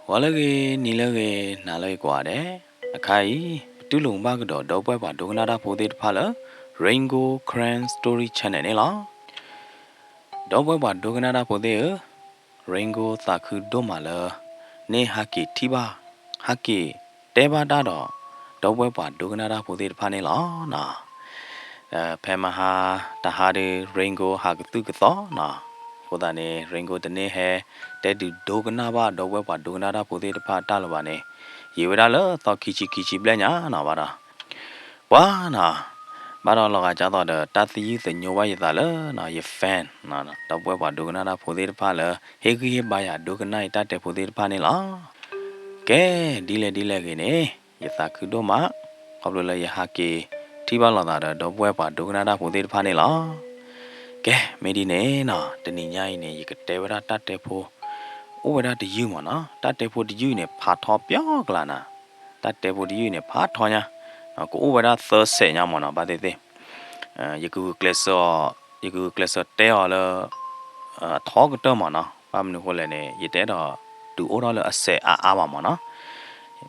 ဂီၤလၢအဂ့ၤ, နံၤလၢအဂ့ၤ, နၤလၢအဂ့ၤကိးဂၤဒဲး, အခါအံၤ ပတူၢ်လိာ်ဘၣ်ကဒီးဒီပုၢ်ဝဲၢ်ပှၤဒိကနၣ်တၢ်ဖိသ့ၣ်တဖၣ်လၢ Rain Gold Karen Story Channel န့ၣ်လီၤ. ဒီပုၢ်ဝဲၢ်ပှၤဒိကနၣ်တၢ်ဖိသ့ၣ်ဧၢ, Rain Gold သးခုဒိၣ်မးလၢ န့ၣ်ဟးက့ၤထံၣ်ဘၣ်, ဟးက့ၤတဲဘၣ်တၢ်ဒီး ဒီပုၢ်ဝဲၢ်ပှၤဒိကနၣ်တၢ်ဖိသ့ၣ်တဖၣ်န့ၣ်လီၤ. ဖဲမဟါတဟါဒီး Rain Gold ဟးကသုၣ်ကသီနီၤ, အဃိသတးန့ၣ် Rain Gold တန့ၢ်ဟဲ တဲဒုးဒိကနၣ်ဘၣ်ဒီပုၢ်ဝဲၢ်ပှၤဒိကနၣ်တၢ်ဖိသ့ၣ်တဖၣ်အတၢ်လၢၤဘၣ်န့ၣ်, ယံာ်ဝဲဒၣ်လၢသီခံဆံခံဆံဘျဲၣ်ညါနီၤ, ဘၣ်ဒီး ပှၤနီၤ, ဘၣ်ဒီးလီၤဂာ်ကၢ်သိးဒီး တၢ်သယုၢ်သညိဘၣ်ယသးလၢနီၤ ယ fan နီၤ, ဒီပုၢ်ဝဲၢ်ပှၤဒိကနၣ်တၢ်ဖိသ့ၣ်တဖၣ်လၢ ဟ့ၣ်ဂံၢ်ဟ့ၣ်ဘါယၤဒိကနၣ်အံၤတၢ်တဲဖိသ့ၣ်တဖၣ်န့ၣ်လီၤ. ကဲ, ဒ်လဲၣ်ဒ်လဲၣ်ဂ့ၤန့ၣ်, ယသးခုဒိၣ်မး, ခီဖျိလၢယဟးက့ၤထံၣ်ဘၣ်လိာ်သးဒီး ဒီပုၢ်ဝဲၢ်ပှၤဒိကနၣ်တၢ်ဖိသ့ၣ်တဖၣ်န့ၣ်လီၤ. ကဲ, မ့ၢ်ဒ်န့ၣ်နီၤ, တနံၤညါအံၤန့ၣ် ယကတဲဝဲဒၣ်တၢ်တဲဖိ အိၣ်ဝဲဒၣ်တယုၢ်မ့ၢ်နီၤ, တၢ်တဲဖိတယုၢ်အံၤန့ၣ် ဖးထီပၠီကလးနၤ, တၢ်တဲဖိတယုၢ်အံၤန့ၣ် ဖးထီညါ, ကအိၣ်ဝဲဒၣ်သၢစဲးညါမ့ၢ်နီၤ, ဘၣ်သ့ၣ်သ့ၣ် ယကဂုာ်ကျဲးစၢး, ယကဂုာ်ကျဲးစၢးတဲအီၤလၢ အထီကတၢၢ်မ့ၢ်နီၤ, ဘၣ်မနုၤဃိလဲၣ်န့ၣ် ယတအဲၣ်ဒိးတုၤအိၣ်ထီၣ်လၢအစဲးအါအါဘၣ်မ့ၢ်နီၤ,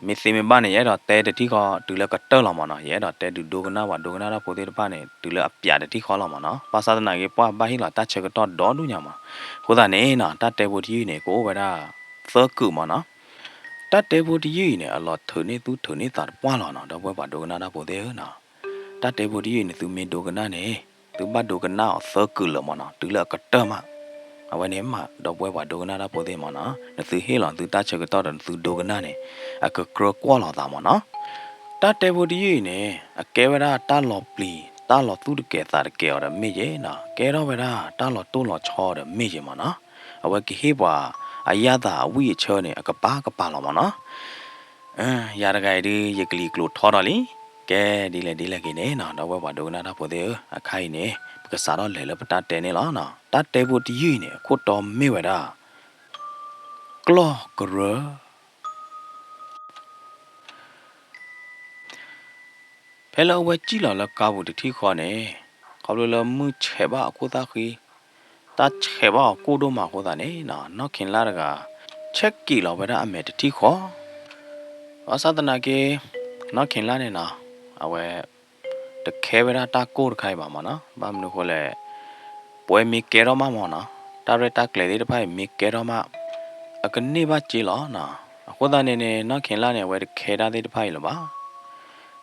မ့ၢ်သ့မ့ၢ်ဘၣ်န့ၣ် ယအဲၣ်ဒိးတဲတထံၣ်ဃီတုၤလၢကတၢၢ်လီၤမ့ၢ်နီၤ, ယအဲၣ်ဒိးတဲဒုးဒိကနၣ်ပှၤဒိကနၣ်တၢ်ဖိသ့ၣ်တဖၣ်န့ၣ် တုၤလၢအပျးတထံၣ်ဃီလီၤမ့ၢ်နီၤ, ဘၣ်ဆၣ်သနာ်က့ ပှၤဘၣ်ဟ့ၣ်လီၤတၢ်ဆၢကတီၢ်ဒီဒူၣ်ညါမ့ၢ်, အဃိသတးန့ၣ်နီၤ တၢ်တဲဖိတယုၢ်အံၤန့ၣ် ကအိၣ်ဝဲဒၣ် သၢကုာ်မ့ၢ်နီၤ, တၢ်တဲဖိတယုၢ်အံၤန့ၣ် အလီၤထုးန့ၢ်သူၣ်ထုးန့ၢ်သးတပှၢ်လီၤနီၤ, ဒီပုၢ်ဝဲၢ်ပှၤဒိကနၣ်တၢ်ဖိသ့ၣ်ဧၢနီၤ, တၢ်တဲဖိတယုၢ်အံၤန့ၣ် သုမ့ၢ်ဒိကနၣ်န့ၣ် သုဘၣ်ဒိကနၣ်အီၤသၢကုာ်လၢာ်မ့ၢ်နီၤ, တုၤလၢအကတၢၢ်မး, အဝဲန့ၣ်မး ဒီပုၢ်ဝဲၢ်ပှၤဒိကနၣ်တၢ်ဖိသ့ၣ်မ့ၢ်နီၤ, နသုဟ့ၣ်လီၤသုတၢ်ဆၢကတီၢ်ဒီးနသုဒိကနၣ်န့ၣ် အကကြၢးကွၢ်လီၤသးမ့ၢ်နီၤ, တၢ်တဲဖိတယုၢ်အံၤန့ၣ် အကဲဝဲဒၣ်တၢ်လီၤပျံၤ တၢ်လီၤသူၣ်တကဲၤသးတကဲၤအီၤဒီးမ့ၢ်ယဲနီၤ, ကဲထီၣ်ဝဲဒၣ်တၢ်လီၤတိၢ်လီၤဆီဒီးမ့ၢ်ယဲမ့ၢ်နီၤ, အဝဲကဟ့ၣ်ပှၤအယၣ်သးအဝံၣ်အဆၢန့ၣ် အကပၤကပၤလီၤမ့ၢ်နီၤ, ယၤတဂၤအံၤဒုး ယကလံၤကျိၤထီဒီးလံ, ကဲဒ်လဲၣ်ဒ်လဲၣ်ဂ့ၤန့ၣ်နီၤ, ဒီပုၢ်ဝဲၢ်ပှၤဒိကနၣ်တၢ်ဖိသ့ၣ်ဧၢ, အခါအံၤန့ၣ် ပကစးထီၣ်လဲၤလၢပတၢ်တဲန့ၣ်လီၤနီၤ, တၢ်တဲဖိတယုၢ်အံၤန့ၣ် အခိၣ်တီမ့ၢ်ဝဲဒၣ် ကျီၢ်ကရၢ ဖဲလၢအဝဲစံၣ်လီၤလၢကါပူၤတထံၣ်ဃီန့ၣ်, ခီဖျိလၢမုၢ်ဆဲးဘၣ်အခိၣ်သၣ်ဃံ, တၢ်ဆဲးဘၣ်အီၤကိၢ်ဒိၣ်မးအဃိသတးန့ၣ်နီၤ, နီၢ်ခ့လါတဂၤ ဆဲးက့ၤလီၤဝဲဒၣ်အမဲာ်တထံၣ်ဃီ, ဘၣ်ဆၣ်သနာ်က့ နီၢ်ခ့လါန့ၣ်နီၤ, အဝဲ တခဲဝဲဒၣ်တၢ်ကိၢ်တခါအံၤဘၣ်မ့ၢ်နီၤ, ဘၣ်မနုၤဃိလဲၣ်, ပှဲၤမ့ၢ်ကဲထီၣ်မးမ့ၢ်နီၤ, တၢ်ရဲၣ်တၢ်ကျဲၤသ့ၣ်တဖၣ်အံၤမ့ၢ်ကဲထီၣ်မး, အကန့ၢ်ဘၣ်စ့လီၤနီၤ, အဃိသတးန့ၣ်န့ၣ် နီၢ်ခ့လါန့ၣ် အဝဲတခဲတၢ်သ့ၣ်တဖၣ်အံၤလၢၤဘၣ်.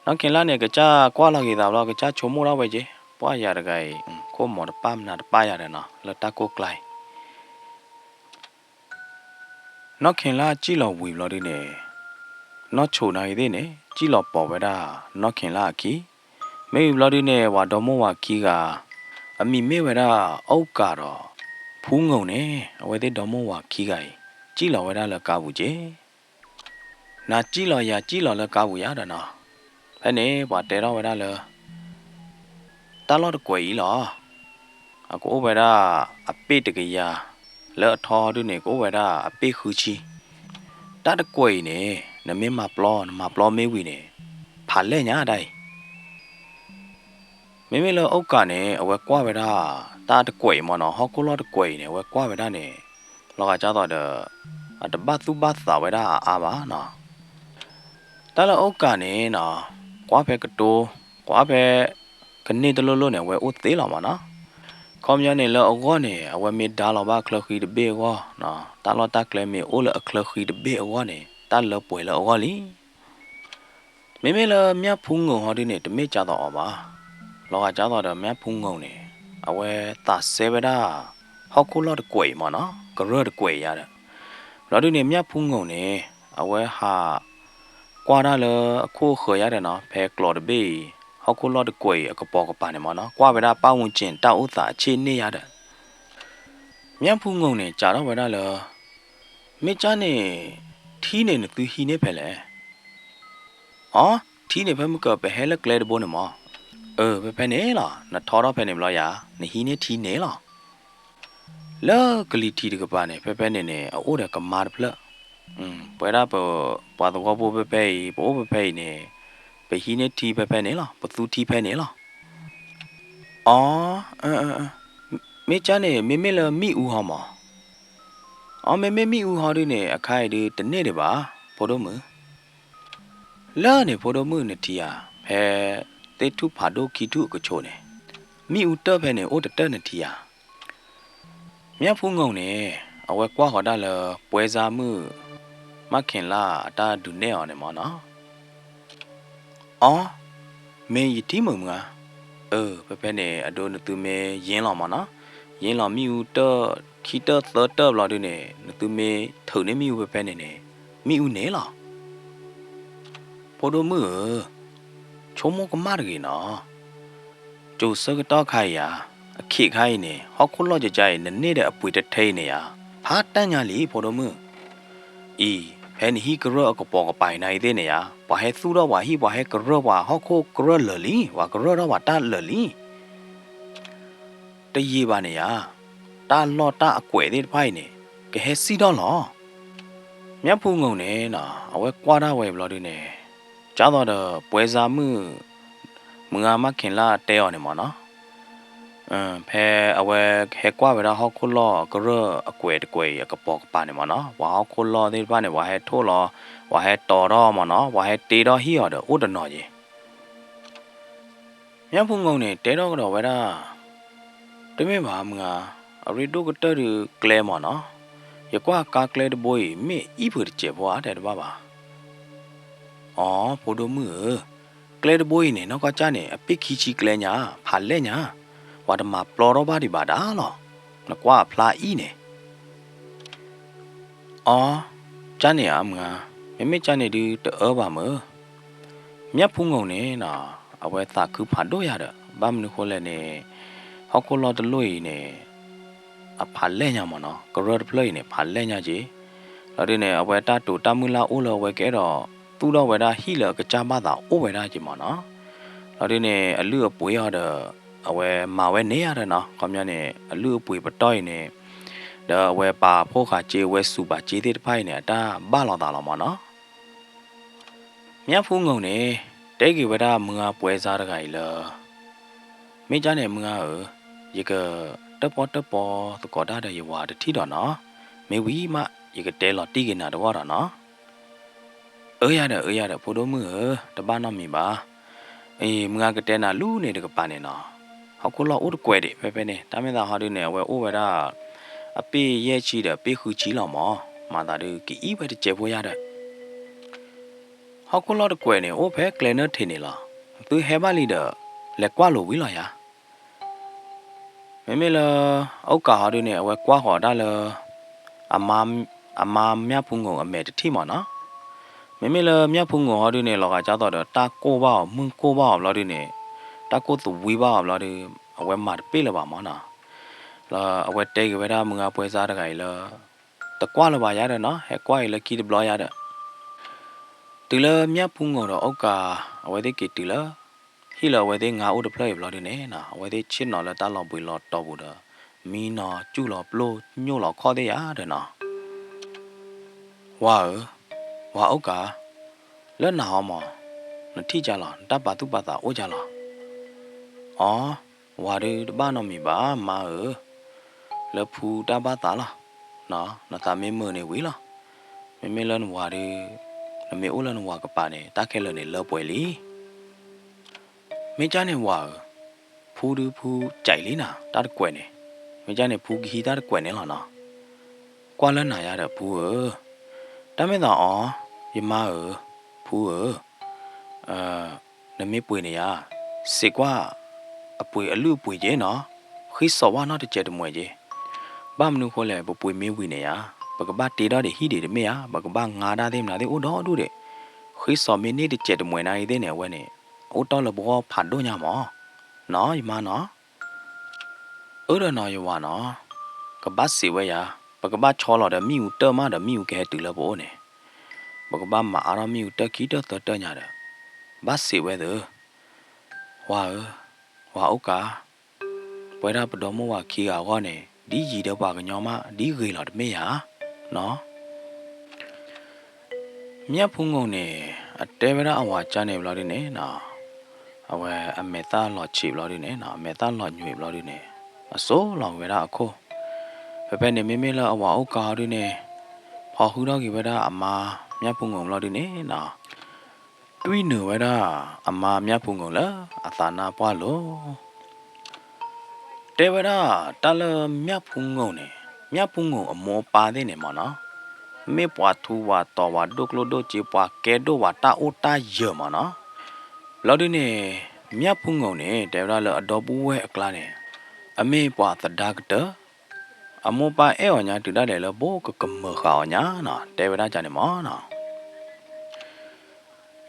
နီၢ်ခ့လါန့ၣ် ကစၢ်ကွၢ်လီၤက့ၤသးဘျီ ကစၢ်ဆိကမိၣ်ဒၣ်ဝဲက့ၤ, ပှၤယၤတဂၤအံၤ ခိၣ်မီၤတပၢ်မနၤတပၢ်ယၤဒီးနီၤ လၢတၢ်ကိၢ်ကျါအံၤ နီၢ်ခ့လါစံၣ်လီၤဝံၤဘျီဒုန့ၣ်, နီၢ်ဆိၣ်နၤဂ့ၤသ့ၣ်န့ၣ် စံၣ်လီၤပိာ်ဝဲဒၣ် နီၢ်ခ့လါအခံ, မ့ၢ်ဝံၤဘျီဒုန့ၣ် ပှၤဒီမါဝၤခံဂၤ, အမံၤမ့ၢ်ဝဲဒၣ် အိၣ်ကးဒီး ဖူငိၢ်န့ၣ် အဝဲသ့ၣ်ဒီမါဝၤခံဂၤအံၤ စံၣ်လီၤဝဲဒၣ်လၢကါပူၤက့ၤ နၤစံၣ်လီၤယၤစံၣ်လီၤလၢကါပူၤယၤဒီးနီၤ, ဖဲန့ၣ် ပှၤတဲထီၣ်ဝဲဒၣ်လၢ တၢ်လီၢ်တကွဲးအံၤလီၤ. အကအိၣ်ဝဲဒၣ်အပ့ၢ်တကယၤ, လၢအထီဒုန့ၣ် ကအိၣ်ဝဲဒၣ်အပ့ၢ်ဃုဆံ. တၢ်တကွဲးအံၤန့ၣ် နမ့ၢ်မၤပျီ နမၤပျီမ့ၢ်ဝံၤန့ၣ် ဖးလဲၢ်ညါတၢ်အံၤ မ့မ့ၢ်လၢအိၣ်ကးန့ၣ် အဝဲကွၢ်ဝဲဒၣ် တၢ်တကွဲးအံၤမ့ၢ်နီၤ, ဟီၣ်ခိၣ်လီၢ်တကွဲးအံၤန့ၣ် အဝဲကွၢ်ဝဲဒၣ်န့ၣ် လီၤဂာ်ကၢ်သိးဒီး အတဘၣ်သူၣ်ဘၣ်သးဝဲဒၣ်အါအါဘၣ်နီၤ. တၢ်လၢအိၣ်ကးန့ၣ်နီၤ ကွၢ်ဖဲကတိၤ ကွၢ်ဖဲ ကန့ၢ်တလိၣ်လိၣ်န့ၣ် အဝဲအိၣ်သ့လီၤမ့ၢ်နီၤ. ခီပညီန့ၣ် လၢအဂီၢ်န့ၣ် အဝဲမ့ၢ်ဒါလီၤဘၣ်အချၢဃံတဘ့ၣ်အဂီၢ်, တၢ်လီၢ်တၢ်ကျဲမ့ၢ်အိၣ်လၢအချၢဃံတဘ့ၣ်အဂီၢ်န့ၣ် တၢ်လၢပှဲၤလၢအဂီၢ်လံ. မ့မ့ၢ်လၢမၠၣ်ဖူငိၢ်ဟီဒုန့ၣ် တမ့ၢ်ကၢ်သိးအီၤဘၣ်. လီၤဂာ်ကၢ်သိးဒီးမၠၣ်ဖူငိၢ်န့ၣ် အဝဲသးစဲဝဲဒၣ် ဟီၣ်ခိၣ်လီၢ်တကွဲးအံၤမ့ၢ်နီၤ, ကရၢၢ်တကွဲးအံၤယါဒီး, ဘျီဒုန့ၣ် မၠၣ်ဖူငိၢ်န့ၣ် အဝဲဟး ကွၢ်တၢ်လၢအခိၣ်အဃၢၤယါဒီးနီၤ, ဖဲကျိးတဘ့ၣ်အံၤ ဟီၣ်ခိၣ်လီၢ်တကွဲးအံၤအကပိာ်ကပၤန့ၣ်မ့ၢ်နီၤ, ကွၢ်ဝဲဒၣ်ပၣ်ဝူကၠ့ၣ်တၢ်အိၣ်သးအဆ့ၣ်န့ၢ်ယါဒီး မၠၣ်ဖူငိၢ်န့ၣ် စးထီၣ်ဝဲဒၣ်လၢ မ့ၢ်ကၢ်န့ၣ် ထံန့ၣ်နသုဟံးန့ၢ်ဖဲလဲၣ်. အီ, ထံန့ၣ်ဖဲမုၢ်ကၢၤပဟဲလၢကျဲတဘိန့ၣ်မ့ၢ်. အၢ ဖဲဖဲန့ၣ်လီၤ, နထီထီၣ်ဖဲန့ၣ်ဘျီယါ, နဟံးန့ၢ်ထံန့ၣ်လီၤ. လၢကလံၤထံးတကပၤန့ၣ် ဖဲဖဲန့ၣ်န့ၣ် အအိၣ်ဒီးကမါတဖျၢၣ်. ပဝဲဒၣ်ပ ပှၤသဝီဖိဖဲဖဲအံၤ ပအိၣ်ဖဲဖဲအံၤန့ၣ် ပဟံးန့ၢ်ထံဖဲဖဲန့ၣ်လီၤ, ပသူထံဖဲန့ၣ်လီၤ. အီ, မ့ၢ်ကၢ်န့ၣ် မ့မ့ၢ်လၢမ့ၣ်အူဟီမး. အီ မ့မ့ၢ်မ့ၣ်အူဟီဒုန့ၣ် အခါအံၤဒုတန့ၢ်ဒံးဘၣ် ဖိဒိၣ်မုၣ်. လၢန့ၣ်ဖိဒိၣ်မုၣ်နထံၣ်ဧါ, ဖဲသ့ၣ်ထူၣ်ဖးဒိၣ်ခံထူၣ်အကဆိးန့ၣ်, မ့ၣ်အူတၢၢ်ဖဲန့ၣ် အိၣ်တတၢၢ်နထံၣ်ဧါ. မၠၣ်ဖူငိၣ်န့ၣ် အဝဲကွၢ်ဃီၤတၢ်လၢ ပှဲၤစါမုၣ် မၣ်ခ့ၤလၢ်အတၢ်ဒုးနဲၣ်အီၤန့ၣ်မၢ်နီၤ. အီ, မ့ၢ်ယထံၣ်မုာ်မုာ်ဧါ. အၢ ဖဲဖဲန့ၣ် အဒိနသုမ့ၢ်ယ့လီၤမၢ်နီၤ, ယ့လီၤမ့ၣ်အူတၢၢ်ခံတၢၢ်သၢတၢၢ်ဘျီဒုန့ၣ် နသုမ့ၢ်ထုးန့ၢ်မ့ၣ်အူဖဲဖဲန့ၣ်န့ၣ် မ့ၣ်အူန့ၣ်လီၤ. ဖိဒိၣ်မုၣ်ဧၢ, ဆိကမိၣ်ကမၣ်တဂ့ၤနီၤ. ကၠိၤဆၢကတီၢ်ခါအံၤဧါ, အခ့ခါအံၤန့ၣ် ဟီၣ်ခိၣ်လီၢ်ကကါအံၤ နန့ၢ်ဒီးအပှ့ၤတထဲအံၤန့ၣ်ဧါ, ဖးတၢ်ညါလံ ဖိဒိၣ်မုၣ်. အံၤ ဖဲနဟံၣ်ကရၢၢ်အကပိာ်ကပၤအံၤနၤအံၤသ့ၣ်န့ၣ်ဧါ, ပှၤဟဲသူၣ်ထီၣ်ပှၤဟံၣ် ပှၤဟဲကရၢၢ်ပှၤဟီၣ်ခိၣ်ကရၢၢ်လၢာ်လံ, ပှၤကရၢၢ်ထီၣ်ပှၤတၢ်လၢာ်လံ. တယံာ်ဘၣ်န့ၣ်ဧါ, တၢ်လီၢ်တၢ်အကွဲးသ့ၣ်တဖၣ်အံၤန့ၣ် ကဟဲစံၣ်ထီၣ်လီၤ. မၠၣ်ဖူငိၣ်န့ၣ်နီၤ အဝဲကွၢ်တၢ်ဝဲဘျီဒုန့ၣ်, ကၢ်သိးဒီးပှဲၤစါမုၣ် မုၢ်ဂၤမၣ်ခ့ၤလၢ်တဲအီၤန့ၣ်မၢ်နီၤ. ဖဲအဝဲဟဲကွၢ်ဝဲဒၣ်ဟီၣ်ခိၣ်လီၢ်ကရၢၢ်အကွဲးတကွဲးအံၤအကပိာ်ကပၤန့ၣ်မၢ်နီၤ, ပှၤဟီၣ်ခိၣ်လီၢ်သ့ၣ်တဖၣ်န့ၣ် ပှၤဟဲထိၣ်လီၤ, ပှၤဟဲတီၤထီၣ်မၢ်နီၤ, ပှၤဟဲတ့ထီၣ်ဟံၣ်အီၤဒီးအိၣ်တနီၤက့ၤ. မၠၣ်ဖူငိၣ်န့ၣ် တဲထီၣ်ကဒီးဝဲဒၣ်, တမ့ၢ်ဘၣ်မုၢ်ဂၤ, အရ့ဒိၣ်ကတၢၢ်ဒုးကျဲမၢ်နီၤ, ယကွၢ်ကါကျဲတဘိအံၤ မ့ၢ်အံၣ်ဖုးတစဲးဖိဧါ တဲတဘၣ်ဘၣ်. အီ ဖိဒိၣ်မုၣ်ဧၢ, ကျဲတဘိအံၤန့ၣ် နီၢ်ကီၢ်ကၢ်န့ၣ် အပ့ၢ်ခံဆံကျဲညါ, ဖးလဲၢ်ညါ, ပှၤတမၤပျီထီၣ်ဘၣ်ဒံးဘၣ်ဒၣ်လီၤ. နကွၢ်အဖျါအံၤန့ၣ် အီ, ကၢ်န့ၣ်ဧါမုၢ်ဧါ, မ့မ့ၢ်ကၢ်န့ၣ်ဒုးတအၢဘၣ်မုၢ်. မၠၣ်ဖူငိၣ်န့ၣ်နီၤ, အဝဲသးခုဖးဒိၣ်ယၤဒီး ဘၣ်မနုၤဃိလဲၣ်န့ၣ်, ဟီၣ်ခိၣ်လီၢ်တလိၣ်အံၤန့ၣ် အဖးလဲၢ်ညါမၢ်နီၤ, ကရၢၢ်တဖျၢၣ်အံၤန့ၣ် ဖးလဲၢ်ညါက့ၤ. လီၤဒုန့ၣ် အဝဲတၢ်တိာ်တၢ်မုၢ်လၢ်အိၣ်လၢအဝဲကအဲၣ်ဒိး သူၣ်ထီၣ်ဝဲဒၣ်ဟံၣ်လၢအကစၢ်ဘၣ်သးအိၣ်ဝဲဒၣ်က့ၤမၢ်နီၤ. လီၤဒုန့ၣ် အလုၢ်အပှ့ၤအီၤဒီး အဝဲမၤဝဲန့ၣ်ယၤဒီးနီၤ, ခီပညီန့ၣ် အလုၢ်အပှ့ၤပတီၢ်အံၤန့ၣ် ဒီးအဝဲပာ်ဖှိၣ်ဃာ်စ့ အဝဲစူးပာ်စ့သ့ၣ်တဖၣ်အံၤန့ၣ် အတၢ်ဘၣ်လိာ်သးလီၤမၢ်နီၤ. မၠၣ်ဖူငိၣ်န့ၣ် တဲက့ၤဝဲဒၣ်မုၢ်ဂၤပှဲၤစါတဂၤအံၤလၢ မ့ၢ်ကၢ်န့ၣ်မုၢ်ဂၤဧၢ, ယကတၢၣ်ပီၣ်တၢၣ်ပီသကိးတၢ်ဒီးယဝၤတထံၣ်ဒီးနီၤ, မ့ၢ်ဝံၤမး ယကတဲလီၤတံၢ်က့ၤနၤတဂီၢ်ဒီးနီၤ. အၢယၤဒီး အၢယၤဒီး ဖိဒိၣ်မုၣ်ဧၢ, တဘၣ်နီတမံၤဘၣ်. အံၤ မုၢ်ဂၤကတဲနၤလူၤန့ၣ်တကပၤန့ၣ်နီၤ, ဟီၣ်ခိၣ်လီၢ်အိၣ်တကွဲးဒံး ဖဲဖဲန့ၣ် တၢ်မ့ၢ်သးဟီဒုန့ၣ် အဝဲအိၣ်ဝဲဒၣ် အပ့ၢ်ယဲၢ်ဆံဒီးပ့ၢ်ဃုဆံလီၤမၢ်, မၤသးဒုးကအံၣ်ဝဲတစဲးဖိယၤဒီး ဟီၣ်ခိၣ်လီၢ်တကွဲးန့ၣ် အိၣ်ဖဲကျဲနၢထံးန့ၣ်လီၤ. သုဟဲဘၣ်လံဒီး လဲၤကွၢ်လိာ်ဝံၤလီၤယၤ. မ့မ့ၢ်လၢ အအိၣ်ကးဟီဒုန့ၣ် အဝဲကွၢ်ဃီၤတၢ်လၢ အမါ အမါမၠၣ်ဖူငိၣ်အမဲာ်တထံၣ်မၢ်နီၤ. မ့မ့ၢ်လၢမၠၣ်ဖူငိၣ်ဟီဒုန့ၣ် လီၤဂာ်ကၢ်သိးဒီး တၢ်ကိၢ်ဘၣ်အီၤ မုၢ်ကိၢ်ဘၣ်အီၤဘျီဒုန့ၣ် တၢ်ကိၢ်သဝံဘၣ်အီၤဘျီဒု အဝဲမၤတပ့ၢ်လၢၤဘၣ်မၢ်နီၤ. လၢအဝဲတဲက့ၤဝဲဒၣ်မုၢ်ဂၤပှဲၤစါတဂၤအံၤလၢ တကွၢ်လၢၤဘၣ်ယၤဒီးနီၤ, ဟဲကွၢ်အံၤလၢခံတဘျီယၤဒီး တုၤလၢမၠၣ်ဖူငိၣ်ဒီးအိၣ်ကး အဝဲသ့ၣ်က့ၤတုၤလၢ ဟံၣ်လၢအဝဲသ့ၣ်ငါအိၣ်တဖျၢၣ်အံၤဘျီဒုန့ၣ်နီၤ, အဝဲသ့ၣ်ဆ့ၣ်နီၤလၢတၢ်လီၤဘှံးလီၤတီၤပူၤဒီး မံနီၤစူၣ်လီၤပျိၢ်ညိၣ်လီၤခီၣ်သ့ၣ်ယၤဒီးနီၤ. ဝၤဧၢ, ဝၤအိၣ်ကး, လၢနၤဟီမၢ်, နထံၣ်ကၢ်လီၤ, နတၢ်ပာ်သူၣ်ပာ်သးအိၣ်ကၢ်လီၤ. အီ, ဝၤဒုတဘၣ်နီတမံၤဘၣ် မါဧၢ, လၢဖူတၢ်ဘၣ်သးလီၤ. နသးမ့ၢ်မုာ်န့ၣ်ဝံၤလီၤ. မ့မ့ၢ်လၢနဝၤဒု နမ့ၢ်အိၣ်လၢနဝၤကပၤန့ၣ် တၢ်ခဲလၢာ်န့ၣ်လၢပှဲၤလံ. မ့ၢ်ကၢ်န့ၣ်ဝၤဧၢ, ဖူဒုဖူကၠဲးလံနၤ တၢ်တကွဲးန့ၣ်, မ့ၢ်ကၢ်န့ၣ်ဖူကဟံးတၢ်တကွဲးန့ၣ်လီၤနီၤ. ကွၢ်လၢနၤယၤဒီးဖူဧၢ, တၢ်မ့ၢ်သးအီ, ယမါဧၢ, ဖူဧၢ, နမ့ၢ်ပှ့ၤန့ၣ်ယၤ, စံးကွၢ် အပှ့ၤအလုၢ်အပှ့ၤက့နီၤ, ဃ့စိာ်ဝဲနီတစဲးတမှဲးက့. ဘၣ်မနုၤဃိလဲၣ် ပပှ့ၤမ့ၢ်ဝံၤန့ၣ်ယၤ, ပကဘၣ်တ့ထီၣ်ဒံးဟံၣ်ဒံးတမ့ၢ်ဧါ, ပကဘၣ်ငါတၢ်သ့ၣ်မနုၤသ့ၣ်အိၣ်ဒီဒူၣ်ဒံး, ဃ့စိာ်မ့ၢ်န့ၢ်တစဲးတမှဲးနၤအံၤသ့ၣ်န့ၣ် အဝဲန့ၣ် အိၣ်တ့ၢ်လၢပဂီၢ်ဖးဒိၣ်ညါမး, နီၤ ယမါနီၤ. အၢဒီးနီၤယဝၤနီၤ, ကဘၣ်စံးဝဲယၤ, ပကဘၣ်ဆီလီၤဒီးမ့ၣ်အူတၢၢ်မးဒီးမ့ၣ်အူကဟဲတုၤလၢပအိၣ်န့ၣ်, ပကဘၣ်မၤအါထီၣ်မ့ၣ်အူတၢၢ်ခံတၢၢ်သၢတၢၢ်ညါဒီး, ဘၣ်စံးဝဲသ့ၣ်, ဝၤဧၢ, ဝၤအိၣ်ကး, ပဝဲဒၣ်ပဒီမိၢ်ဝၤခံဂၤအဂီၢ်န့ၣ် ဒ်ယံၤဒီးပှၤကညီမး ဒ်ဂ့ၤလီၤတမ့ၢ်ယၤ, နီၤ. မၠၣ်ဖူငိၣ်န့ၣ် အတဲဝဲဒၣ်အဝၤကၢ်န့ၣ်ဘျီဒုန့ၣ်နီၤ, အဝဲအမဲာ်သၣ်လီၤဆံးဘျီဒုန့ၣ်နီၤ, အမဲာ်သၣ်လီၤညွံးဘျီဒုန့ၣ်, အစိာ်လီၤဝဲဒၣ်အခိၣ်, ဖဲဖဲန့ၣ်မ့မ့ၢ်လၢအဝၤအိၣ်ကါဟီဒုန့ၣ် ဖီဃုထီၣ်က့ၤဝဲဒၣ်အမါမၠၣ်ဖူငိၣ်ဘျီဒုန့ၣ်နီၤ တွံၢ်နုာ်ဝဲဒၣ်အမါမၠၣ်ဖူငိၣ်လၢအသးနါပှၢ်လိၤ တဲဝဲဒၣ်တၢ်လၢမၠၣ်ဖူငိၣ်န့ၣ် မၠၣ်ဖူငိၣ်အမိၢ်အပၢ်သ့ၣ်န့ၣ်မ့ၢ်နီၤ မ့ၢ်ပှၤထူဝၤတီၤဝၤဒိၣ်ကျိၣ်ဒိၣ်စ့ ပှၤကဲဒိၣ်ဝၤတၢ်အိၣ်တၢ်ယၢၤမ့ၢ်နီၤ ဘျီဒုန့ၣ် မၠၣ်ဖူငိၣ်န့ၣ် တဲဝဲဒၣ်လၢအဒီပုၢ်ဝဲၢ်အကျါန့ၣ် အမ့ၢ်ပှၤသဒါကတၢၢ် အမိၢ်ပၢ်အဲၣ်အီၤညါတုၤဒၣ်လဲာ်လၢဘိကကမၢၤဃာ်အီၤညါနီၤ တဲဝဲဒၣ်ကန့ၣ်မ့ၢ်နီၤ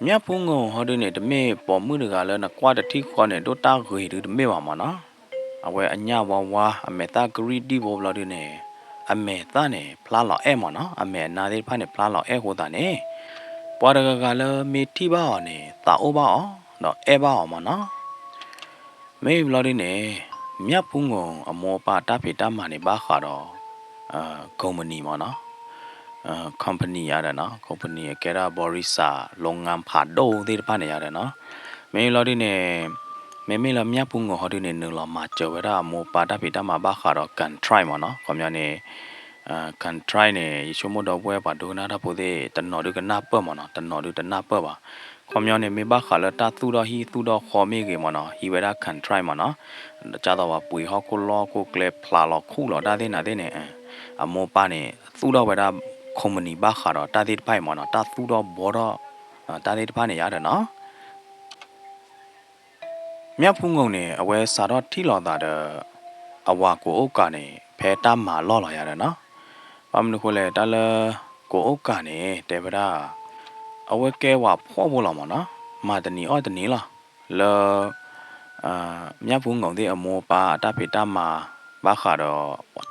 မၠၣ်ဖူငိၣ်ဟီဒုန့ၣ် တမ့ၢ်ပိာ်မုၣ်တဂၤလၢနကွၢ်တထံၣ်ဃီန့ၣ် ဒိၣ်တၢ်ဂ့ၤဒုတမ့ၢ်ဘၣ်မ့ၢ်နီၤ အဝဲအညၣ်ဝါဝါ အမဲာ်သၣ်ကရံၣ်ဒံၣ်ဖိဘျီဒုန့ၣ် အမဲာ်သၣ်န့ၣ် ဖျါလီၤအဲၣ်မ့ၢ်နီၤ အမဲာ်အနါသ့ၣ်တဖၣ်န့ၣ် ဖျါလီၤအဲၣ်အဃိသတးန့ၣ် ပှၤတဂၤဂၤလၢမ့ၢ်ထံၣ်ဘၣ်အီၤန့ၣ် သးအိၣ်ဘၣ်အီၤ ဒီးအဲၣ်ဘၣ်အီၤမ့ၢ်နီၤ မ့ၢ်ဘျီဒုန့ၣ် မၠၣ်ဖူငိၣ်အမိၢ်အပၢ်တၢ်ဖံးတၢ်မၤန့ၣ် ဘၣ်ဃးဒီး company မ့ၢ်နီၤ company ယၤဒီးနီၤ company အကဲဒၣ် ဘီရံစၢ လိငါဖးဒိၣ်သ့ၣ်တဖၣ်န့ၣ်ယၤဒီးနီၤ မ့ၢ်ဘျီဒုန့ၣ် မ့မ့ၢ်လၢမၠၣ်ဖူငိၣ်ဟီဒုန့ၣ် နုာ်လီၤမၤစၢၤဝဲဒၣ်အမိၢ်အပၢ်တၢ်ဖံးတၢ်မၤဘၣ်ဃးဒီး contract မ့ၢ်နီၤ ခီပညီန့ၣ် contract န့ၣ် ယဆိကမိၣ်ဒီပုၢ်ဝဲၢ်ပှၤဒိကနၣ်တၢ်ဖိသ့ၣ် တနီၤဒုကနၢ်ပၢၢ်မ့ၢ်နီၤ တနီၤဒုတနၢ်ပၢၢ်ဘၣ် ခီပညီန့ၣ် မ့ၢ်ဘၣ်ဃးလၢတၢ်သူၣ်ထီၣ်ဟံၣ်သူၣ်ထီၣ်ဃီမ့ၢ်ဂ့ၤမ့ၢ်နီၤ ဟံးဝဲဒၣ် contract မ့ၢ်နီၤ ဒ်သိးပှၤပှ့ၤဟီၣ်ခိၣ်လီၢ်ခိၣ်ကျဲဖျးလီၤခူၣ်လီၤတၢ်သ့ၣ်နၤသ့ၣ်န့ၣ် အမိၢ်ပၢ်န့ၣ် သူၣ်ထီၣ်ဝဲဒၣ် company ဘၣ်ဃးဒီးတၢ်သ့ၣ်တဖၣ်အံၤမ့ၢ်နီၤ တၢ်သူၣ်ထီၣ်ဘှီထီၣ် တၢ်သ့ၣ်တဖၣ်န့ၣ်ယၤဒီးနီၤ မၠၣ်ဖူငိၣ်န့ၣ် အဝဲစးထီၣ်ထံၣ်လိာ်သးဒီး အဝၤကိးအိၣ်ကၣ်န့ၣ် ဖဲတၢ်မၤလီၢ်လီၤယၤဒီးနီၤ ဘၣ်မနုၤဃိလဲၣ် တၢ်လၢ ကိးအိၣ်ကၣ်န့ၣ် တဲဝဲဒၣ် အဝဲကဲဝၤဖှီၣ်ဖိလီၤမ့ၢ်နီၤ မၤတနံၤအီၣ်တနံၤလီၤ လၢ မၠၣ်ဖူငိၣ်သ့ၣ်အမိၢ်အပၢ်အတၢ်ဖံးတၢ်မၤ ဘၣ်ဃးဒီး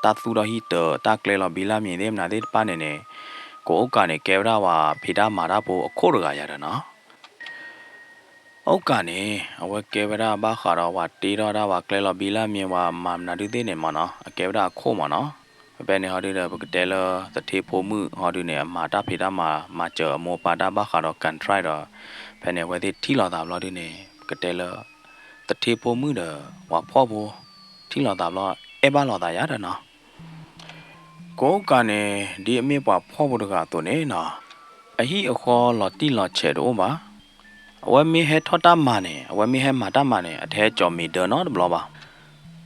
တၢ်သူၣ်ထီၣ်ဟံၣ်တၢၤ တၢ်ကျဲလီၤဘံလၢမံၤသ့ၣ်မနုၤသ့ၣ်တဖၣ်န့ၣ်န့ၣ် ကိးအိၣ်ကၣ်န့ၣ် ကဲဝဲဒၣ်ဝၤဖံးတၢ်မၤတၢ်ဖိအခိၣ်တဂၤယၤဒီးနီၤ အိၣ်ကၣ်န့ၣ် အဝဲကဲဝဲဒၣ်ဘၣ်ဃးဒီးပှၤတ့ထီၣ်ဒၣ်ပှၤကျဲလီၤဘံလၢမံၤ ပှၤမၤမနုၤဒုသ့ၣ်န့ၣ်မ့ၢ်နီၤ အကဲဝဲဒၣ်အခိၣ်မ့ၢ်နီၤ ဖဲဖဲန့ၣ်ဟီဒုဒီး ပကတဲလၢသထ့ဖိမုၣ်ဟီဒုန့ၣ် အမၤတၢ်ဖံးတၢ်မၤ မၤစၢၤအမိၢ်အပၢ်တၢ်ဘၣ်ဃးဒီး contract ဒီး ဖဲန့ၣ်အဝဲသ့ၣ်ထံၣ်လိာ်သးဘျီဒုန့ၣ် ပကတဲလၢ သထ့ဖိမုၣ်ဒီး ပှၤဖှီၣ်ဖိ ထံၣ်လိာ်သးဘျီ အဲၣ်ဘၣ်လိာ်သးယၤဒီးနီၤ ကိးအိၣ်ကၣ်န့ၣ် ဒ်အမ့ၢ်ပှၤဖှီၣ်ဖိတဂၤအသိးန့ၣ်နီၤ အဟံၣ်အဃီလီၤတံၢ်လီၤဆဲးတအိၣ်ဘၣ်. အဝဲမ့ၢ်ဟဲထီၣ်တၢ်မၤန့ၣ် အဝဲမ့ၢ်ဟဲမၤတၢ်မၤန့ၣ် အတဟဲကၠီၤမ့ၤဒၢနီတဘျီဘၣ်.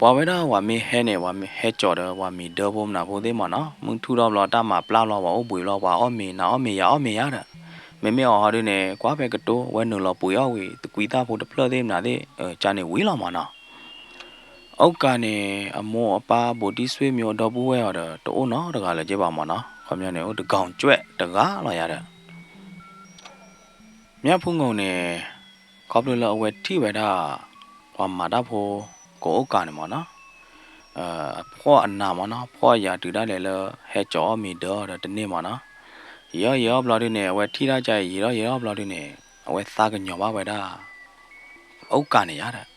ပှၤဝဲဒၣ်ပှၤမ့ၢ်ဟဲန့ၣ် ပှၤဟဲကၠီၤဒီးပှၤမ့ၤဒၢဖိမနုၤဖိသ့ၣ်မ့ၢ်နီၤ မုၢ်ထူၣ်ထီၣ်ဘျီတၢ်မၤပျၢ်ဘျီ ပှၤအိၣ်ဘှံးဘျီ ပှၤအီၣ်မ့ၤနၤအီၣ်မ့ၤယၤအီၣ်မ့ၤယၤဒီး မ့မ့ၢ်အီၤဟီဒုန့ၣ် ကွၢ်ဖဲကတိၤ အဝဲနုာ်လီၤပှ့ၤအီၣ်ဝံၤ သကွံာ်သၣ်ဖိတဖျၢၣ်သ့ၣ်မနုၤသ့ၣ် ကန့ၣ်ဝံၤလီၤမ့ၢ်နီၤ အိၣ်ကၣ်န့ၣ် အမိၢ်အပၢ်ဘူးတံၢ်ဆွေမျိုး အဒီပုၢ်ဝဲၢ်အီၤဒီး တအိၣ်နီတဂၤလၢၤက့ဘၣ်မ့ၢ်နီၤ ခီပညီန့ၣ် အိၣ်တကီၤကၠွဲးတဂၤလီၤယၤဒီး မၠၣ်ဖူငိၣ်န့ၣ် ခီဖျိလၢအဝဲထံၣ်ဝဲဒၣ် ပှၤမၤတၢ်ဖိ ကိးအိၣ်ကၣ်န့ၣ်မ့ၢ်နီၤ, အဖှီၣ်အနးမ့ၢ်နီၤ, ဖှီၣ်အယာ်တုၤဒၣ်လဲာ်လၢ ဟဲကၠီၤအီၣ်မ့ၤဒၢအီၤဒီးတန့ၢ်မ့ၢ်နီၤ, ယံာ်အီၣ်ယံာ်အီၣ်ဘျီဒုန့ၣ် အဝဲထံၣ်တၢ်ကါအံၤ ယံာ်အီၣ်ယံာ်အီၣ်ဘျီဒုန့ၣ် အဝဲသးကညီၤဘၣ်ဝဲဒၣ် အိၣ်ကၣ်န့ၣ်ယါဒီး လၢ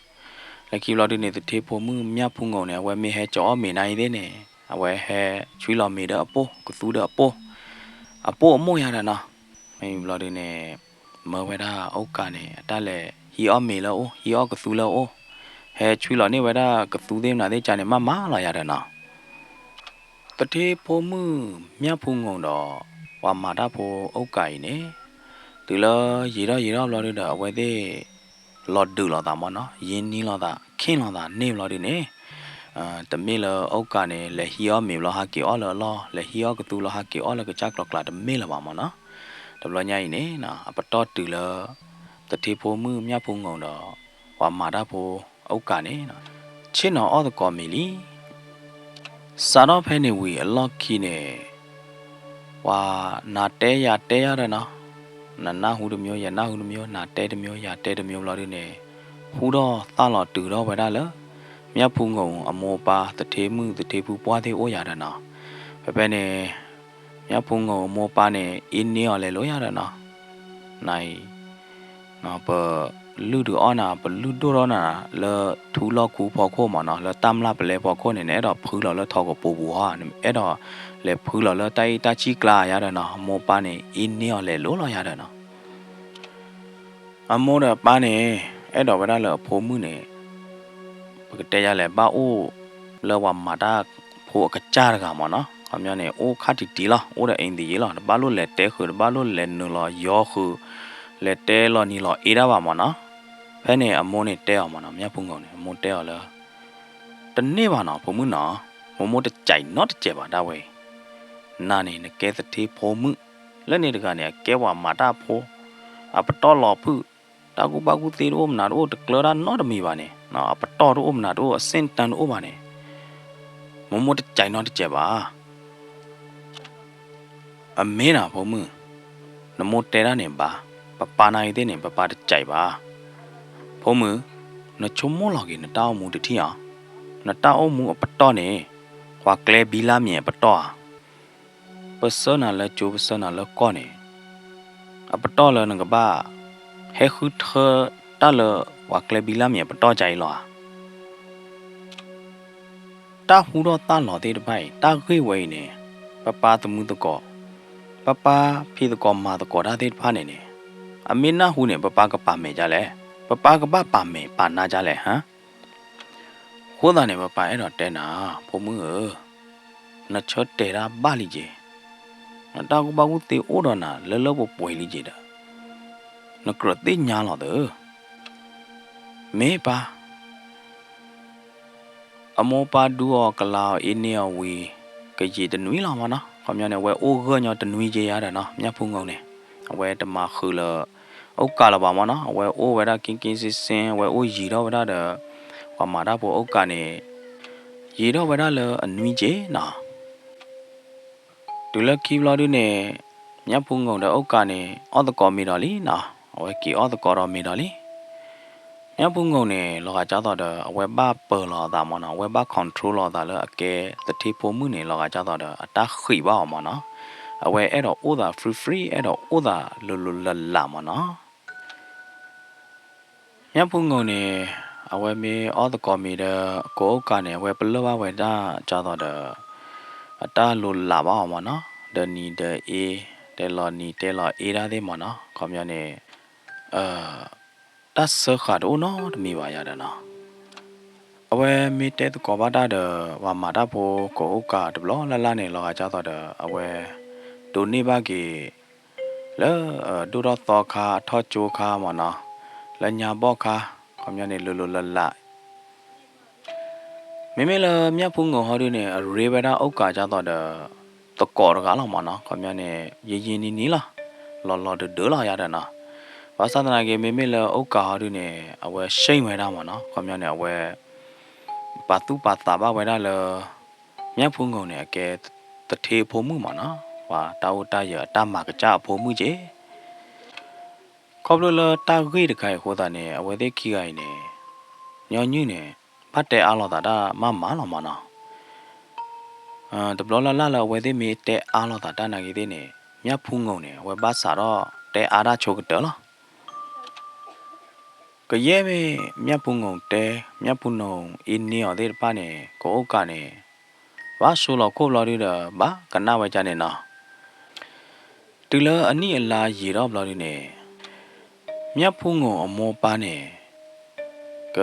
ခံဘျီဒုန့ၣ် သထ့ဖိမုၣ်မၠၣ်ဖူငိၣ်န့ၣ် အဝဲမ့ၢ်ဟဲကၠီၤအီၣ်မ့ၤနၤအံၤသ့ၣ်န့ၣ် အဝဲဟဲဆွံလီၤမ့ၤဒီးအပိၢ် ကသူဒီးအပိၢ်, အပိၢ်အမိၢ်ယါဒီးနီၤ, မ့ၢ်ဘျီဒုန့ၣ် မၢဝဲဒၣ်အိၣ်ကၣ်န့ၣ် အတၢ်လဲၤဟံးအီၣ်မ့ၤလၢအအိၣ် ဟံးအီၣ်ကသူလၢအအိၣ်, ဟဲဆွံလီၤန့ၢ်ဝဲဒၣ်ကသူသ့ၣ်မနၤသ့ၣ်ကါန့ၣ် မၤမၤလီၤယါဒီးနီၤ. သထ့ဖိမုၣ်မၠၣ်ဖူငိၣ်ဒီး ပှၤမၤတၢ်ဖိအိၣ်ကၣ်အံၤန့ၣ် တုၤလၢယံာ်ထီၣ်ယံာ်ထီၣ်ဘျီဒုဒီး အဝဲသ့ၣ် လီၤဒုးလိာ်သးမ့ၢ်နီၤ, ယ့ၢ်နံလိာ်သး ခ့ၣ်လိာ်သးန့ၢ်ဘျီဒုန့ၣ် တမ့ၢ်လၢအိၣ်ကၣ်န့ၣ် လဲၤဟံးအီၣ်မ့ၤဘျီဟးက့ၤအီၣ်လၢအလီၢ် လဲၤဟံးအီၣ်ကသူလီၤဟးက့ၤအီၣ်လၢကစၢ်ကျီၤကျါ တမ့ၢ်လၢၤဘၣ်မ့ၢ်နီၤ. တဘျီညါအံၤန့ၣ် အပတီၢ်တုၤလၢ သထ့ဖိမုၣ်မၠၣ်ဖူငိၣ်ဒီး ပှၤမၤတၢ်ဖိအိၣ်ကၣ်န့ၣ် ဆ့ၣ်နီၤအီၣ်သကိးမ့ၤလံ စးထီၣ်ဖဲန့ၣ်ဝံၤအလီၢ်ခံန့ၣ် ပှၤနၤတဲယၤတဲယါဒီးနီၤ, နနၢ်ဟူတမျိုး ယနၢ်ဟူတမျိုး နၤတဲတမျိုး ယၤတဲတမျိုးဘျီဒုန့ၣ် ဟူထီၣ်သၣ်လီၤတုၤထီၣ်ဝဲဒၣ်လၢ မၠၣ်ဖူငိၣ်အမိၢ်အပၢ် သထ့မုၣ်သထ့ဖုပှၢ်သ့ၣ်အိၣ်ယၤဒီးနီၤ, ဖဲဖဲန့ၣ် မၠၣ်ဖူငိၣ်အမိၢ်အပၢ်န့ၣ် အ့န့အီၤလဲၤလိာ်ယၤဒီးနီၤ, နအံၤ ပလုၢ်ဒုးအီၣ်နၤ ပလုၢ်ဒိၣ်ထီၣ်နၤ လၢထူလီၢ်ခူဖီခိၣ်မ့ၢ်နီၤ, လၢတၢ်မျၢ်ပလဲဖီခိၣ်န့ၣ် နအဲၣ်ဒိးဖုလီၤလၢထီကပူၤပူၤဧါ, နအဲၣ်ဒိးလဲၤဖုလီၤလၢတၢ်အံၣ်တၢ်စံၣ်ကျါယါဒီးနီၤ, မိၢ်ပၢ်န့ၣ် အ့န့အီၤလဲၤလိာ်လီၤယါဒီးနီၤ. အမိၢ်ဒီးအပၢ်န့ၣ် အဲၣ်ဒိးဝဲဒၣ်လၢအဖိမုၣ်န့ၣ် ပကတဲယါလဲၣ် ဘၣ်အိၣ်လၢပှၤမၤတၢ် ဖိအကစၢ်တဂၤမ့ၢ်နီၤ, ခီပညီန့ၣ် အိၣ်ခါတံၢ်တံၢ်လီၤ, အိၣ်ဒီးအ့ၣ်သံးယ့လီၤ, တဘၣ်လိၣ်လဲၤတဲဃုာ်, တဘၣ်လိၣ်လဲၤနုာ်လီၤယီဃုာ်, လဲၤတဲလီၤနံၤလီၤအ့တၢ်ဘၣ်မ့ၢ်နီၤ. ဖဲန့ၣ်အမိၢ်န့ၣ်တဲအီၤမ့ၢ်နီၤ, မၠၣ်ဖုငိၣ်န့ၣ် အမိၢ်တဲအီၤလၢ တန့ၢ်ဘၣ်နီၤ ဖိမုၣ်နီၤ, မိၢ်မိၢ်တစဲးနီတစဲးဘၣ်ဒၣ်ဝဲအံၤ, နၤန့ၣ် နကဲသထ့ဖိမုၣ်, လၢန့ၣ်တဂၤန့ၣ် အကဲပှၤမၤတၢ်ဖိ, အပတီၢ်လီၤဖုၣ်, တၢ်ကူၣ်ဘၣ်ကူၣ်သ့တအိၣ်မနုၤတအိၣ် တကျၢၤတၢ်နီတမံၤဘၣ်န့ၣ်, အပတီၢ်တအိၣ်မနုၤတအိၣ် အဆင့်တန်းတအိၣ်ဘၣ်န့ၣ်, မိၢ်မိၢ်တစဲးနီတစဲးဘၣ်. အမ့ၢ်နီၤဖိမုၣ်, နမိၢ်တဲတၢ်န့ၣ်ဘၣ်, ပပၢ်နာ်က့ၤသ့ၣ်န့ၣ် ပပၢ်တစဲးဘၣ်. ဖိမုၣ်, နဆိကမိၣ်လီၤက့ၤနတၢ်အိၣ်မူတထံၣ်ဧါ, နတၢ်အိၣ်မူအပတီၢ်န့ၣ်, ပှၤကျဲဘံလါမံၤအပတီၢ်ဧါ. ပဆှၢနၤလၢကၠိ ပဆှၢနၤလၢကီၢ်န့ၣ်, အပတီၢ်လၢနကဘၣ် ဟဲဃုထၢတၢ်လၢ ပှၤကျဲဘံလါမံၤအပတီၢ်ကါအံၤလီၤဧါ. တၢ်ဟူထီၣ်သၣ်လီၤသ့ၣ်တဖၣ်အံၤ တၢ်ဂ့ၢ်ဝဲအံၤန့ၣ်, ပပၢ်သမူသကိး, ပပၢ်ဖံးသကိးမၤသကိးတၢ်သ့ၣ်တဖၣ်န့ၣ်န့ၣ်, အမ့ၢ်နၢ်ဟူန့ၣ် ပပၢ်ကပာ်မဲာ်ဒ်လဲၣ်, ပပၢ်ကဘၣ်ပာ်မဲာ်ပာ်နါဒ်လဲၣ်ဟါ. အဃိသတးန့ၣ် ပပၢ်အဲၣ်ဒိးတဲနၤ, ဖိမုၣ်ဧၢ, နဆၢတဲာ်တၢ်ဘၣ်လံက့ၤ, နတၢ်ကူၣ်ဘၣ်ကူၣ်သ့အိၣ်ဒီးနၤလၢလၢပှဲၤပှဲၤလံက့ၤဒီး, နကြၢးသ့ၣ်ညါလီၤသၢ, မ့ၢ်ပၢ် အမိၢ်ပၢ်ဒုးအီၤကလၤအီၤအ့န့ၢ်အီၤဝံၤ, ကယံာ်တနွံလီၤမ့ၢ်နီၤ, ခီပညီန့ၣ် အဝဲအိၣ်ဂၢၢ်ညီတနွံက့ၤယါဒီးနီၤ, မၠၣ်ဖူငိၣ်န့ၣ်, အဝဲတမၤဃုာ်လၢ အိၣ်ကးလၢၤဘၣ်မ့ၢ်နီၤ, အဝဲအိၣ်ဝဲဒၣ်က့ၤက့ၤစ့စ့, အဝဲအိၣ်ယံာ်ထီၣ်ဝဲဒၣ်ဒီး ပှၤမၤတၢ်ဖိအိၣ်ကးန့ၣ်, ယံာ်ထီၣ်ဝဲဒၣ်လၢအနွံက့ၤနီၤ. တုၤလၢခံဘျီဒုန့ၣ်, မၠၣ်ဖူငိၣ်ဒီးအိၣ်ကးန့ၣ် အီၣ်သကိးမ့ၤဒီးလံနီၤ, အဝဲက့ၤအီၣ်သကိးဒီးမ့ၤဒီးလံ. မၠၣ်ဖူငိၣ်န့ၣ် လီၤဂာ်ကၢ်သိးဒီး အဝဲဘၣ်ပၢၤလီၤအသးမ့ၢ်နီၤ, အဝဲဘၣ် control လီၤအသးလၢအကဲသထ့ဖိမုၣ်န့ၣ် လီၤဂာ်ကၢ်သိးဒီး အတၢ်ဃံးဘၣ်အီၤမ့ၢ်နီၤ, အဝဲအဲၣ်ဒိးအိၣ်သး free free, အဲၣ်ဒိးအိၣ်သးလိၤလိၤလးလးမ့ၢ်နီၤ. မၠၣ်ဖူငိၣ်န့ၣ်, အဝဲမ့ၢ်အီၣ်သကိးမ့ၤဒီး ကိးအိၣ်ကးန့ၣ် အဝဲပလၢၢ်ဘၣ်ဝဲဒၣ်ကၢ်သိးဒီး အတၢ်လိၤလးဘၣ်အီၤမ့ၢ်နီၤ, ဒီးနံၤဒီးအ့, တဲလီၤနံၤတဲလီၤအ့တၢ်သ့ၣ်မ့ၢ်နီၤ, ခီပညီန့ၣ် တၢ်စၢဃာ်တအိၣ်နီတမံၤဘၣ်ယၤဒီးနီၤ. အဝဲမ့ၢ်တဲသကိးဘၣ်တၢ်ဒီး ပှၤမၤတၢ်ဖိကိးအိၣ်ကးတဘျီလၢ်လၢ်န့ၣ် လီၤဂာ်ကၢ်သိးဒီး အဝဲဒိးန့ၢ်ဘၣ်က့ၤ လၢဒိၣ်ထီၣ်သီခါ အထီၣ်ကၠိခါမ့ၢ်နီၤ, လၢညါဘီၣ်ခါ, ခီပညီန့ၣ် လိၤလိၤလးလး မ့မ့ၢ်လၢမၠၣ်ဖူငိၣ်ဟီဒုန့ၣ် အရ့ဝဲဒၣ်အိၣ်ကးကၢ်သိးဒီး သကိးတဂၤလီၤမ့ၢ်နီၤ, ခီပညီန့ၣ် ယံာ်ယံာ်နံၤနံၤလီၤ, လီၤလီၤဒၢးဒၢးလီၤယၤဒီးနီၤ. ဘၣ်ဆၣ်သနာ်က့ မ့မ့ၢ်လၢအိၣ်ကးဟီဒုန့ၣ် အဝဲ ရှ့ၣ် ဝဲဒၣ်မ့ၢ်နီၤ, ခီပညီန့ၣ် အဝဲ ပာ်သူၣ်ပာ်သးဘၣ်ဝဲဒၣ်လၢ မၠၣ်ဖူငိၣ်န့ၣ် အကဲသထ့အဖိမုၣ်မ့ၢ်နီၤ, ပှၤတၢ်အိၣ်တၢ်ယၢၤအတၢ်မၤကစၢ်အဖိမုၣ်က့ ခီဖျိလၢတၢ်ဂ့ၢ်တခါအံၤအဃိသတးန့ၣ် အဝဲသ့ၣ်ခံဂၤအံၤန့ၣ် ညီနုၢ်န့ၣ် ဘၣ်တဲအါလိာ်သးတၢ်မးမးလီၤမ့ၢ်နီၤ. တဘျီလၢ်လၢ်လၢအဝဲသ့ၣ်မ့ၢ်တဲအါလိာ်သးတၢ်နာ်က့ၤသ့ၣ်န့ၣ် မၠၣ်ဖူငိၣ်န့ၣ် အဝဲဘၣ်စးထီၣ်တဲအါတၢ်ဆိကတၢၢ်လီၤ. ကယဲၢ်မ့ၢ်မၠၣ်ဖူငိၣ်တဲ, မၠၣ်ဖူငိၣ်အ့န့ၢ်အီၤသ့ၣ်တဖၣ်န့ၣ် ကအိၣ်ကးန့ၣ် ဘၣ်ဆိလီၤခိၣ်ဘျီဒုဒီး ဘၣ်ကနၣ်ဝဲဒ်န့ၣ်နီၤ. တုၤလၢအနံၣ်အလါယံာ်ထီၣ်ဘျီဒုန့ၣ် မၠၣ်ဖူငိၣ်အမိၢ်ပၢ်န့ၣ် က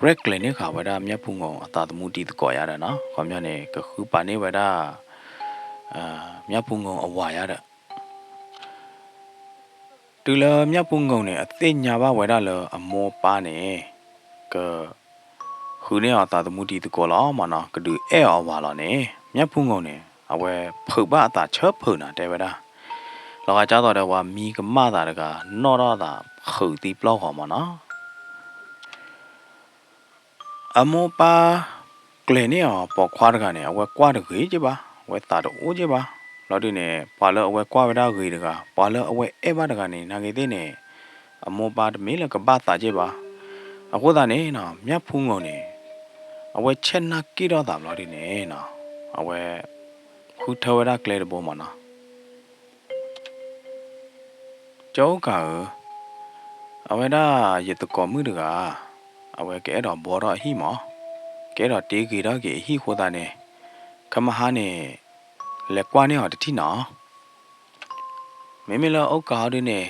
ရဲၣ်ကျဲၤန့ၢ်ဃာ်ဝဲဒၣ်မၠၣ်ဖူငိၣ်အသးသမူတံၤသကိးယါဒီးနီၤ, ခီပညီန့ၣ် ကဃုပာ်န့ၢ်ဝဲဒၣ် မၠၣ်ဖူငိၣ်အဝၤယါဒီး တုၤလၢမၠၣ်ဖူငိၣ်န့ၣ် အသ့ၣ်ညါဘၣ်ဝဲဒၣ်လၢအမိၢ်အပၢ်န့ၣ် က ဃုန့ၢ်အီၤသးသမူတံၤသကိးလီၤမ့ၢ်နီၤ, ကဒုးအဲၣ်အီၤအဝၤလီၤန့ၣ် မၠၣ်ဖူငိၣ်န့ၣ် အဝဲဖုးဘၣ်အသးဆၢဖုးနၤတဲဝဲဒၣ်, လီၤဂာ်ကၢ်သိးဒီးပှၤမံကမၣ်သးတဂၤ နီၣ်ထီၣ်သးဖုးသံပျီၢ်ဂီၤမ့ၢ်နီၤ. အမိၢ်ပၢ်ကျဲၤန့ၢ်အီၤပိာ်ခွါတဂၤန့ၣ် အဝဲကွၢ်တဂ့ၤက့ဘၣ်, အဝဲသးတအိၣ်က့ဘၣ်. ဘျီဒုန့ၣ် ပှၤလၢအဝဲကွၢ်ဝဲဒၣ်ဂ့ၤတဂၤ, ပှၤလၢအဝဲအဲၣ်ဘၣ်တဂၤန့ၣ် နာ်ဂ့ၤသ့ၣ်န့ၣ် အမိၢ်ပၢ်တမ့ၢ်လၢကဘၣ်သးက့ဘၣ်. အဃိသတးန့ၣ်နီၤ မၠၣ်ဖူငိၣ်န့ၣ် အဝဲဆဲးနာ်က့ၤထီၣ်သးဘျီဒုန့ၣ်နီၤ အဝဲဃုထၢဝဲဒၣ်ကျဲတဘိမ့ၢ်နီၤ. ကၠီအိၣ်ကးဧၢ, အဝဲဒၣ်ယသကိးမုၣ်တဂၤ, အဝဲကအဲၣ်ဒိးဘှီထီၣ်အဟံၣ်မး, ကအဲၣ်ဒိးတ့ဂ့ၤထီၣ်က့ၤအဟံၣ်အဃိသတးန့ၣ်, ခဲမုၢ်ဟါန့ၣ် လဲၤကွၢ်န့ၢ်အီၤတထံၣ်နီၤ. မ့မ့ၢ်လၢအိၣ်ကးဟီဒုန့ၣ်,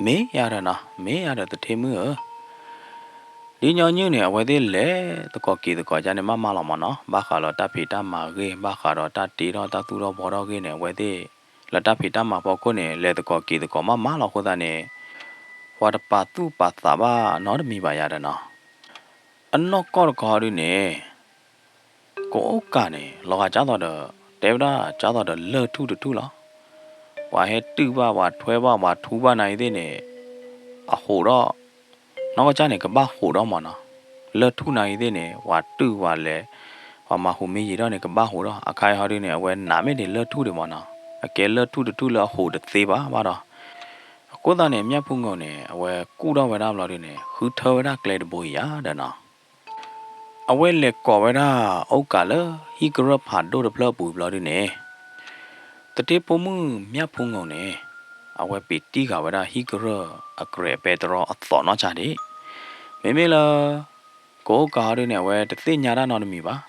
မ့ၢ်ယၤဒီးနီၤ, မ့ၢ်ယၤဒီးသထ့မုၣ်ဧၢ ဒ်ညီနုၢ်န့ၣ် အဝဲသ့ၣ်လဲၤသကိးက့ၤသကိးကန့ၣ် မးမးလီၤမၢ်နီၤ, ဘၣ်ဃးဒီးတၢ်ဖံးတၢ်မၤဂ့ၢ် ဘၣ်ဃးဒီးတၢ်တ့ထီၣ်တၢ်သူၣ်ထီၣ်ဘှီထီၣ်ဂ့ၢ်န့ၣ် အဝဲသ့ၣ် လၢတၢ်ဖံးတၢ်မၤဖီခိၣ်န့ၣ် လဲၤသကိးက့ၤသကိးမးမးလီၤအဃိသတးန့ၣ် ပှၤတပာ်သူၣ်ပာ်သးဘၣ်နီတမံၤဘၣ်ယၤဒီးနီၤ. အနီၢ်ကီၢ်တခီဒုန့ၣ် ကအိၣ်ကးန့ၣ် လီၤဂာ်ကၢ်သိးဒီး တဲဝဲဒၣ်ကၢ်သိးဒီးလၢၢ်ထူၣ်တထူၣ်လီၤ. ပှၤဟဲတုၢ်ဘၣ် ပှၤထွဲဘၣ် ပှၤထူဘၣ်နၤအံၤသ့ၣ်န့ၣ် အဟိးဒီး နီၢ်ကီၢ်ကၢ်န့ၣ် ကဘၣ်ဟိးဒီးမၢ်နီၤ. လၢၢ်ထူၣ်နၤအံၤသ့ၣ်န့ၣ် ပှၤတုၢ်ပှၤလဲၤ ပှၤမၤဟူးမ့ၢ်ယံာ်ထီၣ်န့ၣ် ကဘၣ်ဟိးဒီး အခါအံၤဟီဒုန့ၣ် အဝဲနာ်မ့ၢ်ဒ်လၢၢ်ထူၣ်ဒံးမၢ်နီၤ. အကဲလၢၢ်ထူၣ်တထူၣ်လၢအဟိးတသ့ဘၣ်ဘၣ်ဒီး အဃိသတးန့ၣ် မျၢ်ဖူငိၣ်န့ၣ် အဝဲကူၣ်ထီၣ်ဝဲဒၣ်ဘျီဒုန့ၣ် ဃုထၢဝဲဒၣ်ကျဲတဘိအံၤယၤဒီးနီၤ. အဝဲလဲၤကိးဝဲဒၣ်အိၣ်ကးလၢဟံၣ်ကရၢၢ်ဖးဒိၣ်တဖျၢၣ်အပူၤဘျီဒုန့ၣ် သထ့ဖိမုၣ်မျၢ်ဖူငိၣ်န့ၣ် အဝဲပ့ၤတံၢ်ဃာ်ဝဲဒၣ်ဟံၣ်ကရၢၢ်အကြဲးအပဲတြီအသိးနီၢ်ကၢ်ဒံး. မ့မ့ၢ်လၢ ကအိၣ်ကးဟီဒုန့ၣ် အဝဲတသ့ၣ်ညါတၢ်နီတမံၤဘၣ်.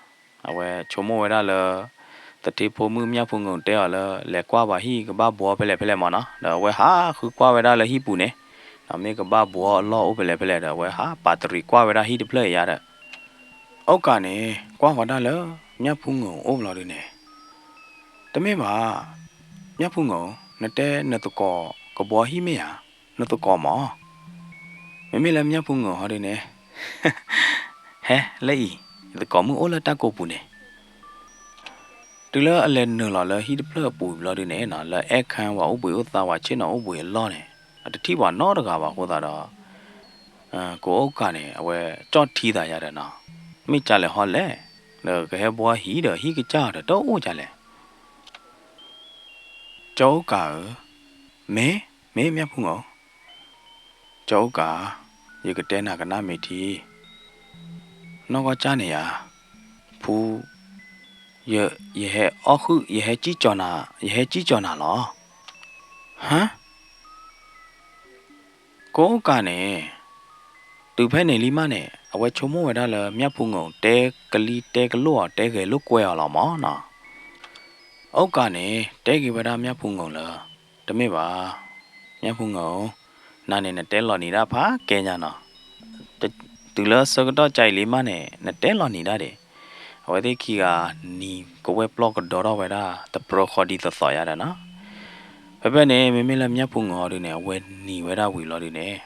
အဝဲဆိကမိၣ်ဝဲဒၣ်လၢ သထ့ဖိမုၣ်မျၢ်ဖူငိၣ်တဲအီၤလၢ လဲၤကွၢ်ပှၤဟံၣ်ကဘၣ်ဘှီဖဲလဲၣ်ဖဲလဲၣ်မၢ်နီၤ, ဒီးအဝဲဟးဃုကွၢ်ဝဲဒၣ်လၢဟံၣ်ပူၤန့ၣ် ဒီးမ့ၢ်ကဘၣ်ဘှီအလီၢ်အိၣ်ဖဲလဲၣ်ဖဲလဲၣ်ဒီး အဝဲဟးပာ်တရံးကွၢ်ဝဲဒၣ်ဟံၣ်တဖျၢၣ်အံၤယၤဒီး အိၣ်ကးန့ၣ် ကွၢ်ဃီၤတၢ်လၢမျၢ်ဖူငိၣ်အိၣ်ဘျီဒုန့ၣ် တမ့ၢ်ဘၣ်, မျၢ်ဖူငိၣ် နတဲနသကိးကဘှီဟံၣ်မ့ၢ်ဧါ, နသကိးမၢ်. မ့မ့ၢ်လၢမျၢ်ဖူငိၣ်ဟီဒုန့ၣ် ဟဲလၢအံၤ, ယသကိးမုၣ်အိၣ်လၢတၢ်ကိးပူၤန့ၣ် တုၤလၢအလဲၤနုာ်လီၤလၢဟံၣ်တဖျၢၣ်အပူၤဘျီဒုန့ၣ် လၢအဲၣ်ခါပှၤအိၣ်ဘှံးအိၣ်သါ ပှၤဆ့ၣ်နီၤအိၣ်ဘှံးအလီၢ်န့ၣ် အတထံၣ်ပှၤနီတဂၤဘၣ်အဃိသတးဒီး ကအိၣ်ကးန့ၣ် အဝဲကၠီၣ်ထံသးယၤဒီးနီၤ, မ့ၢ်ကလဲၤဟီလဲၣ်, ဒီးကဟဲဘှီဟံၣ်ဒီးဟံၣ်ကစၢ်ဒီးတအိၣ်ကလဲၣ်. ကၠီအိၣ်ကးဧၢ, မ့ၢ်, မ့ၢ်မျၢ်ဖူငိၣ်, ကၠီအိၣ်ကး, ယကတဲနၤကနၣ်မ့ၢ်ထံ, နီၢ်ကီၢ်ကၢ်န့ၣ်ယၤ, ဖူ, ယ, ယဟဲအီၣ်ဃုာ် ယဟဲကံၣ်ကၠီၤနၤ, ယဟဲကံၣ်ကၠီၤနၤလီၤ. ဟါ ကအိၣ်ကးန့ၣ် တုၤဖဲန့ၣ်လံမးန့ၣ် အဝဲဆိကမိၣ်ဝဲဒၣ်လၢ မျၢ်ဖူငိၣ်တဲကလံၤတဲကလိာ်အီၤ တဲဂဲၤလိာ်ကွဲအီၤလီၤမၢ်နီၤ. အိၣ်ကးန့ၣ် တဲက့ၤဝဲဒၣ်မျၢ်ဖူငိၣ်လၢ တမ့ၢ်ဘၣ်, မျၢ်ဖူငိၣ်, နၤန့ၣ်နတဲလီၤနံၤဒၣ်ဖးကဲညါနီၤ. တုၤလၢဆၢကတီၢ်ကၢ်အံၤလံမးန့ၣ် နတဲလီၤနံၤဒၣ်ဒံး. အဝဲသ့ၣ်ခံဂၤနံၤကဝဲၢ်ပျီၢ်ကဒီထီၣ်ဝဲဒၣ် တပြၢဃီဒ်သိးသိးယၤဒီးနီၤ. ဖဲဖဲန့ၣ် မ့မ့ၢ်လၢမျၢ်ဖူငိၣ်ဟီဒုန့ၣ် အဝဲနံၤဝဲဒၣ်ဝံၤလီၤဒုန့ၣ်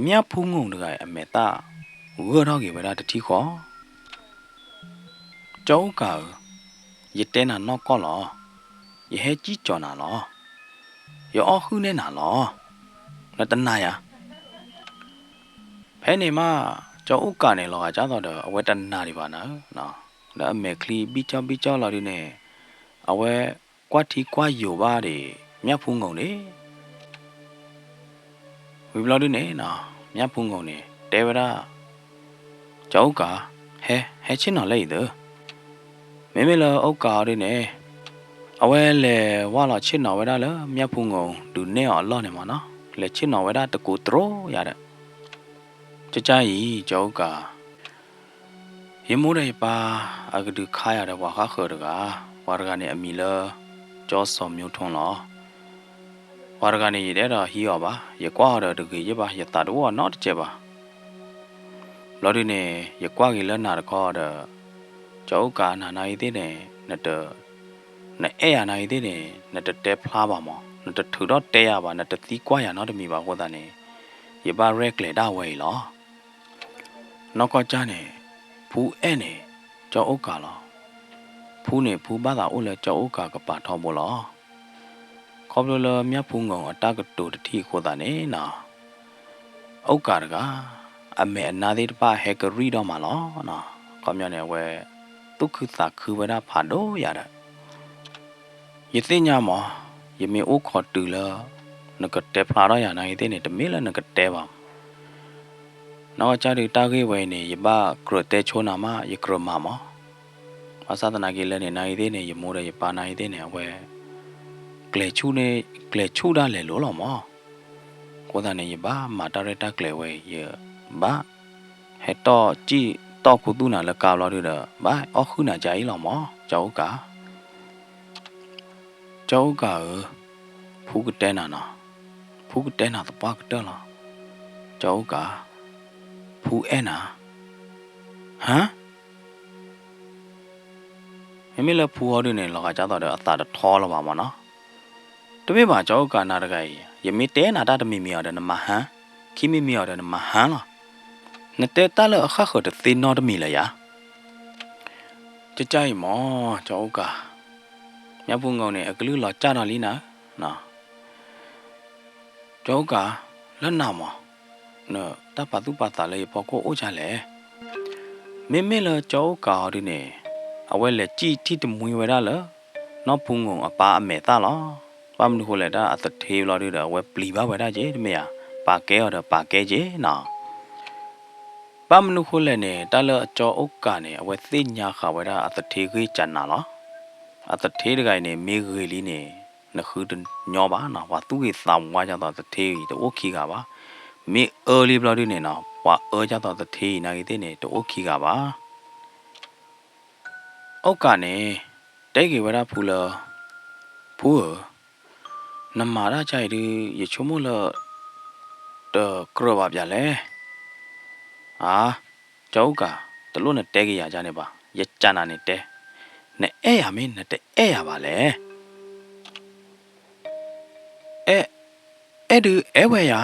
မျၢ်ဖူငိၣ်တဂၤအံၤအမဲာ်သၣ် ဂၢၢ်ထီၣ်က့ၤဝဲဒၣ်တထံၣ်ဃီ ကၠီအိၣ်ကးဧၢ, ယတဲနၤနီၢ်ကီၢ်လီၤ. ယဟဲကံၣ်ကၠီၤနၤလီၤ. ယအီၣ်ဃုာ်န့ၢ်နၤလီၤ. နတနာ်ယၤ. ဖဲန့ၣ်မး ကၠီအိၣ်ကးန့ၣ် လီၤဂာ်ကၢ်သိးဒီး အဝဲတနာ်ဒံးဘၣ်နၤဧၢ, ဒီးအမဲာ်ချံဘံၣ်ကၠီဘံၣ်ကၠီလီၤဒုန့ၣ် အဝဲကွၢ်ထံကွၢ်ယိာ်ဘၣ်ဒံး မျၢ်ဖူငိၣ်န့ၣ် ဝံၤဘျီဒုန့ၣ် မျၢ်ဖူငိၣ်န့ၣ် တဲဝဲဒၣ် ကၠီအိၣ်ကး, ဟဲ, ဟဲဆ့ၣ်နီၤလၢအံၤသု. မ့မ့ၢ်လၢအိၣ်ကးအီၤဒုန့ၣ် အဝဲလဲၤဝၢ်လီၤဆ့ၣ်နီၤဝဲဒၣ်လၢမျၢ်ဖူငိၣ်ဒုးနဲၣ်အီၤအလီၢ်န့ၣ်မၢ်နီၤ, လဲၤဆ့ၣ်နီၤဝဲဒၣ်တကူးတြိယၤဒီး ကၠၢကၠၢအံၤ ကၠီအိၣ်ကး, ယမိၢ်ဒီးယပၢ်အကဒုးခါယၤဒီးပှၤဃၣ်ဃၢၤတဂၤ, ပှၤတဂၤန့ၣ်အမံၤလၢ ကၠီစီၤမၠိထိလီၤ. ပှၤတဂၤန့ၣ် ယတအဲၣ်ဒိးဟံးအီၤဘၣ်, ယကွၢ်အီၤဒီးတဂ့ၤယဲၢ်ဘၣ်, ယသးတအိၣ်အီၤနီတစဲးဘၣ်. ဘျီဒုန့ၣ် ယကွၢ်က့ၤလၢနၤတခီဒီး ကၠီအိၣ်ကးနၤနၤအံၤသ့ၣ်န့ၣ် နအဲၣ်ယၤနၤအံၤသ့ၣ်န့ၣ် နတတဲဖျါဘၣ်မး, နတထုးထီၣ်တဲယၤဘၣ်, နတသံကွၢ်ယၤနီတမံၤဘၣ်အဃိသတးန့ၣ် ယဘၣ်ရဲၣ်ကျဲၤဒၣ်ဝဲအံၤလီၤ. နီၢ်ကီၢ်ကၢ်န့ၣ် ဖူအဲၣ်န့ၣ် ကၠီအိၣ်ကးလီၤ. ဖူန့ၣ် ဖူဘၣ်သးအိၣ်လၢကၠီအိၣ်ကးကပၤထီဘိလီၤ. ခီဖျိလၢမျၢ်ဖူငိၣ်အတၢ်ကတိၤတထံၣ်အဃိသတးန့ၣ်နီၤ အိၣ်ကးတဂၤ အမဲာ်အနါသ့ၣ်တဖၣ်ဟဲကရံၣ်ဒီးမးလီၤ. ခီပညီန့ၣ် အဝဲ သူၣ်ခုသးခုဝဲဒၣ်ဖးဒိၣ်ယၤဒီး ယသ့ၣ်ညါမး, ယမ့ၢ်အိၣ်ခိးတုၤလၢ နကတဲဖျါထီၣ်ယၤနၤအံၤသ့ၣ်န့ၣ် တမ့ၢ်လၢနကတဲဘၣ်မး. နီၢ်ကီၢ်ကၢ်ဒုးတၢ်ဂ့ၢ်ဝဲအံၤန့ၣ် ယဘၣ်ကြၢးတဲဆိနၤမး ယကြၢးမၤမး. ဘၣ်ဆၣ်သနာ်က့လၢန့ၣ် နၤအံၤသ့ၣ်န့ၣ် ယမိၢ်ဒီးယပၢ်နၤအံၤသ့ၣ်န့ၣ် အဝဲ ကျဲၤဆူၣ်န့ၣ် ကျဲၤဆူၣ်ဒၣ်လဲာ်လိၤလီၤမး. အဃိသတးန့ၣ် ယဘၣ်မၤတၢ်ရဲၣ်တၢ်ကျဲၤဝဲအံၤ ယဘၣ် ဟဲတီၢ်ကံၣ်တီၢ်ခူသူၣ်နၤလၢကါဘျီဒုဒီး ဘၣ်အီၣ်ဃုာ်နၤကါအံၤလီၤမး ကၠီအိၣ်ကး. ကၠီအိၣ်ကးဧၢ, ဖူကတဲနၤနီၤ, ဖူကတဲနၤသပှၢ်ကတၢၢ်လီၤ. ကၠီအိၣ်ကး, ဖ ဖူအဲၣ်နၤ, ဟါ, မ့မ့ၢ်လၢဖူဟီဒုန့ၣ် လီၤဂာ်ကၢ်သိးဒီးအသးတထီလၢၤဘၣ်မၢ်နီၤ, တမ့ၢ်ဘၣ်ကၠီအိၣ်ကၢ်နၤတဂၤအံၤ, ယမ့ၢ်တဲနၤတၢ်တမံၤမံၤအီၤဒီးနမၤဟါ, ခံမံၤမံၤအီၤဒီးနမၤဟါလီၤ, နတဲတၢ်လၢအဃၣ်ဃၢၤတသ့နီတမံၤလၢၤယၤ ကကၢ်အံၤမၢ် ကၠီအိၣ်ကၢ်, ညၣ်ဖူငိၤန့ၣ် အကလုၢ်လီၤကၢ်ဒီးလံနၤ, ကၠီအိၣ်ကၢ်, လၢနၤမၢ်, နတၢ်ပာ်သူၣ်ပာ်သးလၢယဖီခိၣ်အိၣ်ဒ်လဲၣ်, မ့မ့ၢ်လၢကၠီအိၣ်ကၢ်အီၤဒုန့ၣ်, အဝဲလဲၤစံၣ်ထံၣ်တမှံဝဲဒၣ်လၢ နီၢ်ဖူငိၤအပၢ်အမဲာ်သၣ်လီၤ, ဘၣ်မနုၤဃိလဲၣ်တၢ်အသထ့ဘျီဒုဒီး အဝဲပျံၤဘၣ်ဝဲဒၣ်က့ၤတမ့ၢ်ဧါ, ပာ်ကဲအီၤဒီးပာ်ကဲက့ၤနီၤ ဘၣ်မနုၤဃိလဲၣ်န့ၣ် တၢ်လၢအကၠီအိၣ်ကၢ်န့ၣ် အဝဲသ့ၣ်ညါဃာ်ဝဲဒၣ်အသထ့ဂ့ၢ်ကၢ်နၤလီၤ. အသထ့တဂၤအံၤန့ၣ် မ့ၢ်ဂ့ၤလံန့ၣ် နဃုတညီဘၣ်နီၤ, ပှၤသူၣ်ဂ့ၤသးဝါကၢ်သိးသထ့အံၤ တအိၣ်ခံဂၤဘၣ်. မ့ၢ်အၢလံဘျီဒုန့ၣ်နီၤ, ပှၤအၢကၢ်သိးသထ့အံၤနာ်က့ၤသ့ၣ်န့ၣ် တအိၣ်ခံဂၤဘၣ်. အိၣ်ကၢ်န့ၣ် တဲက့ၤဝဲဒၣ်ဖူလၢ ဖူဧၢ, နမၤတၢ်ကါအံၤဒု ယဆိကမိၣ်လၢ တကြၢးဘၣ်ပၠးလဲၣ်. အါ, ကၠီအိၣ်ကၢ်, တလိၣ်နတဲက့ၤယၤဒ်န့ၣ်ဘၣ်, ယကၢ်နၤန့ၣ်တဲ, နအဲၣ်ယၤမ့ၢ်နတအဲၣ်ယၤဘၣ်လဲၣ်. အဲၣ်, အဲၣ်ဒုးအဲၣ်ဝဲယၤ,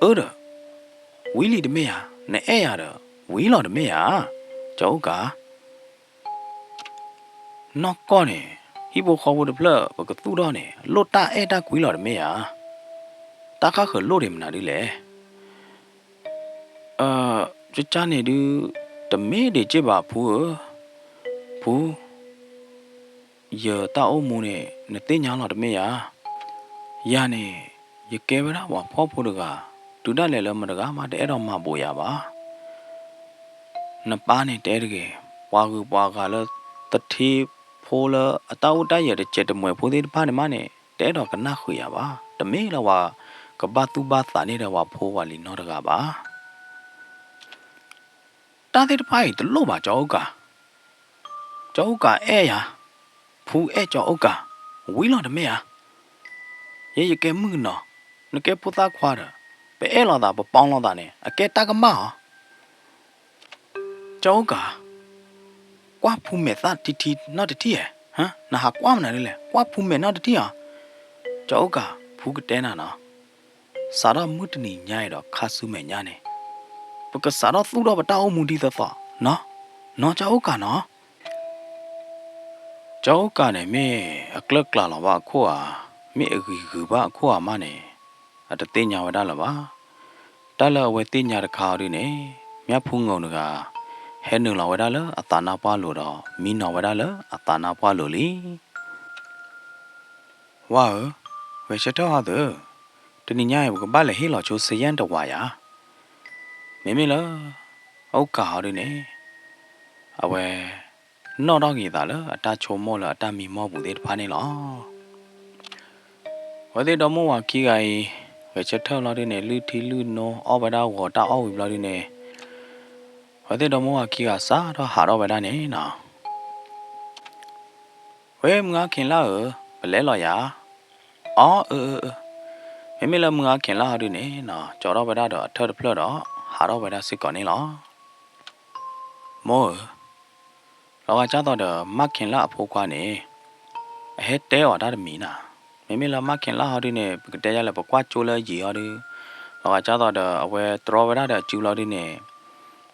အၢဒီး ဝံၤလံတမ့ၢ်ဧါ, နအဲၣ်ယၤဒီး ဝံၤလီၤတမ့ၢ်ဧါ, ကၠီအိၣ်ကၢ်. နီၢ်ကီၢ်န့ၣ် ဟံၣ်ဖိဃီဖိတဖျၢၣ် ပကသူၣ်ထီၣ်န့ၣ် လိၣ်တၢ်အဲၣ်တၢ်ကွံလီၤတမ့ၢ်ဧါ. တၢ်ဃၣ်ဃၢၤလိၣ်ဒံးမနုၤဒ်လဲၣ်. ကကၢ်န့ၣ်ဒု တမ့ၢ်ဒံးက့ၢ်ဘၣ်ဖူဧၢ, ဖူ, ယတၢ်အိၣ်မူန့ၣ် နသ့ၣ်ညါလီၤတမ့ၢ်ဧါ. ယၤန့ၣ် ယကဲဝဲဒၣ်ပှၤဖှီၣ်ဖိတဂၤ, တုၤဒၣ်လဲာ်လၢမတဂၤမးတအဲၣ်ဒိးမၤဘိးယၤဘၣ်. နပၢ်န့ၣ်တဲတဂ့ၤ, ပှၤဂုၤပှၤဂၤလၢ သထ့ဖိလၢအတၢ်အိၣ်တၢ်ယၢၤတစဲးတမှဲၤဖိသ့ၣ်တဖၣ်န့ၣ်မးန့ၣ် တအဲၣ်ဒိးကနၣ်ဃုာ်ယၤဘၣ်. တမ့ၢ်လၢပှၤကဘၣ်သူၣ်ဘၣ်သးန့ၢ်ဒီးပှၤဖိပှၤလံၤနီတဂၤဘၣ်. တၢ်သ့ၣ်တဖၣ်အံၤတလိၣ်ဘၣ်ကၠီအိၣ်ကၢ်. ကၠီအိၣ်ကၢ်အဲၣ်ယၤ, ဖူအဲၣ်ကၠီအိၣ်ကၢ်, ဝံၤလီၤတမ့ၢ်ဧါ. ယဲယကဲမုၣ်ကနီၤ, နကဲဖိသၣ်ခွါဒီး, ပအဲၣ်လိာ်သးပပီလိာ်သးန့ၣ် အကဲတၢ်ကမၣ်ဧါ. ကၠီအိၣ်ကၢ်, ကွၢ်ဖူမဲာ်သၣ်ထံထံနီတထံၣ်ဧါ, နဟးကွၢ်မနုၤဒ်လဲၣ်, ကွၢ်ဖူမဲာ်နီတထံၣ်ဧါ. ကၠီအိၣ်ကၢ်, ဖူကတဲနၤနီၤ, စးထီၣ်မုၢ်တနံၤညါအံၤဒီးခါဆူမဲာ်ညါန့ၣ်, ပကစးထီၣ်သူၣ်ထီၣ်ပတၢ်အိၣ်မူဒ်သိးသိးနီၤ, နီၤကၠီအိၣ်ကၢ်နီၤ. ကၠီအိၣ်ကၢ်န့ၣ်မ့ၢ်အကျၢၢ်ကျးလီၤဘၣ်အခိၣ်ဧါ, မ့ၢ်အဂံၢ်ဂုာ်ဘၣ်အခိၣ်ဧါမးန့ၣ်, အတသ့ၣ်ညါဝဲဒၣ်လၢၤဘၣ်. တၢ်လၢအဝဲသ့ၣ်ညါတခါအီၤဒုန့ၣ်, မၠၣ်ဖူငိၤတဂၤ ဟဲနုာ်လီၤဝဲဒၣ်လၢအသးနါပှၢ်လိၤဒီး မံနီၤဝဲဒၣ်လၢအသးနါပှၢ်လိၤလံ. ဝါဧၢ, ဂဲၤဆၢထၢၣ်ဟီသု, တနံၤညါအံၤ ပကဘၣ်လဲၤဟ့ၣ်လီၤဆိ စယၣ်တဝးယၤ. မ့မ့ၢ်လၢ အိၣ်ကၢ်ဟီဒုန့ၣ်, အဝဲ နီၣ်ထီၣ်က့ၤသးလၢအတၢ်ဆိကမိၣ်လၢအတၢ်မံမီၢ်ပူၤသ့ၣ်တဖၣ်န့ၣ်လီၤ. အဝဲသ့ၣ်ဒီမိၢ်ဝၤခံဂၤအံၤ, ဂဲၤဆၢထၢၣ်လီၤဒုန့ၣ် လုၢ်ထံလုၢ်နိ အီၣ်ဝဲဒၣ်ဂီၤတၢ်အီၣ်ဝံၤဘျီဒုန့ၣ်, အဝဲသ့ၣ်ဒီမိၢ်ဝၤခံဂၤစးထီၣ်ဟးထီၣ်ဝဲဒၣ်န့ၣ်နီၤ. ဝဲမုၢ်ဂၤခ့ၤလၢ်ဧၢ, ပလဲၤလီၤယၤ. အီ အၢ အၢ အၢ, မ့မ့ၢ်လၢမုၢ်ဂၤခ့ၤလၢ်ဟီဒုန့ၣ်နီၤ, ကၠီထီၣ်ဝဲဒၣ်ဒီးအထၢၣ်တဖျၢၣ်ဒီး ဟးထီၣ်ဝဲဒၣ်စ့ၢ်ကီးန့ၣ်လီၤ. မိၢ်ဧၢ, လီၤဂာ်ကၢ်သိးဒီး မၢ်ခ့ၤလၢ်အဖိခွါန့ၣ်, အဟဲတဲအီၤတၢ်တမံၤနီၤ. မ့မ့ၢ်လၢမၢ်ခ့ၤလၢ်ဟီဒုန့ၣ် ပကတဲယၤလဲၣ် ပကွၢ်ကၠိလၢယံၤဟီဒု, လီၤဂာ်ကၢ်သိးဒီး အဝဲတြီဝဲဒၣ်ဒီးအစုဘျီဒုန့ၣ်,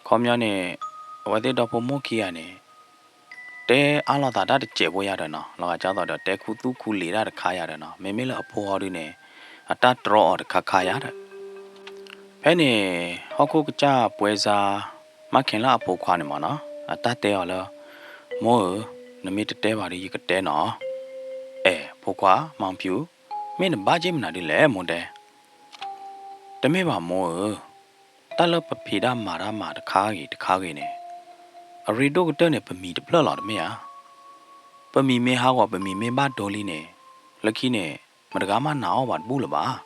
ခီပညီန့ၣ်, အဝဲသ့ၣ်ဒီဖိမိၢ်ခံဂၤန့ၣ် တဲအါလိာ်သးတၢ်တစဲးဖိယၤဒီးနီၤ, လီၤဂာ်ကၢ်သိးဒီး တဲခူသူၣ်ခူလံာ်တၢ်တခါယၤဒီးနီၤ, မ့မ့ၢ်လၢအဖိဟီဒုန့ၣ်, အတၢ်တြီအီၤတခါခါယၤဒီး ဖဲန့ၣ်, ဟီၣ်ခိၣ်ကစၢ်ပှဲၤစါ, မၢ်ခ့ၤလၢ်အဖိခွါန့ၣ်မးနီၤ, အတၢ်တဲအီၤလၢ, မိၢ်ဧၢ, နမ့ၢ်တတဲဘၣ်ဒီးယကတဲနီၤ. အဲၣ်, ဖိခွါ, မီဖၠူ, မ့ၢ်နဘၣ်က့ၤမနုၤဒ်လဲၣ်မိၢ်တဲ. တမ့ၢ်ဘၣ်မိၢ်ဧၢ, တၢ်လၢပဖံးတၢ်မၤတၢ်မၤတခါဂ့ၤတခါဂ့ၤန့ၣ်, အရ့ဒိၣ်ကတၢၢ်န့ၣ် ပမံၤတဖျၢၣ်လီၤတမ့ၢ်ဧါ. ပမံၤမ့ၢ်ဟးဂီၤ ပမံၤမ့ၢ်ဘၣ်ဒိလံန့ၣ်, လၢခံန့ၣ်, မတဂၤမးနာ်အီၤဘၣ်တဘူၣ်လၢၤဘၣ်.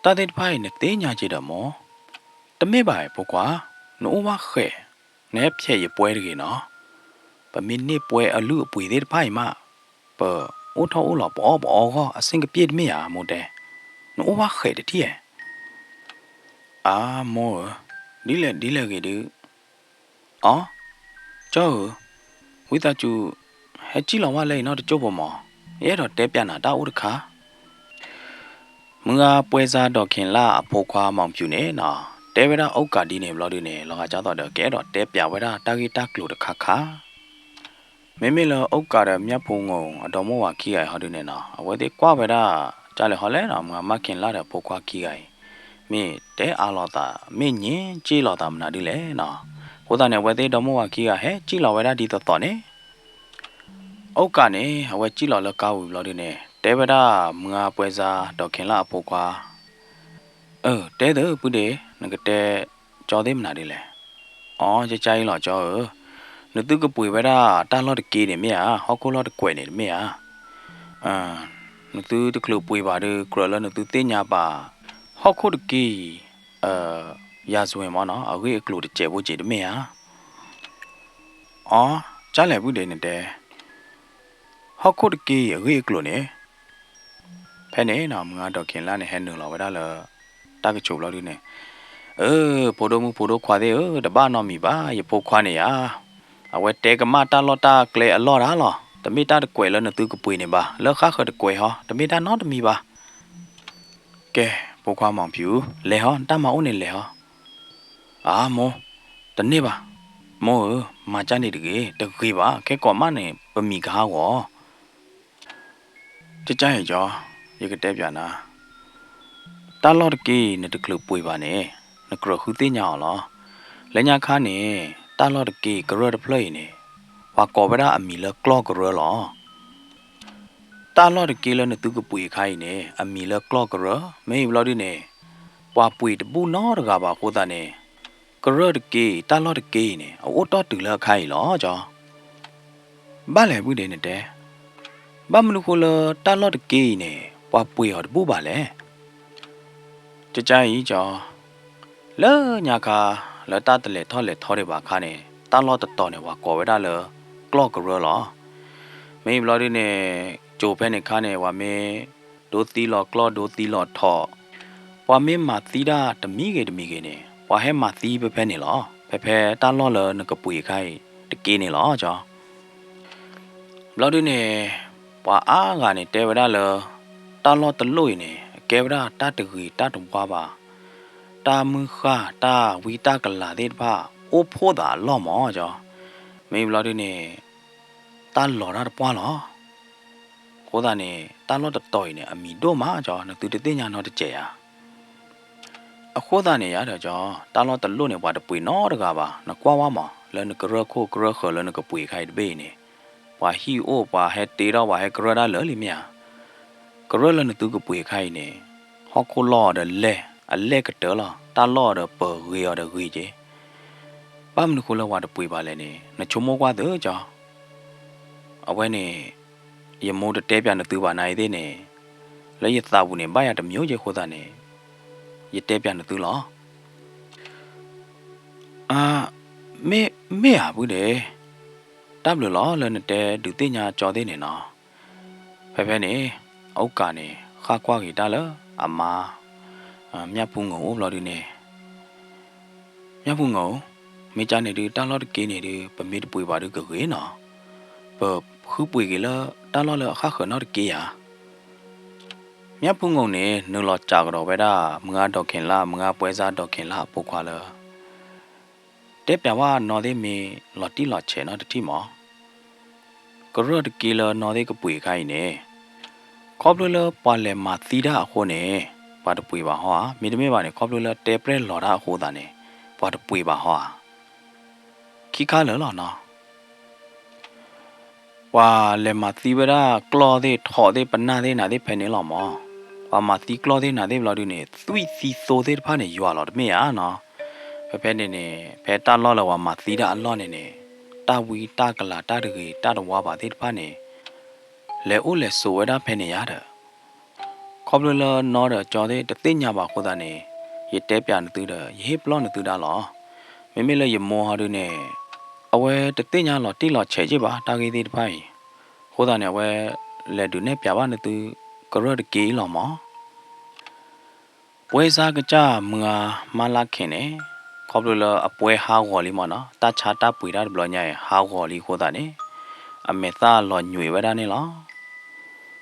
တၢ်သ့ၣ်တဖၣ်အံၤနသ့ၣ်ညါက့ၤဒီးမိၢ်. တမ့ၢ်ဘၣ်အံၤဖိခွါ, နအိၣ်ဝဲဃဲး, နဟဲဖျဲးယပှဲၤတဂ့ၤနီၤ. ပမ့ၢ်န့ၢ်ပှဲၤအလုၢ်အပှ့ၤသ့ၣ်တဖၣ်အံၤမး, ပအိၣ်ထီၣ်အိၣ်လီၤပအီၣ်ပအီဂီၢ်အဆ့ၣ်ကပျ့ၣ်တမ့ၢ်ဧါမိၢ်တဲ. နအိၣ်ဝဲဃဲးတထံၣ်ဧါ. အါမိၢ်ဧၢ, ဒ်လဲၣ်ဒ်လဲၣ်ဂ့ၤဒုး, အီ, ကၠီဧၢ, ဝံသးစူၤ ဟဲစံၣ်လီၤဝဲလၢအံၤနီတကၠိၢ်ဖိမး, ယအဲၣ်ဒိးတဲပၠးနၤတၢ်အိၣ်တခါ. မုၢ်ဂၤပွဲစား ဒီးခင်လၢ်အဖိခွါ မောင်ဖြူ န့ၣ်နီၤ, တဲဝဲဒၣ်အိၣ်ကးဒ်န့ၣ်ဘျီဒုန့ၣ် လီၤဂာ်ကၢ်သိးဒီး ကအဲၣ်ဒိးတဲပၠးဝဲဒၣ်တၢ်ဂ့ၢ်တၢ်ကျိၤတခါခါ. မ့မ့ၢ်လၢအိၣ်ကးဒီး မြတ်ဖူးငုံ အဒီမိၢ်ဝၤခံဂၤအံၤဟီဒုန့ၣ်နီၤ, အဝဲသ့ၣ်ကွၢ်ဝဲဒၣ် ကၢ်လဲၣ်ဟီလဲၣ်နီၤ, မုၢ်ဂၤမၢ်ခင်လၢ်ဒီးအဖိခွါခံဂၤအံၤ မ့ၢ်တဲအါလိာ်သး မ့ၢ်ညံစ့ၣ်လိာ်သးမနုၤဒ်လဲၣ်နီၤ. အဃိသတးန့ၣ် အဝဲသ့ၣ်ဒီမိၢ်ဝၤခံဂၤဟဲစံၣ်လီၤဝဲဒၣ်ဒ်သိးသိးန့ၣ် အိၣ်ကးန့ၣ် အဝဲစံၣ်လီၤလၢကါဝံၤဘျီဒုန့ၣ် တဲဝဲဒၣ် မုၢ်ဂၤပွဲစား ဒီးခင်လၢ်အဖိခွါ, အၢ တဲသ့ပုၢ်ဒ့, နကတဲကၠီသ့ၣ်မနုၤဒ်လဲၣ်. အီ ကၠၢ်ကၠၢ်အံၤလီၤကၠီဧၢ, နသုကပှ့ၤဝဲဒၣ်တၢ်လီၢ်တက့န့ၣ်မ့ၢ်ဧါ, ဟီၣ်ခိၣ်လီၢ်တကွဲးန့ၣ်တမ့ၢ်ဧါ. နသုတချုးပှ့ၤဘၣ်ဒီး ကြၢးလၢနသုသ့ၣ်ညါပာ် ဟီၣ်ခိၣ်တက့အံၤ ယၤစွ့ၤမးနီၤ, အဂ့ၢ်အကျိၤတစဲးဖိက့တမ့ၢ်ဧါ. အီ, ကၢ်လဲၣ်ပုၢ်ဒ့နတဲ, ဟီၣ်ခိၣ်တက့အံၤအဂ့ၢ်အကျိၤန့ၣ်, ဖဲန့ၣ်နီၤ မုၢ်ဂၤဒီးခင်လၢ်န့ၣ် ဟဲနုာ်လီၤဝဲဒၣ်လၢ တၢ်ကဆိးဘျီဒုန့ၣ်, အၢ ဖိဒိၣ်မုၣ်ဖိဒိၣ်ခွါသ့ၣ်ဧၢ, တဘၣ်နီတမံၤဘၣ်, ယဖိခွါန့ၣ်ယါ, အဝဲတဲကမၣ်တၢ်လီၢ်တၢ်ကျဲအလီၢ်တၢ်လီၤ, တမ့ၢ်တၢ်တကွဲးလၢနသုကပှ့ၤန့ၣ်ဘၣ်, လၢဃၣ်ဃၢၤတကွဲးဟီ, တမ့ၢ်တၢ်နီတမံၤဘၣ်. ကဲ, ဖိခွါ မောင်ဖြူ, လဲၤဟီ, နတၢ်မၤအိၣ်န့ၣ်လဲၤဟီ. အါ မိၢ်, တန့ၢ်ဘၣ်. မိၢ်ဧၢ, မၤကၢ်န့ၣ်တဂ့ၤ, တဂ့ၤဘၣ်, ခဲကိးမးန့ၣ် ပမံၤကဟးဂီၤ. ကၠၢ်ကၠၢ်အံၤကၠီ, ယကတဲပၠးနၤ, တၢ်လီၢ်တက့အံၤ နတချုးပှ့ၤဘၣ်န့ၣ် နကြၢးဃုသ့ၣ်ညါအီၤလီၤ. လၢညါခါန့ၣ် တၢ်လီၢ်တက့ကရၢၢ်တဖျၢၣ်အံၤန့ၣ် ပှၤကိးဝဲဒၣ်အမံၤလၢကျီၢ်ကရၢၢ်လီၤ. တၢ်လီၢ်တက့လၢနသုကပှ့ၤအခါအံၤန့ၣ် အမံၤလၢကျီၢ်ကရၢၢ်, မ့ၢ်အံၤဘျီဒုန့ၣ် ပှၤပှ့ၤတဘူၣ်နီတဂၤဘၣ်အဃိသတးန့ၣ် ကရၢၢ်တက့ တၢ်လီၢ်တက့အံၤန့ၣ် အအိၣ်တီၢ်တုၤလၢအခါအံၤလီၤကၠီ. ဘၣ်လဲၣ်ပုၢ်ဒ့နတဲ, ဘၣ်မနုၤဃိလၢတၢ်လီၢ်တက့အံၤန့ၣ် ပှၤပှ့ၤအီၤတဘူၣ်ဘၣ်လဲၣ်. ကၠၢ်ကၠၢ်အံၤကၠီ, လၢညါခါ လၢတၢ်တလဲၤထီၣ်လဲၤထီဒံးဘၣ်အခါန့ၣ် တၢ်လီၢ်တတီၤန့ၣ် ပှၤကိးဝဲဒၣ်လၢ ကျီၢ်ကရၢၢ်လီၤ. မ့ၢ်အံၤဘျီဒုန့ၣ် ကၠိၤဖဲန့ၣ်ခါန့ၣ် ပှၤမ့ၢ်ဒိသံလီၤကျီၢ်ဒိသံလီၤထီး, ပှၤမ့ၢ်မၤသံဒၣ်တမံၤဂ့ၤတမံၤဂ့ၤန့ၣ် ပှၤဟဲမၤသံဖဲဖဲန့ၣ်လီၤ. ဖဲဖဲတၢ်လီၢ်လၢနကပှ့ၤအခါအံၤတက့န့ၣ်လီၤကၠီ. ဘျီဒုန့ၣ် ပှၤအါဂၤန့ၣ်တဲဝဲဒၣ်လၢ တၢ်လီၢ်တလိၣ်အံၤန့ၣ် အကဲဝဲဒၣ်တၢ်တဂ့ၤတၢ်တဝါဘၣ်, တၢ်မုၢ်ဃၢ်တၢ်ဝံတၢ်ကလၤသ့ၣ်တဖၣ် အိၣ်ဖှိၣ်သးအလီၢ်မးကၠီ. မ့ၢ်ဘျီဒုန့ၣ် တၢ်လီၤတၢ်တပှၢ်လီၤ. အဃိသတးန့ၣ် တၢ်လီၢ်တတီၤအံၤန့ၣ် အမံၤဒိၣ်မးကၠီ, နသုတသ့ၣ်ညါနီတစဲးဧါ. အဃိသတးန့ၣ်ယၤဒီးကၠီ, တၢ်လီၢ်တလိၣ်န့ၣ် ပှၤတပှ့ၤနီတဂၤဘၣ်. နကွၢ်ဝဲမး လၢနကရၢၢ်ခိၣ်ကရၢၢ်ဃၢၤလၢနကပှ့ၤအခါအံၤတဘ့ၣ်အံၤန့ၣ် ပှၤဟံၣ်အိၣ် ပှၤဟဲတ့ထီၣ် ပှၤဟဲကရၢၢ်ဒၣ်လၢာ်လံမ့ၢ်ဧါ. ကရၢၢ်လၢနသုကပှ့ၤအခါအံၤန့ၣ် ဟီၣ်ခိၣ်လီၢ်အီၤဒီးလဲၢ် အလဲၢ်ကတၢၢ်လီၤ. တၢ်လီၢ်အီၤဒီးပၢၤဂ့ၤအီၤဒီးဂ့ၤက့ၤ. ဘၣ်မနုၤဃိလၢပှၤတပှ့ၤဘၣ်လဲၣ်န့ၣ် နဆိကမိၣ်ကွၢ်သုကၠီ. အဝဲန့ၣ် ယမိၢ်တတဲပၠးနသုဘၣ်နၤအံၤသ့ၣ်န့ၣ် လၢယသးပူၤန့ၣ် ဘၣ်ယၤတမံၤက့ၤအဃိသတးန့ၣ် ယတဲပၠးနသုလီၤ. အ မ့ၢ် မ့ၢ်ဧါပုၢ်ဒ့, တၢ်ဘျုးလီၤလၢနတဲဒုးသ့ၣ်ညါကၠီသ့ၣ်န့ၣ်နီၤ. ဖဲဖဲန့ၣ် အအိၣ်ကးန့ၣ် ဃၣ်ကွၢ်က့ၤတၢ်လၢအမါ မြတ်ဖူးငုံ အိၣ်ဘျီဒုန့ၣ် မြတ်ဖူးငုံ, မ့ၢ်ကၢ်န့ၣ်ဒုး တၢ်လီၢ်တက့န့ၣ်ဒုး ပမ့ၢ်တပှ့ၤဘၣ်ဒုးကဂ့ၤနီၤ, ပဃုပှ့ၤက့ၤလၢတၢ်လီၢ်လၢအဃၣ်ဃၢၤနီတက့ဧါ. မြတ်ဖူးငုံန့ၣ် နုာ်လီၤစးကဒီးဝဲဒၣ် မုၢ်ဂၤဒီးခင်လး မုၢ်ဂၤပွဲစားဒီးခင်လးအဖိခွါလၢ တဲပျးဝဲနီၢ်သ့ၣ်မ့ၢ်လီၤတံၢ်လီၤဆဲးနီတထံၣ်မး. ကရၢၢ်တက့လၢနီၢ်သ့ၣ်ကပှ့ၤအခါအံၤန့ၣ် ခီဖျိလၢပှၤလဲၤမၤသံတၢ်အဃိန့ၣ် ပှၤတပှ့ၤဘၣ်ဟီဧါ, မ့တမ့ၢ်ဘၣ်န့ၣ် ခီဖျိလၢတဲပြဲၢ်လီၤတၢ်အဃိသးန့ၣ် ပှၤတပှ့ၤဘၣ်ဟီဧါ. ခံခါလၢာ်လီၤနီၤ. ပှၤလဲၤမၤသံဝဲဒၣ်ကျီၢ်သ့ၣ် ထိးသ့ၣ် ပနၢ်သ့ၣ် နၤသ့ၣ်ဖဲန့ၣ်လီၤမး. ပှၤမၤသံကျီၢ်သ့ၣ်နၤသ့ၣ်ဘျီဒုန့ၣ် သွံၣ်သံသိသ့ၣ်တဖၣ်န့ၣ် ယွၤလီၤတမ့ၢ်ဧါနီၤ. ဖဲဖဲန့ၣ်န့ၣ် ဖဲတၢ်လီၢ်လၢပှၤမၤသံတၢ်အလီၢ်န့ၣ်န့ၣ် တၢ်ဝံတၢ်ကလၤ တၢ်တဂ့ၤတၢ်တဝါဘၣ်သ့ၣ်တဖၣ်န့ၣ် လဲၤအိၣ်လဲၤဆိးဝဲဒၣ်ဖဲန့ၣ်ယါဒီး ခီဖျိလၢနီၢ်ဒီးကၠီသ့ၣ်တသ့ၣ်ညါဘၣ်အဃိသတးန့ၣ် ယတဲပျးနသုဒီး ယဟ့ၣ်ပလီၢ်နသုဒၣ်လီၤ. မ့မ့ၢ်လၢယမိၢ်ဟီဒုန့ၣ် အဝဲတသ့ၣ်ညါလီၤတံၢ်လီၤဆဲးက့ၢ်ဘၣ် တၢ်ဂ့ၢ်သ့ၣ်တဖၣ်အံၤ. အဃိသတးန့ၣ် အဝဲလဲၤဒုးနဲၣ်ပျးဘၣ်နသု ကရၢၢ်တက့ၢ်အံၤလီၤမး. ပွဲစားကစၢ်မုၢ်ဂၤမါလါခ့န့ၣ် ခီဖျိလၢအပွဲဟးဂီၤလံမ့ၢ်နီၤ, တၢ်ဆါတၢ်ပှ့ၤတၢ်တဘျီညါအံၤ ဟးဂီၤလံအဃိသတးန့ၣ် အမဲာ်သၣ်လီၤညွံးဝဲဒၣ်န့ၣ်လီၤ.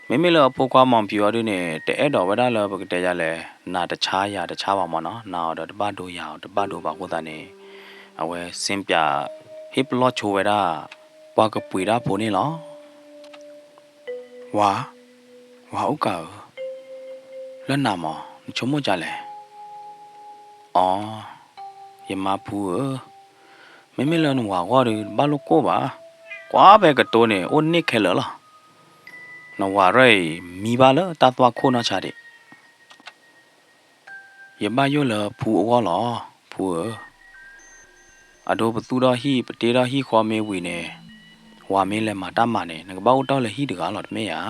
မ့မ့ၢ်လၢအဖိခွါမီၤဖံးအီၤဒုန့ၣ် တအဲၣ်ဒိးဝဲဒၣ်လၢပကတဲယၤလဲၣ် နၤတဆါယၤတဆါဘၣ်မ့ၢ်နီၤ, နၤအီၤဒီးတဘၣ်ဒိယၤအီၤတဘၣ်ဒိဘၣ်အဃိသတးန့ၣ် အဝဲစ့ပၠး ဟ့ၣ်ပလီၢ်ဆိဝဲဒၣ် ပှၤကပှ့ၤတၢ်ဖိန့ၣ်လီၤ. ဝၤ, ဝၤအိၣ်ကးဧၢ, လၢနၤမး နဆိကမိၣ်ကလဲၣ်. အိ, ယမါဖူဧၢ, မ့မ့ၢ်လၢနဝၤဂီၢ်ဒီး တဘၣ်လိၣ်ကိၢ်ဘၣ်, ကွၢ်ဖဲကတိၤန့ၣ် အိၣ်န့ၢ်ခဲလၢာ်လီၤ. နဝၤရၢၢ်အံၤ မံဘၣ်လၢတၢ်သွၣ်ခိၣ်နီၢ်ဆါဒံး ယဘၣ်ယိၣ်လၢဖူအဂီၢ်လီၤ, ဖူဧၢ. အဒိပသူၣ်ထီၣ်ဟံၣ် ပတ့ထီၣ်ဟံၣ်ဃီမ့ၢ်ဝံၤန့ၣ် ဝၤမ့ၢ်လဲၤမၤတၢ်မၤန့ၣ် နကဘၣ်အိၣ်တ့ၢ်လၢဟံၣ်တဂၤလီၤ တမ့ၢ်ဧါ.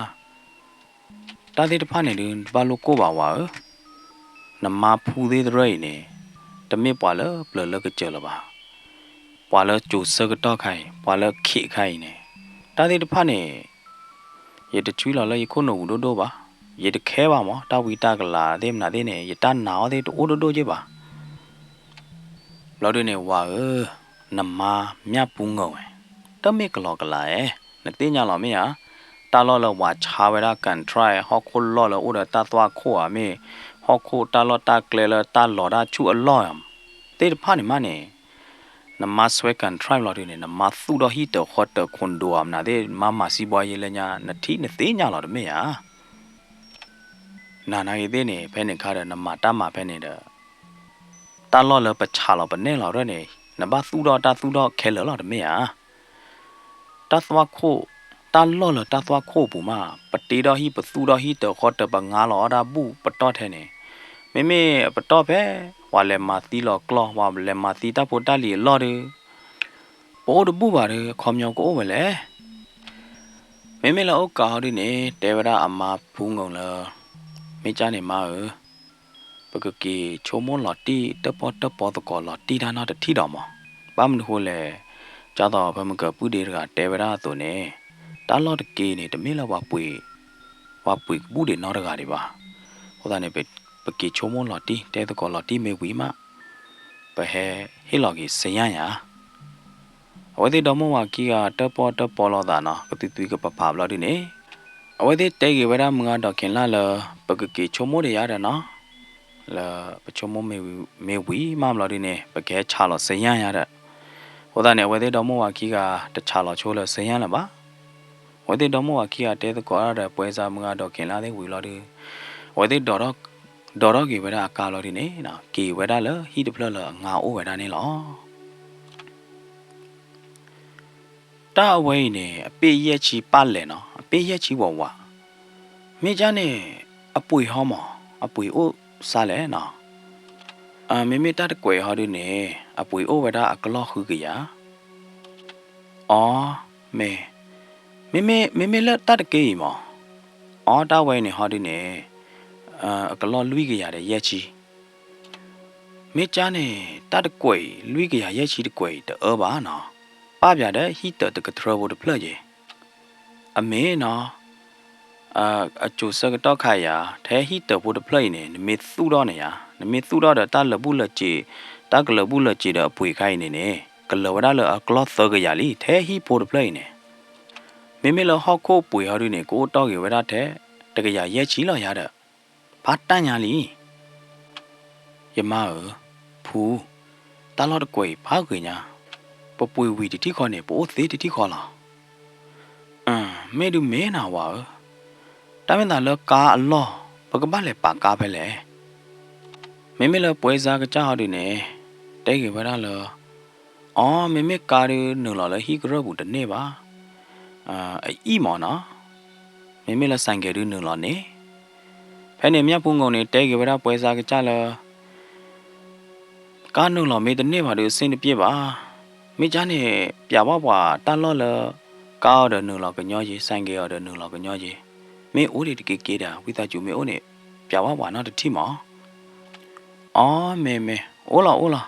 တၢ်သ့ၣ်တဖၣ်န့ၣ်ဒုး တဘၣ်လိၣ်ကိၢ်ဘၣ်ဝၤဧၢ. နမါဖူသ့ၣ်တရၢၢ်အံၤန့ၣ် တမ့ၢ်ပှၤလၢပျၢၤလၢကစၢၤလၢၤဘၣ်. ပှၤလၢကၠိၤဆၢကတီၢ်ခါအံၤ ပှၤလၢခံးခါအံၤန့ၣ် တၢ်သ့ၣ်တဖၣ်န့ၣ် ယတဆွံလီၤလၢယခိၣ်နူာ်ပူၤဒိၣ်ဒိၣ်ဘၣ်, ယတခဲဘၣ်မး, တၢ်ဝံတၢ်ကလၤသ့ၣ်မနုၤသ့ၣ်န့ၣ် ယတၢ်နာ်အီၤသ့ၣ်တအိၣ်ဒိၣ်ဒိၣ်က့ဘၣ်. ဘျီဒုန့ၣ် ဝၤဧၢ, နမါမၠၣ်ပူငၢၤဝဲ, တမ့ၢ်ကလီကလၤဧါ, နသ့ၣ်ညါလီၤမ့ၢ်ဧါ. တၢ်လီၢ်လၢဝၤဆါဝဲဒၣ် contract ဟီၣ်ခိၣ်လီၢ်လၢအိၣ်ဒီးတၢ်သွၣ်ခိၣ်ဧါ, မ့ၢ်ဟီၣ်ခိၣ်တၢ်လီၢ်တၢ်ကျဲလၢတၢ်လီၤတၢ်ဆူၣ်အလီၢ် သ့ၣ်တဖၣ်န့ၣ်မးန့ၣ် နမါဆှဲ contract လီၤဒုန့ၣ် နမါသူၣ်ထီၣ်ဟံၣ်တၢၤဃီတၢၤ condo ဧါ မနုၤသ့ၣ် နမါမၤစံးဘှါယဲလၢညါ နထံၣ်နသ့ၣ်ညါလီၤ တမ့ၢ်ဧါ. နၤနာ်ဂ့ၤသ့ၣ်န့ၣ် ဖဲန့ၣ်ခါဒီး နမၤတၢ်မၤဖဲန့ၣ်ဒီး တၢ်လီၢ်လၢပဆးလီၤပနဲၣ်လီၤရၢၢ်န့ၣ် နဘၣ်သူၣ်ထီၣ်တၢ်သူၣ်ထီၣ်ခဲလၢာ်လီၤ တမ့ၢ်ဧါ. တၢ်သွၣ်ခိၣ်, တၢ်လီၢ်လၢတၢ်သွၣ်ခိၣ်အပူၤမး ပတ့ထီၣ်ဟံၣ် ပသူၣ်ထီၣ်ဟံၣ်တၢၤဃီတၢၤ ပငါလီၤအီၣ်ဒၣ်ဘူၣ်ပတီၢ်ထဲန့ၣ် မ့မ့ၢ်ပတီၢ်ဖဲ ပှၤလဲၤမၤသံလီၤကျီၢ် ပှၤလဲၤမၤသံတၢ်ဖိတၢ်လံၤအလီၢ်ဒီး ပအိၣ်တဘူၣ်ဘၣ်ဒီး အခီပညီကအိၣ်ဝဲလဲၣ်. မ့မ့ၢ်လၢအိၣ်ကးဟီဒုန့ၣ် တဲဝဲဒၣ်အမါဖူငိၣ်လၢ မ့ၢ်ကၢ်န့ၣ်မါဧၢ, ပကက့ၤဆိကမိၣ်လီၤတံၢ် တၢၣ်ပီၣ်တၢၣ်ပီသကိးလီၤတံၢ်တၢ်နီတထံၣ်ဒီးမး. ဘၣ်မနုၤဃိလဲၣ်, ဒ်သိးပမုၢ်ကပူၤဒ့တဂၤတဲဝဲဒၣ်အသိးန့ၣ် တၢ်လီၢ်တက့ၢ်န့ၣ် တမ့ၢ်လၢပှၤပှ့ၤ, ပှၤပှ့ၤကဘူၣ်ဒံးနီတဂၤဒံးဘၣ်. အဃိသတးန့ၣ် ပက့ၤဆိကမိၣ်လီၤတံၢ် တဲသကိးလီၤတံၢ်မ့ၢ်ဝံၤမး ပဟဲဟ့ၣ်လီၤက့ၤစယၢ်ယၤ. အဝဲသ့ၣ်ဒီမိၢ်ဝၤခံဂၤ တၢၣ်ပီၣ်တၢၣ်ပီလိာ်သးနီၤ ကသုသုကပၤပၤဘျီဒုန့ၣ် အဝဲသ့ၣ်တဲက့ၤဝဲဒၣ်မုၢ်ဂၤဒီးက့ၤလၢ်လၢ ပကက့ၤဆိကမိၣ်ဒီးယၤဒီးနီၤ, လၢပဆိကမိၣ်မ့ၢ်ဝံၤမးဘျီဒုန့ၣ် ပကဟဲဆးလီၤစယၢ်ယၤဒီး. အဃိသတးန့ၣ် အဝဲသ့ၣ်ဒီမိၢ်ဝၤခံဂၤ တဆးလီၤဆိလၢစယၢ်လၢၤဘၣ်. အဝဲသ့ၣ်ဒီမိၢ်ဝၤခံဂၤတဲသကိးဒီး ပှဲၤစါမုၢ်ဂၤဒီးက့ၤလၢ်သ့ၣ်ဝံၤလီၤဒု အဝဲသ့ၣ် ဒီးထီၣ်က့ၤဝဲဒၣ်အကါလီၤဒုန့ၣ် က့ၤဝဲဒၣ်လၢဟံၣ်တဖျၢၣ်လၢအငါအိၣ်ဝဲဒၣ်န့ၣ်လီၤ. တၢ်အဝဲအံၤန့ၣ် အပ့ၢ်ယဲၢ်ဆံပၢ်လဲၣ်နီၤ, အပ့ၢ်ယဲၢ်ဆံဝးဝး, မ့ၢ်ကၢ်န့ၣ် အပှ့ၤဟီမး, အပှ့ၤအိၣ်စါလဲၣ်နီၤ. မ့မ့ၢ်တၢ်တကွဲးဟီဒုန့ၣ် အပှ့ၤအိၣ်ဝဲဒၣ်အကလီၢ်ဃုကယၤ. အိ, မ့ၢ်, မ့မ့ၢ်လၢတၢ်တက့ၢ်အံၤမး, အိ, တၢ်ဝဲအံၤန့ၣ်ဟီဒုန့ၣ် အကလီၢ်လွံၢ်ကယၤဒီးယဲၢ်ဆံ. မ့ၢ်ကၢ်န့ၣ် တၢ်တကွဲးအံၤ လွံၢ်ကယၤယဲၢ်ဆံတကွဲးအံၤ တအၢဘၣ်နီၤ, ပာ်ပၠးဒီးဟံၣ်တၢၤတကထြၢဖိတဖျၢၣ်က့ၤ. အမ့ၢ်နီၤ, အစိၤဆၢကတီၢ်ခါယၤ ထဲဟံၣ်တၢၤဖိတဖျၢၣ်အံၤန့ၣ် နမ့ၢ်သူၣ်ထီၣ်န့ၣ်ယၤ, နမ့ၢ်သူၣ်ထီၣ်ဒီးတၢ်လၢာ်ဘူၣ်လၢာ်စ့ၤ, တၢ်ကလၢာ်ဘူၣ်လၢာ်စ့ၤဒီးအပှ့ၤခါအံၤန့ၣ်န့ၣ် ကလၢာ်ဝဲဒၣ်လၢအကလီၢ်သၢကယၤလံ ထဲဟံၣ်ဖိတဖျၢၣ်အံၤန့ၣ်. မ့မ့ၢ်လၢဟီၣ်ခိၣ်ပှ့ၤဟီဒုန့ၣ် ကအိၣ်တီၢ်က့ၤဝဲဒၣ်ထဲ တကယၤယဲၢ်ဆံလီၤယၤဒီး ဖးတၢ်ညါလံ. ယမါဧၢ, ဖူ, တၢ်လီၢ်တကွဲးအံၤဖးဂ့ၤညါ, ပပှ့ၤဝံၤတထံၣ်ဃီန့ၣ် ပအိၣ်သ့တထံၣ်ဃီလီၤ. မ့ၢ်ဒုးမ့ၢ်နၤဝၤဧၢ, တၢ်မ့ၢ်သးလၢကါအလီၢ် ပကဘၣ်လဲၤပာ်ကါဖဲလဲၣ်. မ့မ့ၢ်လၢပှဲၤစါကစၢ်ဟီဒုန့ၣ် တဲက့ၤဝဲဒၣ်လၢ အိ, မ့မ့ၢ်ကါဒုးနုာ်လီၤလၢဟံၣ်ကရၢၢ်ပူၤတန့ၢ်ဘၣ်, အအံၣ်မးနီၤ, မ့မ့ၢ်လၢ ဆိုင်ကယ် ဒုးနုာ်လီၤန့ၣ်. ဖဲန့ၣ်မၠၣ်ဖူငိၣ်န့ၣ် တဲက့ၤဝဲဒၣ်ပှဲၤစါကစၢ်လၢ ကါနုာ်လီၤမ့ၢ်တန့ၢ်ဘၣ်ဒီး အဆင်တပြေဘၣ်. မ့ၢ်ကၢ်န့ၣ် ပျးဘၣ်ပှၤတၢ်လီၢ်လၢ ကါအီၤဒီးနုာ်လီၤကညီယ့ၤ, ဆိုင်ကယ် အီၤဒီးနုာ်လီၤကညီယ့ၤ, မ့ၢ်အိၣ်ဒံးတက့ၢ်က့ၢ်ဒီး ဝံသးစူၤမ့ၢ်အိၣ်န့ၣ် ပျးဘၣ်ပှၤနီတထံၣ်မး. အိ, မ့ၢ်မ့ၢ်, အိၣ်လီၤအိၣ်လီၤ.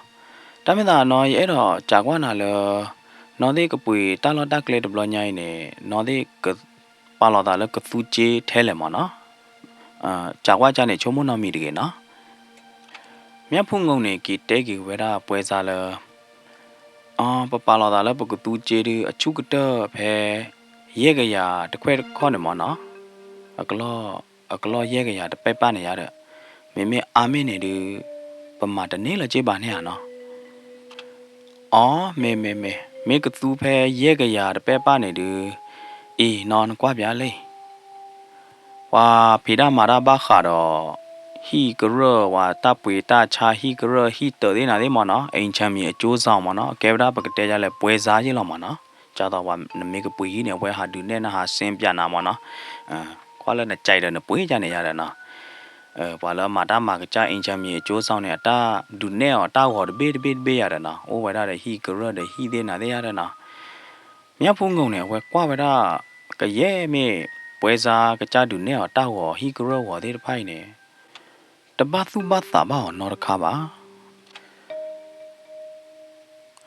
တၢ်မ့ၢ်သးနီၤ ယအဲၣ်ဒိးစံးကွၢ်နၤလၢ နီၢ်သ့ၣ်ကပှ့ၤတၢ်လီၢ်တၢ်ကျဲတဘျီညါအံၤန့ၣ် နီၢ်သ့ၣ်ကပာ်လီၤသးလၢကသူစ့ထဲလဲၣ်မးနီၤ. စံးကွၢ်ကၢ်န့ၣ် ဆိကမိၣ်နီတမံၤတဂ့ၤနီၤ. မၠၣ်ဖူငိၣ်န့ၣ် က့ၤတဲက့ၤဝဲဒၣ်ပွဲစားလၢ အ ပပာ်လီၤသးလၢပကသူစ့ဒု အဆူၣ်ကတၢၢ်ဖဲ ယဲၢ်ကယၤတခွဲၣ်တခီၣ်န့ၣ်မၢ်နီၤ, အကလီၢ် အကလီၢ်ယဲၢ်ကယၤတပဲၢ်ပၢ်န့ၣ်ယါဒီး, မ့မ့ၢ်အါမ့ၢ်န့ၣ်ဒု ပမၤတန့ၢ်လၢၤက့ဘၣ်န့ၣ်ဧါနီၤ. အ မ့ၢ်မ့ၢ်မ့ၢ် မ့ၢ်ကသူဖဲယဲၢ်ကယၤတပဲၢ်ပၢ်န့ၣ်ဒု အံၤနီၤ နကွၢ်ပၠးလံ ပှၤဖံးတၢ်မၤတၢ်ဘၣ်ဃးဒီး ဟံၣ်ကရၢၢ် ပှၤတၢ်ပှ့ၤတၢ်ဆါဟံၣ်ကရၢၢ် ဟံၣ်တၢးသ့ၣ်နၤသ့ၣ်မၢ်နီၤ, အိမ်ခြံမြေအကျိုးဆောင်မၢ်နီၤ, ကဲဝဲဒၣ်ပကတဲယါလဲၣ် ပွဲစားယ့ၢ်လီၤမၢ်နီၤ, ကၢ်သိးပှၤနမ့ၢ်ကပှ့ၤဟံၣ်န့ၣ် အဝဲဟးဒုးနဲၣ်နၤ ဟးရှင်းပြနၤမၢ်နီၤ, ကွၢ်လၢနကဲဒီးနပှ့ၤကၢ်န့ၣ်ယါဒီးနီၤ, ပှၤလၢမၤတၢ်မၤကစၢ် အိမ်ခြံမြေအကျိုးဆောင်န့ၣ် အတၢ်ဒုးနဲၣ်အီၤတၢ်ဂီၤတဘ့ၣ်တဘ့ၣ်တဘ့ၣ်ယါဒီးနီၤ, အိၣ်ဝဲဒၣ်ဒီးဟံၣ်ကရၢၢ်ဒီးဟံၣ်သ့ၣ်နၤသ့ၣ်ယါဒီးနီၤ မၠၣ်ဖူငိၣ်န့ၣ် အဝဲကွၢ်ဝဲဒၣ် ကယဲၢ်မ့ၢ် ပွဲစား ကစၢ်ဒုးနဲၣ်အီၤတၢ်ဂီၤဟံၣ်ကရၢၢ်ဂီၤသ့ၣ်တဖၣ်အံၤန့ၣ် တဘၣ်သူၣ်ဘၣ်သးဘၣ်အီၤနီတခါဘၣ်.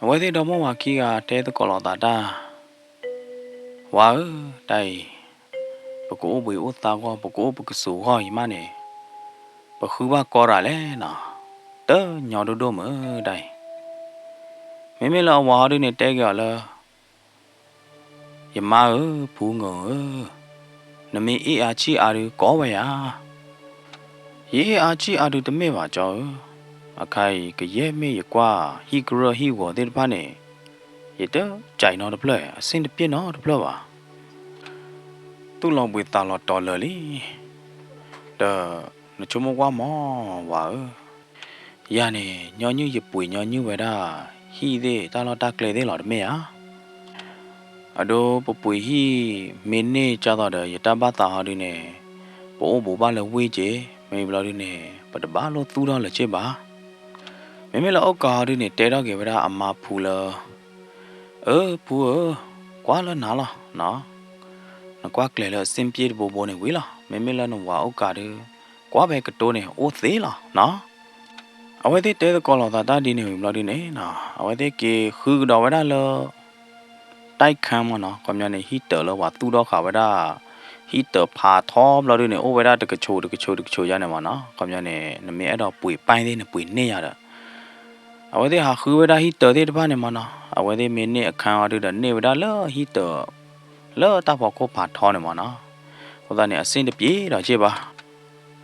အဝဲသ့ၣ်ဒီမိၢ်ဝၤခံဂၤတဲသကိးလိာ်သးတၢ်, ဝၤဧၢ, တၢ်အံၤ ပကအိၣ်ဘှံးအိၣ်သါဂီၢ် ပကအိၣ်ပကဆိးဂီၢ်အံၤမးန့ၣ် ပဃုဘၣ်ကီရၤလဲၣ်နီၤ, တညီဒိၣ်ဒိၣ်မုၢ်တၢ်အံၤ. မ့မ့ၢ်လၢအဝၤဟီဒုန့ၣ်တဲက့ၤအီၤလၢ ယမါဧၢ, ဖူငိၣ်ဧၢ, နမ့ၢ်အ့ၣ်အါဆံၣ်အါဒုးကိးဝဲယၤ, ယအ့ၣ်အါဆံၣ်အါဒုးတမ့ၢ်ဘၣ်ကၠီဧၢ, အခါအံၤကယဲၢ်မ့ၢ်ယကွၢ်ဟံၣ်ကရၢၢ်ဟံၣ်ဂီၤသ့ၣ်တဖၣ်န့ၣ် ယတကးနီတဖျၢၣ် အဆင်တပြေနီတဖျၢၣ်ဘၣ်. သူၣ်လီၤဘှံးသးလီၤတီၤလၢာ်လံ, ဒီးနဆိကမိၣ်ကွၢ်မၢ်ဝၤဧၢ, ယၤန့ၣ် ညီနုၢ်ယပှ့ၤညီနုၢ်ဝဲဒၣ် ဟံၣ်သ့ၣ်တၢ်လီၢ်တၢ်ကျဲသ့ၣ်လီၤတမ့ၢ်ဧါ. အဒိပပှ့ၤဟံၣ်မ့ၢ်န့ၢ်ကၢ်သိးဒီး ယတၢ်ဘၣ်သးဟီဒုန့ၣ် ပအိၣ်ဘူးဘၣ်လၢဝ့ၢ်က့ၤ, မ့ၢ်ဘျီဒုန့ၣ် ပတဘၣ်လိၣ်သူၣ်ထီၣ်လၢၤက့ဘၣ်. မ့မ့ၢ်လၢအိၣ်ကးဟီဒုန့ၣ် တဲထီၣ်က့ၤဝဲဒၣ်အမါဖူလၢ အၢ ဖူဧၢ, ကွၢ်လၢနၤလီၤ, နကွၢ်ကျဲၤလၢအဆင်ပြေတဘိဘိန့ၣ်ဝံၤလီၤ. မ့မ့ၢ်လၢနဝၤအိၣ်ကးဒု ကွၢ်ဖဲကတိၤန့ၣ် အိၣ်သ့လီၤနီၤ. အဝဲသ့ၣ်တဲသကိးလိာ်သးတၢ်ဒ်န့ၣ်ဝံၤဘျီဒုန့ၣ်နီၤ, အဝဲသ့ၣ်က့ၤဃုကဒီးဝဲဒၣ်လၢ တိုက်ခန်းမၢ်နီၤ, ခီပညီန့ၣ် ဟံၣ်တၢးလၢပှၤသူၣ်ထီၣ်ဃာ်ဝဲဒၣ် ဟံၣ်တၢးဖးထီဘျီဒုန့ၣ် အိၣ်ဝဲဒၣ်တကဆိးတကဆိးတကဆိးယါန့ၣ်မၢ်နီၤ. ခီပညီန့ၣ် နမ့ၢ်အဲၣ်ဒိးပှ့ၤပၢ်သ့ၣ် နပှ့ၤန့ၢ်ယါဒီး အဝဲသ့ၣ်ဟးဃုဝဲဒၣ်ဟံၣ်တၢးသ့ၣ်တဖၣ်န့ၣ်မၢ်နီၤ, အဝဲသ့ၣ်မ့ၢ်န့ၢ်အခန်းအီၤဒုဒီး န့ၢ်ဝဲဒၣ်လၢဟံၣ်တၢး လၢတၢ်ဖီခိၣ်ဖးထီန့ၣ်မၢ်နီၤ. အဃိသတးန့ၣ် အဆင်တပြေဒီးက့ဘၣ်.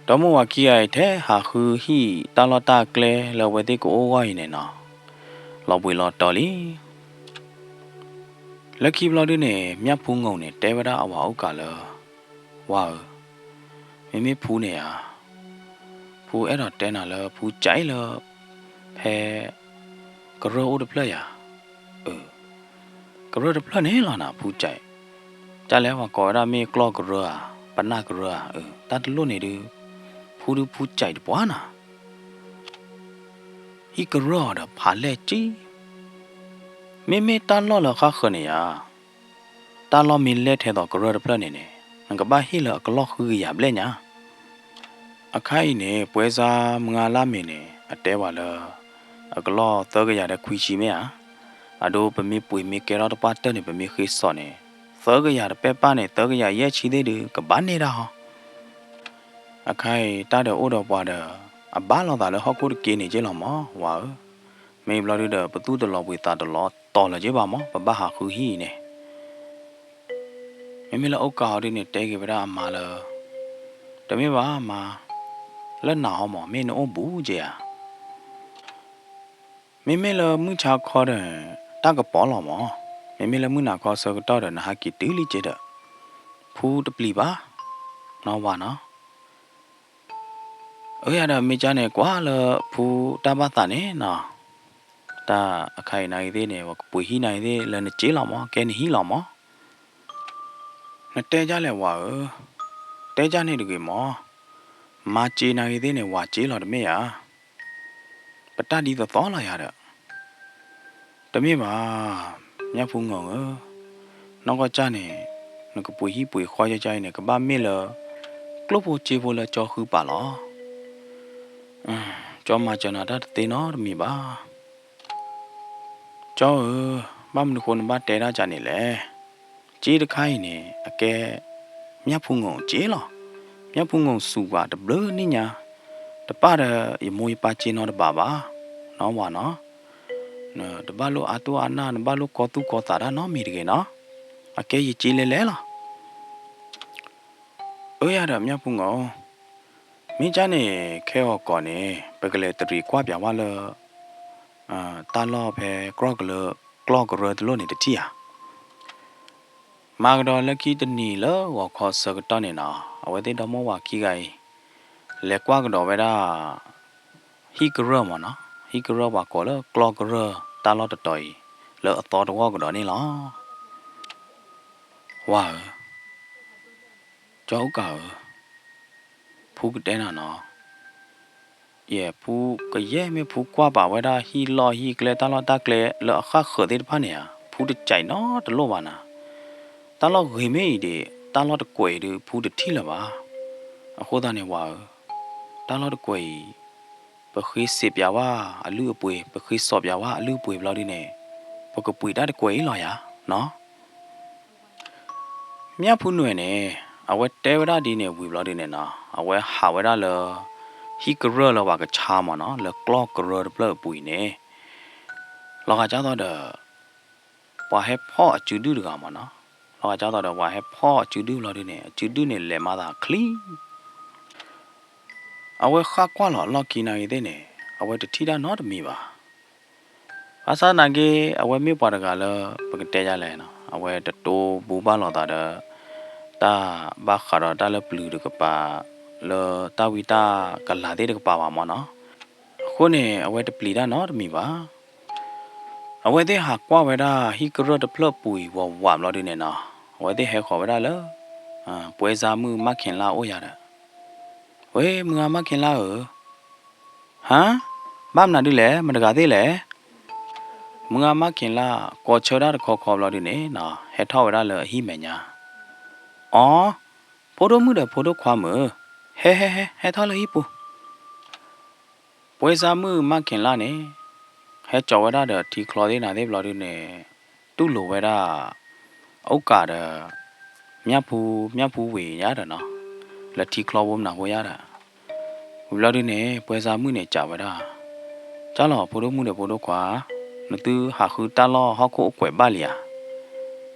ဒီမိၢ်ဝၤခံဂၤအံၤ ထဲဟးဃုဟံၣ်တၢ်လီၢ်တၢ်ကျဲလၢအဝဲသ့ၣ်ကအိၣ်ဂီၢ်အံၤန့ၣ်နီၤ, လီၤဘှံးလီၤတီၤလံ. လၢခံဘျီဒုန့ၣ် မၠၣ်ဖူငိၣ်န့ၣ် တဲဝဲဒၣ်အဝၤအိၣ်ကးလၢ ဝၤဧၢ, မ့မ့ၢ်ဖူန့ၣ်ဧါ, ဖူအဲၣ်ဒိးတဲနၤလၢဖူကၠဲးလၢ ဖဲ ကရၢၢ်အိၣ်တဖျၢၣ်ယါ, အၢ, ကရၢၢ်တဖျၢၣ်န့ၣ်လီၤနၤ ဖူကၠဲး, တၢ်လဲၣ်ပှၤကိးဝဲဒၣ်မ့ၢ်ကျီၢ်ကရၢၢ်ဧါ, ပနၢ်ကရၢၢ်ဧါ, အၢ, တၢ်တလိၣ်န့ၣ်ဒုး ဖူဒုဖူကၠဲးတပှၢ်နၤ ဟံၣ်ကရၢၢ်အီၤဒီးဖးလဲၢ်ကံ, မ့မ့ၢ်တၢ်လီၢ်လၢဃၣ်ဃၢၤန့ၣ်ယါ, တၢ်လီၢ်မ့ၢ်လဲၢ်ထဲသိးကရၢၢ်တဖျၢၣ်န့ၣ်န့ၣ် နကဘၣ်ဟ့ၣ်လၢအကလီၢ်ဃုကယၤဘျဲၣ်ညါ. အခါအံၤန့ၣ် ပွဲစားမုၢ်ဂၤလၢ်မ့ၢ်န့ၣ် အတဲပှၤလၢ အကလီၢ်သၢကယၤဒီးခွံဆံမ့ၢ်ဧါ, အဒိပမ့ၢ်ပှ့ၤမ့ၢ်ကဲထီၣ်တပှၢ်တၢၢ်န့ၣ် ပမ့ၢ်ဃ့စိာ်န့ၣ် သၢကယၤတပဲၢ်ပၢ်န့ၣ် သၢကယၤယဲၢ်ဆံသ့ၣ်ဒုး ကဘၣ်န့ၢ်ဒၣ်ဟီ အခါအံၤ တၢ်ဒီးအိၣ်ဒီးပှၤဒီး အဘၣ်လိာ်သးလၢဟီၣ်ခိၣ်တက့န့ၣ်က့လီၤမၢ် ဝၤဧၢ, မ့ၢ်ဘျီဒုဒီး ပသူၣ်တလီၤဘှံးသးတလီၤတီၤလၢၤက့ဘၣ်မၢ် ပဘၣ်ဟးဃုဟံၣ်အံၤန့ၣ်. မ့မ့ၢ်လၢအိၣ်ကးဟီဒုန့ၣ် တဲက့ၤဝဲဒၣ်အမါလၢ တမ့ၢ်ဘၣ်မါ, လၢနၤဟီမၢ် မ့ၢ်နအိၣ်ဘူးက့ဧါ. မ့မ့ၢ်လၢမုၢ်ဆါခီဒီး တၢ်ကပီၤလီၤမၢ်, မ့မ့ၢ်လၢမုၢ်နၤခီဆၢကတီၢ်ဒီး နဟးက့ၤတုၤလံက့ဒီး ဖူတပျံၤဘၣ်, နီၢ်ဝၤနီၤ. အၢ ယၤဒီးမ့ၢ်ကၢ်န့ၣ် ကွၢ်လၢဖူတၢ်ဘၣ်သးန့ၣ်နီၤ, တၢ်အခါအံၤနၤဂ့ၤသ့ၣ်န့ၣ် ပကပှ့ၤဟံၣ်နၤဂ့ၤသ့ၣ်လၢနစ့လီၤမၢ်, ကဲနဟံၣ်လီၤမၢ်. နတဲဒ်လဲၣ်ဝၤဧၢ, တဲဒ်န့ၣ်တဂ့ၤမၢ်, မါစ့နၤဂ့ၤသ့ၣ်န့ၣ် ဝၤစ့လီၤတမ့ၢ်ဧါ. ပတၢ်ဒ်သိးသိးလီၤယၤဒီး တမ့ၢ်ဘၣ်, မၠၣ်ဖူငီၢ်ဧၢ, နီၢ်ကီၢ်ကၢ်န့ၣ် နကပှ့ၤဟံၣ်ပှ့ၤဃီယကၢ်အံၤန့ၣ် ကဘၣ်မ့ၢ်လၢ ကျိၣ်ဖိစ့ဖိလၢကၠီဃုပာ်လီၤ. ကၠီမၤစၢၤနၤတၢ်တသ့နီတမံၤဘၣ်. ကၠီဧၢ, ဘၣ်မနုၤဃိနဘၣ်တဲဒၣ်ကၢ်န့ၣ်လဲၣ်. စ့တခါအံၤန့ၣ် အကဲ မၠၣ်ဖူငီၢ်စ့လီၤ. မၠၣ်ဖူငီၢ်စူးပှၤတဘျုးနံၣ်ညါ, တ တပၣ်ဒီးယမိၢ်ယပၢ်စ့နီတဘၣ်ဘၣ်, နီဝၤနီၤ, နတဘၣ်လိၣ်အါသူၣ်အါနၢ် နဘၣ်လိၣ်ကီသူၣ်ကီသးတၢ်နီတမံၤတဂ့ၤနီၤ, အကဲယစ့လဲၣ်လဲၣ်လီၤ. အၢယၤဒီးမၠၣ်ဖူငိၣ်, မ့ၢ်ကၢ်န့ၣ် ခဲဂီၤကီးန့ၣ် ပကလဲၤတရံးကွၢ်ပၠးဝဲလၢ တၢ်လီၢ်ဖဲကျီၢ်ကရၢ, ကျီၢ်ကရၢတလိၣ်န့ၣ်တထံၣ်ဧါ. မၤကဒီးလၢခံတနံၤလၢဂီၤခီဆၢကတီၢ်န့ၣ်နီၤ, အဝဲသ့ၣ်ဒီမိၢ်ဝၤခံဂၤအံၤ လဲၤကွၢ်ကဒီးဝဲဒၣ် ဟံၣ်ကရၢၢ်မ့ၢ်နီၤ, ဟံၣ်ကရၢၢ်ပှၤကိးလၢကျီၢ်ကရၢၢ်တၢ်လီၢ်တတီၤအံၤ လၢအသီတဝီၢ်ကဒီးန့ၣ်လီၤ. ဝၤဧၢ, ကၠီအူကၣ်ဧၢ, ဖုကတဲနၤနီၤ, ယဲၢ်ဖုကယဲၢ်မ့ၢ်ဖုကွၢ်ပာ်ဝဲဒၣ်ဟံၣ်လီၢ်ဟံၣ်ကျဲ တၢ်လီၢ်တၢ်ကျဲလၢအဃၣ်ဃၢၤသ့ၣ်တဖၣ်န့ၣ်ဧါ, ဖုတကးနီတလိၣ်ဘၣ်နၤ. တၢ်လီၢ်ဂ့ၤမ့ၢ်အံၤဒီး တၢ်လီၢ်တကွဲးအံၤဒီး ဖုတထံၣ်လၢၤဘၣ်. အဃိသတးန့ၣ်ဝၤဧၢ, တၢ်လီၢ်တကွဲးအံၤ ပဃ့စံးပၠးဝဲအလုၢ်အပှ့ၤ, ပဃ့စိာ်ပၠးဝဲအလုၢ်အပှ့ၤဘျီဒုန့ၣ် ပကပှ့ၤတၢ်တကွဲးအံၤလီၤယၤနီၤ. မၠၣ်ဖူနွဲၣ်န့ၣ် အဝဲတဲဝဲဒၣ်ဒ်န့ၣ်ဝံၤဘျီဒုန့ၣ်နီၤ, အဝဲဟးဝဲဒၣ်လၢ ဟံၣ်ကရၢၢ်လၢပှၤကဆါမ့ၢ်နီၤ, လၢကျီၢ်ကရၢၢ်တဖျၢၣ်အပူၤအံၤန့ၣ် လီၤဂာ်ကၢ်သိးဒီး ပှၤဟဲဖီၣ်အစုဒုၣ်တဂၤမ့ၢ်နီၤ, လီၤဂာ်ကၢ်သိးဒီးပှၤဟဲဖီၣ်အစုဒုၣ်ဘျီဒုန့ၣ် အစုဒုၣ်န့ၣ်လဲၤမၤသးချံ အဝဲဃၣ်ကွၢ်လီၤအလီၢ်ခံနာ်ဂ့ၤသ့ၣ်န့ၣ် အဝဲတထံၣ်တၢ်နီတမံၤဘၣ်. ဘၣ်ဆၣ်သနာ်က့ အဝဲမ့ၢ်ပှၤတဂၤလၢ ပကတဲယလဲၣ်နီၤ, အဝဲတတိၢ်ဘူဘၣ်လိာ်သးဒီး တၢ်ဘၣ်ဃးဒီးတၢ်လၢပျုၤတကပၤ လၢတၢ်ဝံတၢ်ကလၤသ့ၣ်တကပၤဘၣ်မ့ၢ်နီၤ. အဃိန့ၣ် အဝဲတပျံၤတၢ်နီတမံၤဘၣ်. အဝဲသ့ၣ်ဟးကွၢ်ဝဲဒၣ်ဟံၣ်ကရၢၢ်တဖျၢၣ်ပူၤအံၤဝးဝးဘျီဒုန့ၣ်နီၤ, အဝဲသ့ၣ်ဟဲဃီၤဝဲဒၣ်လၢ ပှဲၤစၢ်မုၣ်မၢ်ခ့ၤလၢ်အိၣ်ယၤဒီး, ဝဲ မုၢ်ဂၤမၢ်ခ့ၤလၢ်ဧၢ, ဟါ, ဘၣ်မနုၤဒုလဲၣ်, မတဂၤသ့ၣ်လဲၣ်. မုၢ်ဂၤမၢ်ခ့ၤလၢ် ကိးဆၢတၢ်တခီခီဘျီဒုန့ၣ်နီၤ, ဟဲထီၣ်ဝဲဒၣ်လၢအဟံၣ်မဲာ်ညါ, အိ, ဖိဒိၣ်မုၣ်ဒီးဖိဒိၣ်ခွါမုၣ်, ဟဲဟဲဟဲ ဟဲထီၣ်လၢဟံၣ်ပူၤ. ပှဲၤစၢ်မုၣ်မၢ်ခ့ၤလၢ်န့ၣ် ဟဲစိာ်ဝဲဒၣ်ဒီးထံချီသ့ၣ်နၤသ့ၣ်ဘျီဒုန့ၣ် တူၢ်လိာ်ဝဲဒၣ် အူကၣ်ဒီး မၠၣ်ဖူ, မၠၣ်ဖူဝံၤယၤဒီးနီၤ, လၢထံချီဖိမနၤဖိယၤဒီး, ဝံၤဘျီဒုန့ၣ် ပှဲၤစၢ်မုၣ်န့ၣ်စံးဝဲဒၣ်, ကၢ်လီၤ ဖိဒိၣ်မုၣ်ဒီးဖိဒိၣ်ခွါ, နသုဟးဃုတၢ်လီၢ်ဟီၣ်ခိၣ်အိၣ်ကွဲးဘၣ်လံဧါ.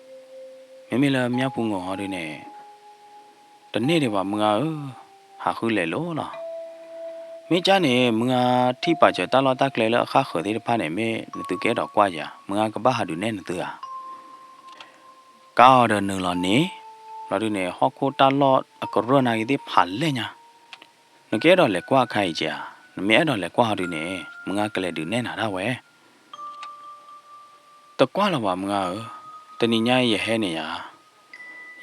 မ့မ့ၢ်လၢမၠၣ်ဖူငိၢ်ဟီဒုန့ၣ် တန့ၢ်ဒံးဘၣ်မုၢ်ဂၤဧၢ, ဟးဃုလဲၤလိၤလီၤ. မ့ၢ်ကၢ်န့ၣ် မုၢ်ဂၤထံၣ်ပာ်စၢၤတၢ်လီၢ်တၢ်ကျဲလၢအဃၣ်ဃၢၤသ့ၣ်တဖၣ်န့ၣ် မ့ၢ်နသုကအဲၣ်ဒိးကွၢ်ဧါ, မုၢ်ဂၤကဘၣ်ဟးဒုးနဲၣ်နသုဧါ. ကၢ်အီၤဒီးနုာ်လီၤန့ၣ်, ဘျီဒုန့ၣ် ဟီၣ်ခိၣ်တၢ်လီၢ်အကရၢၢ်နာ်ဂ့ၤသ့ၣ်ဖးလဲၢ်ညါ, နကအဲၣ်ဒိးလဲၤကွၢ်အခါအံၤဧါ, နမ့ၢ်အဲၣ်ဒိးလဲၤကွၢ်ဟီဒုန့ၣ် မုၢ်ဂၤကလဲၤဒုးနဲၣ်နၤဒၣ်ဝဲ တကွၢ်လၢၤဘၣ်မုၢ်ဂၤဧၢ, တနံၤညါအံၤယဟဲန့ၣ်ယၤ,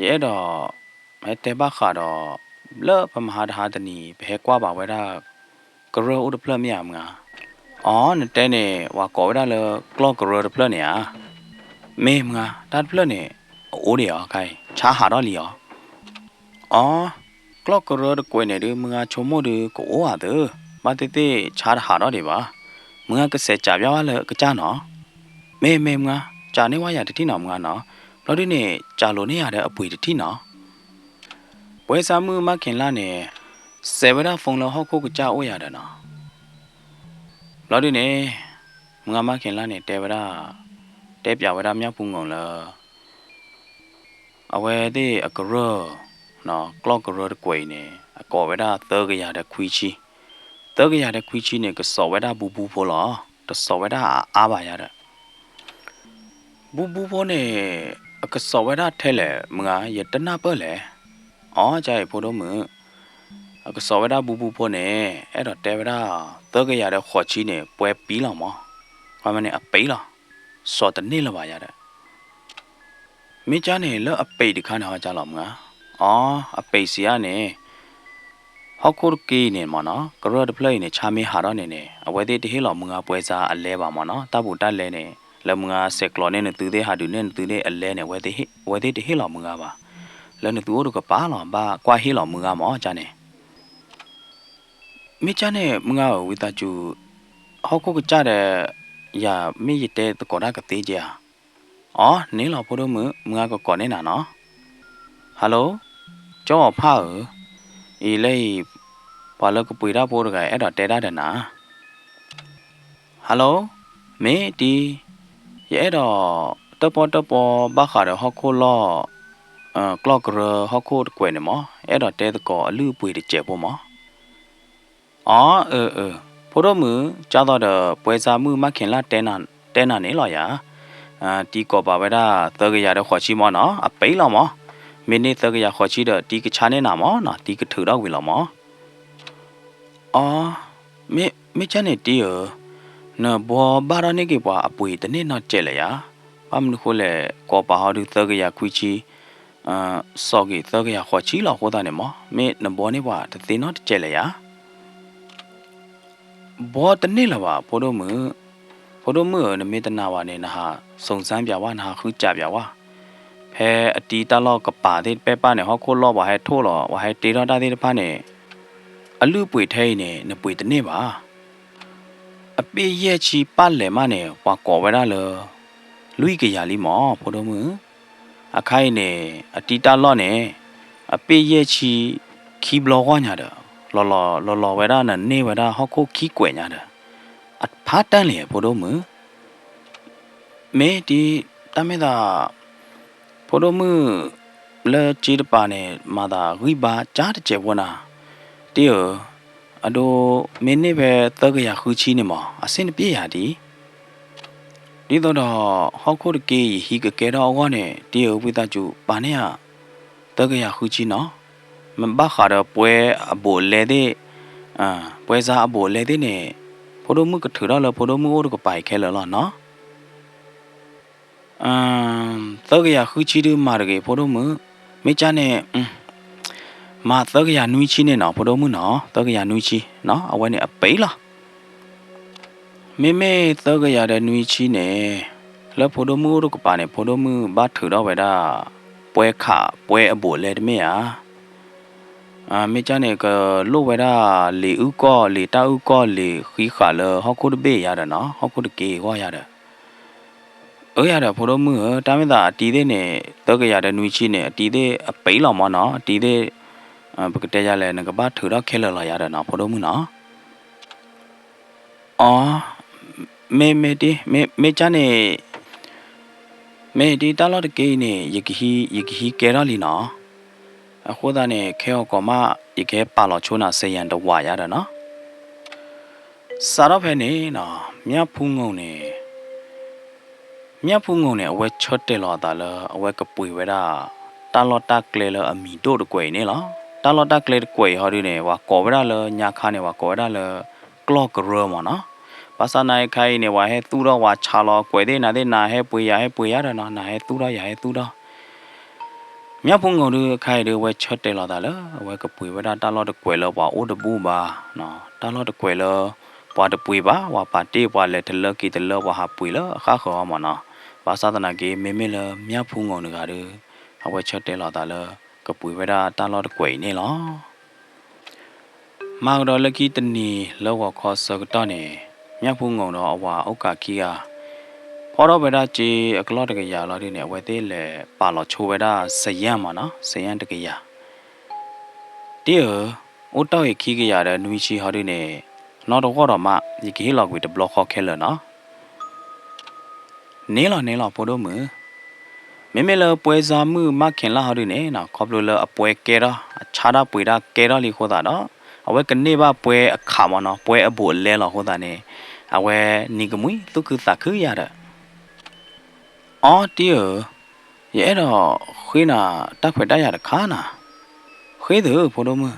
ယအဲၣ်ဒိး ဟဲတဲဘၣ်ဃးဒီး လၢပမဟါတဟါတနံၤ ပဟဲကွၢ်ဘၣ်ဝဲဒၣ် ကရၢၢ်အိၣ်တဖျၢၣ်မ့ၢ်ဧါမုၢ်ဂၤ. အိ, နတဲန့ၣ် ပှၤကိးဝဲဒၣ်လၢကျီၢ်ကရၢၢ်တဖျၢၣ်န့ၣ်ဧါ. မ့ၢ်မုၢ်ဂၤ, တၢ်တဖျၢၣ်န့ၣ် အအိၣ်ဒံးဧါခါအံၤ, ဆါဟးထီၣ်လံဧါ. အိ, ကျီၢ်ကရၢၢ်တကွဲးန့ၣ်ဒုး မုၢ်ဂၤဆိကမိၣ်ဒုးကအိၣ်ဧါသ့, ဘၣ်သ့ၣ်သ့ၣ်ဆါတဟးထီၣ်ဒံးဘၣ်. မုၢ်ဂၤကစဲးစးပျၢ်ဝဲလၢကစၢ်နီၤ. မ့ၢ်မ့ၢ်မုၢ်ဂၤ, စးန့ၢ်ဝဲယၤတထံၣ်နီၤမုၢ်ဂၤနီၤ. ဘျီဒုန့ၣ် စးလိာ်န့ၢ်ယၤဒီးအပှ့ၤတထံၣ်နီၤ. ပှဲၤစၢ်မုၣ်မၢ်ခ့ၤလၢ်န့ၣ် စဲးဝဲဒၣ် phone လၢဟီၣ်ခိၣ်ကစၢ်အိၣ်ယၤဒီးနီၤ. ဘျီဒုန့ၣ် မုၢ်ဂၤမၢ်ခ့ၤလၢ်န့ၣ် တဲဝဲဒၣ်, တဲပၠးဝဲဒၣ်မၠၣ်ဖူငိၢ်လၢ အဝဲသ့ၣ်အကရၢၢ်, ကျီၢ်ကရၢၢ်တကွဲးအံၤန့ၣ် အကိးဝဲဒၣ်သၢကယၤဒီးခွံဆံ, သၢကယၤဒီးခွံဆံန့ၣ် ကစိာ်ဝဲဒၣ်ဘူးဘူးဖိလီၤ, တစိာ်ဝဲဒၣ်အါအါဘၣ်ယၤဒီး ဘူးဘူးဖိန့ၣ် အကစိာ်ဝဲဒၣ်ထဲလဲၣ်မုၢ်ဂၤ, ယတနၢ်ပၢၢ်လဲၣ်. အိ, ကၢ်အံၤဖိဒိၣ်မုၣ်, အကစိာ်ဝဲဒၣ်ဘူးဘူးဖိန့ၣ် အဲၣ်ဒိးတဲဝဲဒၣ် သၢကယၤဒီးဃိးဆံန့ၣ် ပှဲၤပံလီၤမး, ခီမန့ၣ်အပံလီၤ, စိာ်တန့ၢ်လၢၤဘၣ်ယၤဒီး မ့ၢ်ကၢ်န့ၣ် လၢအပံတခါန့ၣ်ဟီကၢ်လီၤမုၢ်ဧါ. အိ, အပံစံးအါန့ၣ် ဟီၣ်ခိၣ်တက့ၢ်အံၤန့ၣ်မ့ၢ်နီၤ, ကရၢၢ်တဖျၢၣ်အံၤန့ၣ် ဆါမ့ၢ်ဟးထီၣ်န့ၣ်န့ၣ် အဝဲသ့ၣ်တဟ့ၣ်လီၤမုၢ်ဂၤပှဲၤစးအလဲဘၣ်မ့ၢ်နီၤ, တၢ်ဘူးတၢ်လဲန့ၣ် လၢမုၢ်ဂၤဆဲးကျိးန့ၢ်နသုသ့ၣ် ဟးဒုးနဲၣ်နသုသ့ၣ်အလဲန့ၣ် အဝဲသ့ၣ်တဟ့ၣ်လီၤမုၢ်ဂၤဘၣ်. လၢနသုအိၣ်တကပၤလီၤ ဘၣ်ကွၢ်ဟ့ၣ်လီၤမုၢ်ဂၤမ့ၢ်ကၢ်န့ၣ် မ့ၢ်ကၢ်န့ၣ် မုၢ်ဂၤဧၢ ဝံသးစူၤ ဟီၣ်ခိၣ်ကစၢ်ဒီး ယၤမ့ၢ်ယတဲသကိးတၢ်ကသ့က့ၤဧါ. အိ, န့ၣ်လီၤဖိဒိၣ်မုၣ် မုၢ်ဂၤကကိးန့ၢ်နၤနီၤ. Hello, ကၠီအီၤဖးဧၢ, အံၤလၢအံၤ ပှၤလၢကပှ့ၤတၢ်ဖိတဂၤ အဲၣ်ဒိးတဲဒၣ်ဒီးနၤ. Hello, မ့ၢ်တံ, ယအဲၣ်ဒိး တၢၣ်ပီၣ်တၢၣ်ပီဘၣ်ဃးဒီးဟီၣ်ခိၣ်လီၢ် ကျီၢ်ကရၢဟီၣ်ခိၣ်တကွဲးန့ၣ်မး, အဲၣ်ဒိးတဲသကိးအလုၢ်အပှ့ၤတစဲးဖိမး. အၢ အၢ အၢ, ဖိဒိၣ်မုၣ်, ကၢ်သိးဒီးပှဲၤစါမုၣ်မးခဲလၢ်တဲနၤန့ၣ်လီၤယၤ, တံကိးပာ်ဝဲဒၣ်သၢကယၤဒီးဃိးဆံမးနီၤ, အပ့ၤလီၤမး, မ့ၢ်န့ၢ်သၢကယၤဃိးဆံဒီးတံကဆါန့ၢ်နၤမးနီၤ, တံကထုးထီၣ်ဝံၤလီၤမး. အၢ, မ့ၢ်ကၢ်န့ၣ်တံဧၢ, နဘှီဘၣ်ထီၣ်န့ၢ်က့ၤပှၤအပှ့ၤတန့ၢ်နီတစဲးလၢၤယၤ, ဘၣ်မနုၤဃိလဲၣ်, ကိးပာ်ဟီဒုးသၢကယၤခွံဆံ, စိာ်က့ၤသၢကယၤဃိးဆံလီၤအဃိသတးန့ၣ်မး, မ့ၢ်နဘှီန့ၢ်ပှၤတသ့နီတစဲးလၢၤယၤ. ဘှီတန့ၢ်လၢၤဘၣ် ဖိဒိၣ်မုၣ်, ဖိဒိၣ်မုၣ်ဧၢ, နမ့ၢ်တနာ်ဘၣ်န့ၣ် နဟးစုံစမ်းပျးဝဲ, နဟးဃုစးပျးဝဲ, ဖဲအတံတၢ်လီၢ်ကပၤသ့ၣ်တဖၣ်န့ၣ် ဟီၣ်ခိၣ်လီၢ်ပှၤဟဲထိၣ်လီၤ ပှၤဟဲတ့ထီၣ်တၢ်သ့ၣ်တဖၣ်န့ၣ်, အလုၢ်အပှ့ၤထဲအံၤန့ၣ် နပှ့ၤတန့ၢ်ဘၣ်. အပ့ၢ်ယဲၢ်ဆံပၣ်လဲၣ်မးန့ၣ် ပှၤကိးဝဲဒၣ်လၢ လွံၢ်ကယၤလံမး ဖိဒိၣ်မုၣ်. အခါအံၤန့ၣ် အတံတၢ်လီၢ်န့ၣ် အပ့ၢ်ယဲၢ်ဆံခံဘျီဂီၢ်ညါဒီး လီၤလီၤလီၤလီၤဝဲဒၣ် နန့ၢ်ဝဲဒၣ်ဟီၣ်ခိၣ်ခံကွဲးညါဒီး အဖးတၢၢ်လံ ဖိဒိၣ်မုၣ်. မ့ၢ်တံ, တၢ်မ့ၢ်သး ဖိဒိၣ်မုၣ်လၢက့တပၤန့ၣ် မၤသးဂံၢ်ဘါကၢ်တစဲးဖိနၤ, တံဧၢ, အဒိ မ့ၢ်န့ၢ်ဖဲသၢကယၤဃုဆံန့ၣ်မး အဆင်တပြေယၤဒံး. ဒ်သိးဒီး ဟီၣ်ခိၣ်တက့ယဟံးကကဲထီၣ်အဂီၢ်န့ၣ် တံဧၢ ဝံသးစူၤပာ်န့ၢ်ယၤ သၢကယၤဃုဆံနီၤ. မ့ၢ်ဘၣ်ဃးဒီးပှဲၤအဘူးအလဲသ့ၣ်, ပှဲၤစါအဘူးအလဲသ့ၣ်န့ၣ် ဖိဒိၣ်မုၣ်ကထုးထီၣ်လၢဖိဒိၣ်မုၣ်အိၣ်တကပၤအံၤခဲလၢာ်လီၤနီၤ. သၢကယၤဃုဆံဒုးမၤတဂ့ၤ ဖိဒိၣ်မုၣ်, မ့ၢ်ကၢ်န့ၣ် မၤသၢကယၤနွံဆံန့ၣ်နီၤ ဖိဒိၣ်မုၣ်နီၤ, သၢကယၤနွံဆံနီၤ အဝဲန့ၣ်အပ့ၤလီၤ. မ့မ့ၢ်သၢကယၤဒီးနွံဆံန့ၣ် လၢဖိဒိၣ်မုၣ်အိၣ်တကပၤန့ၣ် ဖိဒိၣ်မုၣ်ဘၣ်ထုးထီၣ်ဝဲဒၣ် ပှဲၤခးပှဲၤအဘူးအလဲတမ့ၢ်ဧါ. မ့ၢ်ကၢ်န့ၣ် ကလိၣ်ဝဲဒၣ်လံာ်အုၣ်ကီၢ် လံာ်တၢ်အုၣ်ကီၢ် လံာ်ဃံဃာ်လၢဟီၣ်ခိၣ်တဘ့ၣ်ယၤဒီးနီၤ ဟီၣ်ခိၣ်တက့အဂီၢ်ယၤဒီး အၢ ယၤဒီးဖိဒိၣ်မုၣ်ဧၢ, တၢ်မ့ၢ်သးအတံသ့ၣ်န့ၣ် သၢကယၤဒီးနွံဆံန့ၣ် အတံသ့ၣ်အပ့ၤလီၤမးနီၤ, အတံသ့ၣ် ပကတဲယၤလဲၣ် နကဘၣ်ထုးထီၣ်ခဲလၢာ်လီၤယၤဒီးနီၤ ဖိဒိၣ်မုၣ်နီၤ. အၢ, မ့ၢ်မ့ၢ်တံ, မ့ၢ်ကၢ်န့ၣ် မ့ၢ်တံ တၢ်လီၢ်တက့အံၤန့ၣ် ယကဟံးကဲထီၣ်လံနီၤ. အဃိသတးန့ၣ် ခဲအံၤကီးမး ယကဟဲပာ်လီၤဆိနၤ စယံတဝးယၤဒီးနီၤ. စးထီၣ်ဖဲန့ၣ်နီၤ မၠၣ်ဖူငိၢ်န့ၣ် မၠၣ်ဖူငိၢ်န့ၣ် အဝဲဆၢတဲာ်လီၤအသးလၢ အဝဲကပှ့ၤဝဲဒၣ် တၢ်လီၢ်တၢ်ကျဲလၢအမံၤဒိၣ်တကွဲးအံၤန့ၣ်လီၤ. တၢ်လီၢ်တၢ်ကျဲတကွဲးအံၤဟီဒုန့ၣ် ပှၤကိးဝဲဒၣ်လၢညါခါန့ၣ် ပှၤကိးဝဲဒၣ်လၢ ကျီၢ်ကရၢမးနီၤ. ဘၣ်ဆၣ်သနာ်က့ခါအံၤန့ၣ် ပှၤဟဲသူၣ်ထီၣ် ပှၤဆးလီၤကွဲးသ့ၣ်နၤသ့ၣ် နၤဟဲပှ့ၤယၤဟဲပှ့ၤယၤဒီးနီၤ နၤဟဲသူၣ်ထီၣ်ယၤဟဲသူၣ်ထီၣ် မၠၣ်ဖူငိၢ်ဒုး အခါအံၤဒုး အဝဲဆၢတဲာ်လီၤသးလၢ အဝဲကပှ့ၤဝဲဒၣ်တၢ်လီၢ်တကွဲးလၢပှၤအိၣ်တဘူၣ်ဘၣ်, တၢ်လီၢ်တကွဲးလၢ ပှၤတပှ့ၤဘၣ်, ပှၤပာ်တ့ၢ် ပှၤလဲၤတလၢက့ၤတလၢ ပှၤဟးပှ့ၤလၢအဃၣ်ဃၢၤအီၤမးနီၤ. ဘၣ်ဆၣ်သနာ်က့ မ့မ့ၢ်လၢမၠၣ်ဖူငိၢ်တဂၤဒီး အဝဲဆၢတဲာ်လီၤသးလၢ ကပှ့ၤဝဲဒၣ်တၢ်လီၢ်တကွဲးအံၤန့ၣ်လီၤ. မၤကဒီးလၢခံတနံၤလၢဂီၤခီဆၢကတီၢ်န့ၣ် မၠၣ်ဖူငိၢ်ဒီးအဝၤအိၣ်ကးခံဂၤ ဖီထီၣ်ဝဲဒၣ်စ့အကလီၢ်တကယၤလီၤဒုန့ၣ် အဝဲသ့ၣ်လဲၤပာ်လီၤဆိဝဲဒၣ်စယၢ်မးနီၤ စယၢ်တကယၤ. တံဧၢ, အိၣ်တီၢ်ဂ့ၤခံကယၤဒီးနွံဆံဟီဒုန့ၣ် နီတဂီၢ်ဒီးမး ယကဟ့ၣ်လီၤကွံာ်တဘျီဃီခဲလၢာ်နီၤ. န့ၣ်လီၤန့ၣ်လီၤ ဖိဒိၣ်မုၣ်. မ့မ့ၢ်လၢပှဲၤစါမုၣ်မးခဲလၢာ်ဟီဒုန့ၣ်နီၤ ခီဖျိလၢအပှဲၤကဲထီၣ် အဆါတၢ်ပှ့ၤတၢ်ကဲထီၣ်လံအဃိသတးဒီး အဝဲကန့ၢ်ဘၣ်ပှဲၤအခးမးနီၤ ပှဲၤအဘူးအလဲလီၤအဃိသတးန့ၣ် အဝဲနံၤကမှံသူၣ်ခုသးခုယၤဒီး အီ တံဧၢ, ယအဲၣ်ဒိးဃ့နၤတၢ်ခွဲးတၢ်ယာ်တခါနၤ. ဃ့သု ဖိဒိၣ်မုၣ်.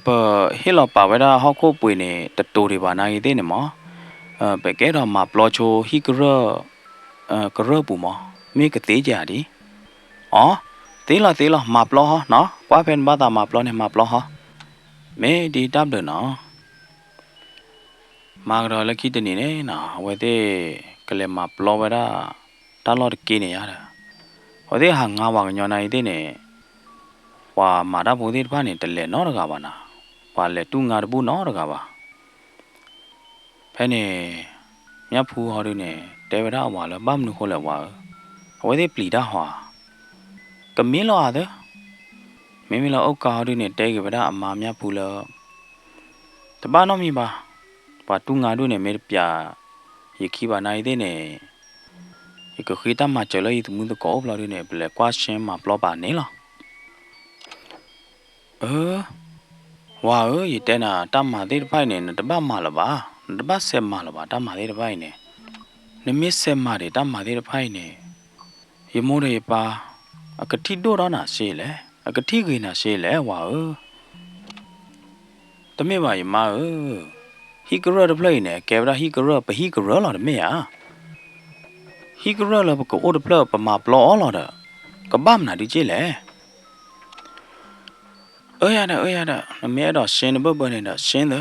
ပဟ့ၣ်လီၤပာ်ဝဲဒၣ်ဟီၣ်ခိၣ်ပှ့ၤန့ၣ် တတိၤဒံးဘၣ်နာ်ဂ့ၤသ့ၣ်န့ၣ်မး, ပကအဲၣ်ဒိးမၤပျီဆိဟံၣ်ကရၢၢ်, ကရၢၢ်ပူၤမး, မ့ၢ်ကသ့ဧါဒံး. အီ, သ့လီၤသ့လီၤ မၤပျီဟီနီၤ, ကွၢ်ဖဲနဘၣ်သးမၤပျီန့ၣ် မၤပျီဟီ. မ့ၢ်ဒ်တၢ်ဘျုးနီၤ. မၤကဒီးလၢခံတနံၤန့ၣ်နီၤ အဝဲသ့ၣ်ကလဲၤမၤပျီဝဲဒၣ် တၢ်လီၢ်တက့ၢ်န့ၣ်ယါဒီး အဝဲသ့ၣ်ဟးငါပှၤကညီနၤအံၤသ့ၣ်န့ၣ် ပှၤမၤတၢ်ဖိသ့ၣ်တဖၣ်န့ၣ် တလဲၤနီတဂၤဘၣ်နီၤ, ပှၤလဲၤတူၢ်ငါတဘူၣ်နီတဂၤဘၣ်. ဖဲန့ၣ် မၠၣ်ဖူဟီဒုန့ၣ် တဲဝဲဒၣ်အဝၤလၢ ဘၣ်မနုၤဃိလဲၣ်ဝၤဧၢ, အဝဲသ့ၣ်ပျံၤတၢ်ဟီဧါ. ကမ့ၢ်လီၤဧါသၢ, မ့မ့ၢ်လၢအိၣ်ကါဟီဒုန့ၣ် တဲက့ၤဝဲဒၣ်အမါမၠၣ်ဖူလၢ တဘၣ်နီတမံၤဘၣ်. ပှၤတူၢ်ငါဒိၣ်န့ၣ် မ့ၢ်တပျးယခံဘၣ်နာ်အံၤသ့ၣ်န့ၣ်, ယကဃ့တၢ်မၤစၢၤလၢယသမုသကိးအိၣ်ဘျီဒုန့ၣ် ပလဲၤကွၢ်ဆှဲမၤပျီပာ်န့ၣ်လီၤ. အၢ, ဝၤဧၢ, ယတဲနၤ တၢ်မၤသ့ၣ်တဖၣ်အံၤန့ၣ် နတဘၣ်မၤလၢၤဘၣ်, နတဘၣ်ဆဲးမၤလၢၤဘၣ် တၢ်မၤသ့ၣ်တဖၣ်အံၤန့ၣ်. နမ့ၢ်ဆဲးမၤဒံးတၢ်မၤသ့ၣ်တဖၣ်အံၤန့ၣ်, ယမိၢ်ဒီးယပၢ် အကထံၣ်ဒိၣ်ထီၣ်နၤစ့လဲၣ်, အကထံၣ်ဂ့ၤနၤစ့လဲၣ် ဝၤဧၢ. တမ့ၢ်ဘၣ်ယမါဧၢ, ဟံၣ်ကရၢၢ်တဖျၢၣ်အံၤန့ၣ် အကဲဝဲဒၣ်ဟံၣ်ကရၢၢ် ပဟံၣ်ကရၢၢ်လီၤ တမ့ၢ်ဧါ. ဟံၣ်ကရၢၢ်လၢပကအိၣ်တဖျၢၣ် ပမၤပျီအီၤလီၤဒီး ကဘၣ်မနုၤဒ်က့လဲၣ်. အၢယၤဒီး အၢယၤဒီး နမ့ၢ်အဲၣ်ဒိးရှင်းနဘၢၣ်ဘၢၣ်န့ၣ်ဒီး ရှင်းသၢ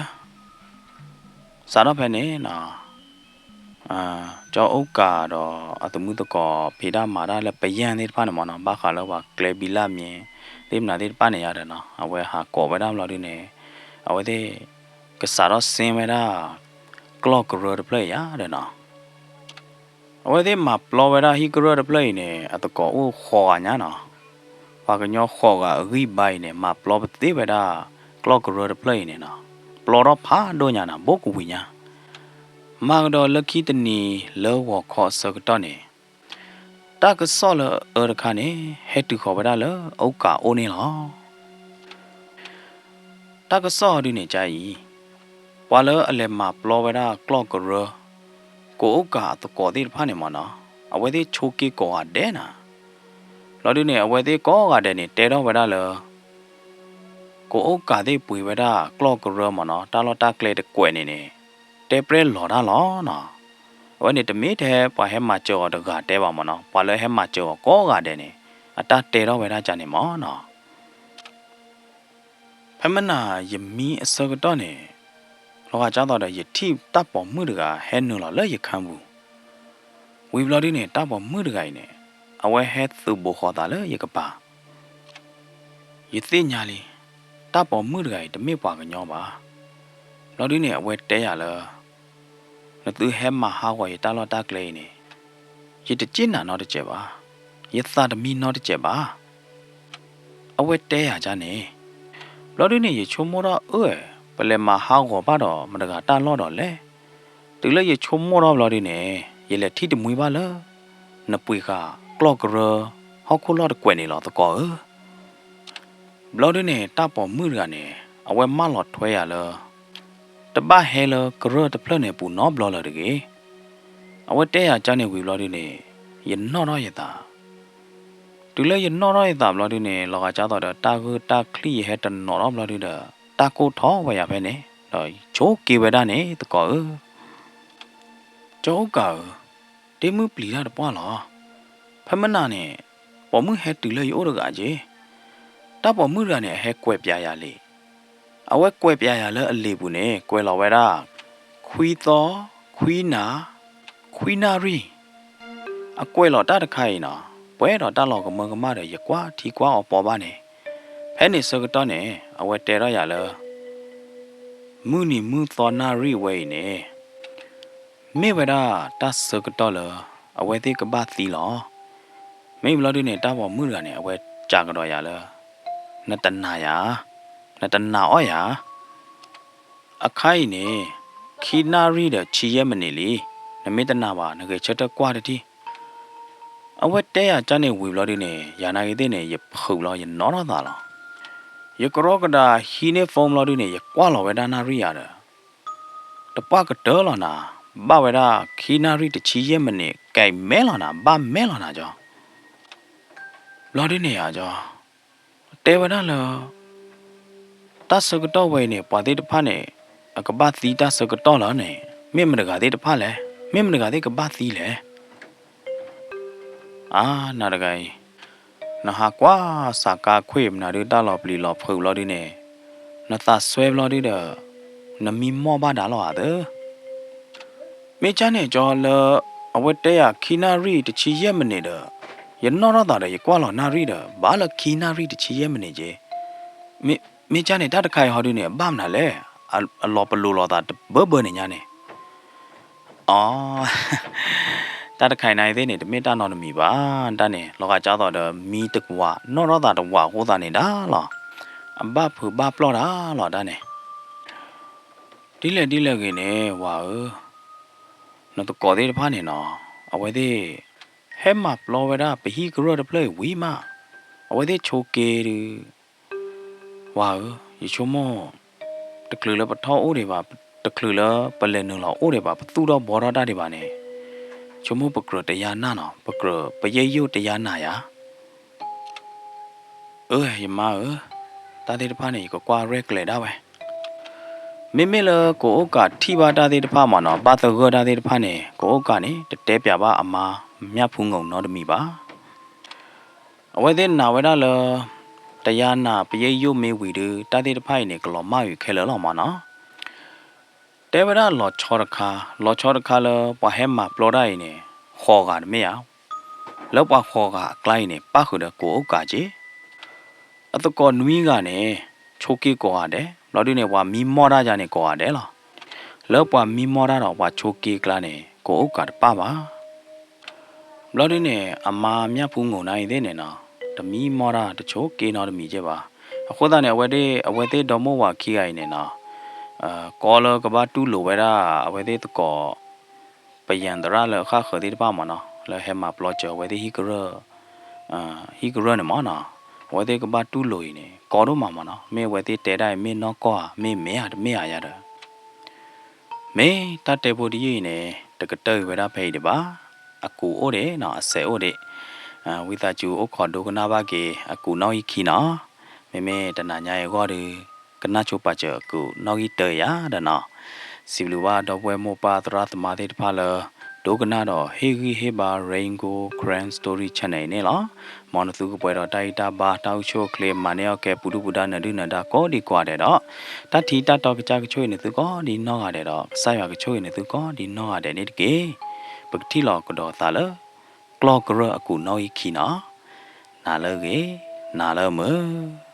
စးထီၣ်ဖဲန့ၣ်နီၤ, ကၠီအိၣ်ကးဒီးအသမုသကိး ဖံးတၢ်မၤတၢ်လၢပယၢၢ်သ့ၣ်တဖၣ်န့ၣ်မ့ၢ်နီၤ, ဘၣ်ဃးလၢပှၤကျဲဘံလၢ်မံၤသ့ၣ်မနုၤသ့ၣ်တဖၣ်န့ၣ်ယၤဒီးနီၤ, အဝဲဟးကိးဝဲဒၣ်ဘျီဒုန့ၣ် အဝဲသ့ၣ် ကစးထီၣ်ဆင်းဝဲဒၣ် ကျီၢ်ကရၢတဖျၢၣ်အံၤယၤဒီးနီၤ. အဝဲသ့ၣ်မၤပျီဝဲဒၣ်ဟံၣ်ကရၢၢ်တဖျၢၣ်အံၤန့ၣ် အသကိးအိၣ်ဃိးဂၤညါနီၤ. ပှၤကညီဃိးဂၤအဂံၢ်ဘါအံၤန့ၣ် မၤပျီပသ့ဝဲဒၣ် ကျီၢ်ကရၢတဖျၢၣ်အံၤန့ၣ်နီၤ, ပျီထီၣ်ဖးဒိၣ်ညါနီၤ, ဘိးကဝံၤညါ. မၤကဒီးလၢခံတနံၤလၢဂီၤခီအဆၢကတီၢ်န့ၣ်, တၢ်ကစီၣ်လၢအအၢတခါန့ၣ် ဟဲတုၤဃီၤဝဲဒၣ်လၢအအိၣ်ကးအိၣ်န့ၣ်လီၤ. တၢ်ကစီၣ်အီၤဒုန့ၣ်ကအံၤ, ပှၤလၢအလဲၤမၤပျီဝဲဒၣ်ကျီၢ်ကရၢ, ကအိၣ်ကးအသကိးသ့ၣ်တဖၣ်န့ၣ်မ့ၢ်နီၤ, အဝဲသ့ၣ်ဆိးက့ၤကိးဂၤဒဲးနၤ. ဘျီဒုန့ၣ် အဝဲသ့ၣ်ကိးဂၤဒဲးန့ၣ် တဲထီၣ်ဝဲဒၣ်လၢ ကအိၣ်ကးသ့ၣ်ပှ့ၤဝဲဒၣ်ကျီၢ်ကရၢမ့ၢ်နီၤ, တၢ်လီၢ်တၢ်ကျဲတကွဲးန့ၣ်န့ၣ် တဲပြဲလီၤတၢ်လီၤနီၤ. အဝဲန့ၣ်တမ့ၢ်ထဲပှၤဟဲမၤစၢၤအီၤတဂၤတဲဘၣ်မ့ၢ်နီၤ, ပှၤလၢဟဲမၤစၢၤအီၤကိးဂၤဒဲးန့ၣ် အတၢ်တဲထီၣ်ဝဲဒၣ်ကန့ၣ်မ့ၢ်နီၤ. ဖဲမနၤယမံအဆၢကတီၢ်န့ၣ်, လီၤဂာ်ကၢ်သိးဒီး ယထံၣ်တၢ်ပိာ်မုၣ်တဂၤဟဲနုာ်လီၤလၢယခါပူၤ. ဝံၤဘျီဒုန့ၣ် တၢ်ပိာ်မုၣ်တဂၤအံၤန့ၣ် အဝဲဟဲသုးဘိးဃီၤသးလၢယကပၤ. ယသ့ၣ်ညါလံ, တၢ်ပိာ်မုၣ်တဂၤအံၤ တမ့ၢ်ပှၤကညီဘၣ်. ဘျီဒုန့ၣ် အဝဲတဲယၤလၢ နသုဟဲမၤဟးဂီၤယတၢ်လီၢ်တၢ်ကျဲအံၤန့ၣ်, ယတစ့ၢ်နာ်နီတစဲးဘၣ်, ယသးတမံနီတစဲးဘၣ်. အဝဲတဲယၤဒ်န့ၣ်, ဘျီဒုန့ၣ် ယဆိကမိၣ်ထီၣ်အၢ, ပလဲၤမၤဟးဂီၤဘၣ်ဒီးမတၤတဂၤတၢ်လီၢ်ဒီးလဲၣ်. တုၤလၢယဆိကမိၣ်ထီၣ်ဘျီဒုန့ၣ် ယလဲၤထံၣ်တမှံဘၣ်လၢ နပှ့ၤဃာ်ကျီၢ်ကရၢ ဟီၣ်ခိၣ်လီၢ်တကွဲးန့ၣ်လီၤသကိးဧၢ. ဘျီဒုန့ၣ် တၢ်ပိာ်မုၣ်တဂၤန့ၣ် အဝဲမၢလီၤထွဲယၤလၢ တဘၣ်ဟဲလၢကရၢၢ်တဖျၢၣ်န့ၣ်အပူၤနီတဘျီလၢၤတဂ့ၤ. အဝဲတဲယၤဒ်န့ၣ်ဝံၤဘျီဒုန့ၣ် ယနီၣ်ထီၣ်ယသး. တုၤလၢယနီၣ်ထီၣ်ယသးဘျီဒုန့ၣ် လီၤဂာ်ကၢ်သိးဒီး တၢ်ဂုၢ်တၢ်ချံယဟဲတနီၤထီၣ်ဘျီဒုဒီး တၢ်ကိၢ်ထီၣ်ဝဲယၤဖဲန့ၣ် ဒီးဆိးက့ဝဲဒၣ်န့ၣ်သကိးဧၢ. ကၠီအိၣ်ကးဧၢ, တ့မုၢ်ပျံၤတၢ်တပှၢ်လီၤ. ဖဲမနၤန့ၣ် ပိာ်မုၣ်ဟဲတုၤလၢယအိၣ်တဂၤက့. တၢ်ပိာ်မုၣ်တဂၤန့ၣ် အဟဲကွဲးပျးယၤလံာ်. အဝဲကွဲးပျးယၤလၢအလံာ်ပူၤန့ၣ် ကွဲးလီၤဝဲဒၣ် ခွံသီ, ခွံနၤ, ခွံနၣ်ရံၣ်. အကွဲးလီၤတၢ်တခါအံၤနီၤ, ပှဲၤဒီးတၢ်လီၤကမၢကမၣ်ဒီး ယကွၢ်ထံကွၢ်အီၤပီဘၣ်န့ၣ်, ဖဲန့ၣ်ဆၢကတီၢ်န့ၣ် အဝဲတဲထီၣ်ယၤလၢ မုၢ်နံၤမုၢ်သီနၣ်ရံၣ်ဝဲအံၤန့ၣ် မ့ၢ်ဝဲဒၣ်တၢ်ဆၢကတီၢ်လၢ အဝဲသ့ၣ်ကဘၣ်သံလီၤ. မ့ၢ်ဘျီဒုန့ၣ် တၢ်ပိာ်မုၣ်တဂၤန့ၣ် အဝဲစံးကဒီးယၤလၢ နတနာ်ယၤ, နတနာ်အီၣ်ယၤ. အခါအံၤန့ၣ် ခံနၣ်ရံၣ်ဒီးဆံယဲၢ်မံးနံးလံ, နမ့ၢ်တနာ်ဘၣ် နဂဲၤဆၢထၢၣ်ကွၢ်တထံၣ်. အဝဲတဲယၤကၢ်န့ၣ်ဝံၤဘျီဒုန့ၣ် ယၤနာ်ဂ့ၤသ့ၣ်န့ၣ် ယဖုးလီၤ ယနီၣ်ထီၣ်သးလီၤ. ယကရီကဒါဟံးန့ၢ် phone ဘျီဒုန့ၣ် ယကွၢ်လီၤဝဲဒၣ်နၣ်ရံၣ်ယၤဒီး တပှၢ်ကတၢၢ်လီၤနၤ, ဘၣ်ဝဲဒၣ်ခံနၣ်ရံၣ်တဆံယဲၢ်မံးနံး ကဲမဲလီၤနၤ, ဘၣ်မဲလီၤနၤကၠီ. ဘျီဒုန့ၣ်ယၤကၠီ တဲဝဲဒၣ်လၢ တၢ်ဆၢကတီၢ်ဝဲအံၤန့ၣ် ပှၤသ့ၣ်တဖၣ်န့ၣ် အကဘၣ်သံတၢ်ဆၢကတီၢ်လီၤန့ၣ် မ့ၢ်မတၤတဂၤသ့ၣ်တဖၣ်လဲၣ်, မ့ၢ်မတၤတဂၤသ့ၣ်ကဘၣ်သံလဲၣ်. အါ နၤတဂၤအံၤ နဟးကွၢ်စးကါခွ့ၣ်မနုၤဒု တၢ်လီၤပျံၤလီၤဖုးဘျီဒုန့ၣ် နသးစွဲဘျီဒုဒီး နမံမီၢ်ဘၣ်ဒါလီၤဧါသၢ. မ့ၢ်ကၢ်န့ၣ်ကၠီလၢ အဝဲတဲယၤခံနၣ်ရံၣ်တဆံယဲၢ်မံးနံးဒီး ယနီၣ်ထီၣ်သးဒီး ယကွၢ်လီၤနၣ်ရံၣ်ဒီး ဘၣ်လၢခံနၣ်ရံၣ်တဆံယဲၢ်မံးနံးက့. မ့ၢ်ကၢ်န့ၣ် တၢ်တခါအံၤဟီဒုန့ၣ် အဘၣ်မနုၤလဲၣ်, အလီၤပလိာ်လိာ်သးတဘၢဘၢန့ၣ်ညါန့ၣ်. အ တၢ်တခါအံၤနၤအံၤသ့ၣ်န့ၣ် တမ့ၢ်တၢ်နီတမံၤဘၣ်, တၢ်န့ၣ် လီၤဂာ်ကၢ်သိးဒီး မံတဝး နီၣ်ထီၣ်သးတဝးအဃိသတးန့ၣ်ဒၣ်လီၤ. အဘၣ်ဖုးဘၣ်ပျီၢ်တၢ်လီၤ တၢ်န့ၣ်. ဒ်လဲၣ်ဒ်လဲၣ်ဂ့ၤန့ၣ် ဝၤဧၢ, နသကိးသ့ၣ်တဖၣ်န့ၣ်နီၤ, အဝဲသ့ၣ် ဟဲမၤပျီဝဲဒၣ်ပဟံၣ်ကရၢၢ်တဖျၢၣ်အံၤဝံၤမး, အဝဲသ့ၣ်ဆိးက့ဒုး, ဝၤဧၢ, ယဆိကမိၣ် တချုးလၢပထီၣ်အိၣ်ဒံးဘၣ်, တချုးလၢပလဲၤနုာ်လီၤအိၣ်ဒံးဘၣ်, ပသူၣ်ထီၣ်ဘှီထီၣ်တၢ်ဒံးဘၣ်န့ၣ်, ဆိကမိၣ်ပကြၢးတယါနၢ်နီၤ, ပကြၢးပယဲၢ်ယိၣ်တယါနၢ်ယၤ အၢ ယမါဧၢ, တၢ်သ့ၣ်တဖၣ်န့ၣ် ယကကွၢ်ရဲၣ်ကျဲၤဒၣ်ဝဲ. မ့မ့ၢ်လၢကအိၣ်ကးထံၣ်ဘၣ်တၢ်သ့ၣ်တဖၣ်မးနီၤ, ဘၣ်သဂၢၢ်တၢ်သ့ၣ်တဖၣ်န့ၣ် ကအိၣ်ကးန့ၣ် တတဲပၠးဘၣ်အမါ မျၢ်ဖူငိၣ်နီတမံၤဘၣ်. အဝဲသ့ၣ်နာ်ဝဲဒၣ်လၢ တယါနၢ်ပယဲၢ်ယိၣ်မ့ၢ်ဝံၤဒုး တၢ်သ့ၣ်တဖၣ်အံၤန့ၣ် ကလီၤမၢ်အုးခဲလၢာ်လီၤမးနီၤ. တဲဝဲဒၣ်လီၤဆီတခါ, လီၤဆီတခါလၢပှၤဟဲမၤပျီတၢ်အံၤန့ၣ် ဃိးဂၤတမ့ၢ်ဧါ. လၢပှၤဃိးဂၤအကျါအံၤန့ၣ် ပၣ်ဃုာ်ဒီးကအိၣ်ကးက့ၤ အသကိးနွံဂၤန့ၣ် ဆိးက့ကိးဂၤဒဲး, ဘျီဒုန့ၣ် ပှၤမံမီၢ်တၢ်ယါန့ၣ် ကိးဂၤဒဲးလီၤ. လၢပှၤမံမီၢ်တၢ်ဒီးပှၤဆိးက့ကျါန့ၣ် ကအိၣ်ကးတပၣ်ဘၣ်. ဘျီဒုန့ၣ် အမါမျၢ်ဖူငိၣ်နၤအံၤသ့ၣ်န့ၣ်နီၤ, တမံမီၢ်တၢ်တဆိးက့နီတမံၤက့ဘၣ်. အဃိသတးန့ၣ် အဝဲသ့ၣ် အဝဲသ့ၣ်ဒီမိၢ်ဝၤခံဂၤအံၤန့ၣ်နီၤ, ကီလၢကဘၣ်တူၢ်လိာ်ဝဲဒၣ် အဝဲသ့ၣ်သကိး ပယံၤသရၣ်လၢအဃၣ်ဃၢၤသ့ၣ်တဖၣ်မးနီၤ, လၢဟဲမၤပျီစၢၤအဝဲသ့ၣ်ဟံၣ်ကရၢၢ် ဟံၣ်ကရၢၢ်န့ၣ်မးနီၤ, အဝဲသ့ၣ်ကဘၣ်တူၢ်လိာ်အံၤန့ၣ် ကီဒိၣ်မးမးနီၤ, မ့ၢ်အဝဲသ့ၣ်တဲဒၣ်အံၤ မ့ၢ်နီၢ်ကီၢ်ဧါ, မ့ၢ်မဲာ်ဧါ, တမ့ၢ်ဧါယၤဒီး မ့ၢ်တၢ်တဲဖိတယုၢ်အံၤန့ၣ် တကတၢၢ်အံၤဝဲဒၣ်ဖဲအံၤဒံးဘၣ်. အကူးအိၣ်ဒံးနီၤ, အစဲးအိၣ်ဒံး, ဝံသးစူၤအိၣ်ခိးဒိကနၣ်ဘၣ်က့ၤ အကူးနီၣ်ဂံၢ်ခံနီၤ. မ့မ့ၢ်တနၤညါအံၤအဂီၢ်ဒီး ကနၣ်ဆိပာ်စၢၤအကူးနီၣ်ဂံၢ်တၢယၤဒီးနီၤ. စံးဘျုးဘၣ်ဒီပုၢ်ဝဲၢ်မိၢ်ပၢ်သရၣ်သမါသ့ၣ်တဖၣ်လၢ ဒိကနၣ်ဒီးဟ့ၣ်ဂံၢ်ဟ့ၣ်ဘါ Rain Gold Karen Story Channel အံၤန့ၣ်လီၤ. မ်နသုကပှဲၤဒီးတၢ်ဂံၢ်တၢ်ဘါ တၢ်အိၣ်ဆူၣ်အိၣ်ချ့ မၤန့ၢ်အီၣ်ကဲ ပူၤဒုၣ်ပူၤဒါ နၢၤဒုၣ်နၢၤဒါ ကိးဒံကိးဂၤဒဲးဒီး တၢ်ထံတၢ်တီကစၢ်ကဆိၣ်ဂ့ၤနသုကိးဒံနီၢ်ဂၤဒဲးဒီး ကစၢ်ယွၤကဆိၣ်ဂ့ၤနသုကိးဒံနီၢ်ဂၤဒဲးန့ၣ်တက့ၢ်. ပကထံၣ်လီၤကဒီးသးလၢ ကျီၢ်ကရၢၢ်အကူးနီၣ်ဂံၢ်ခံနီၤ. နၤလၢအဂ့ၤ, နၤလၢအမုာ်.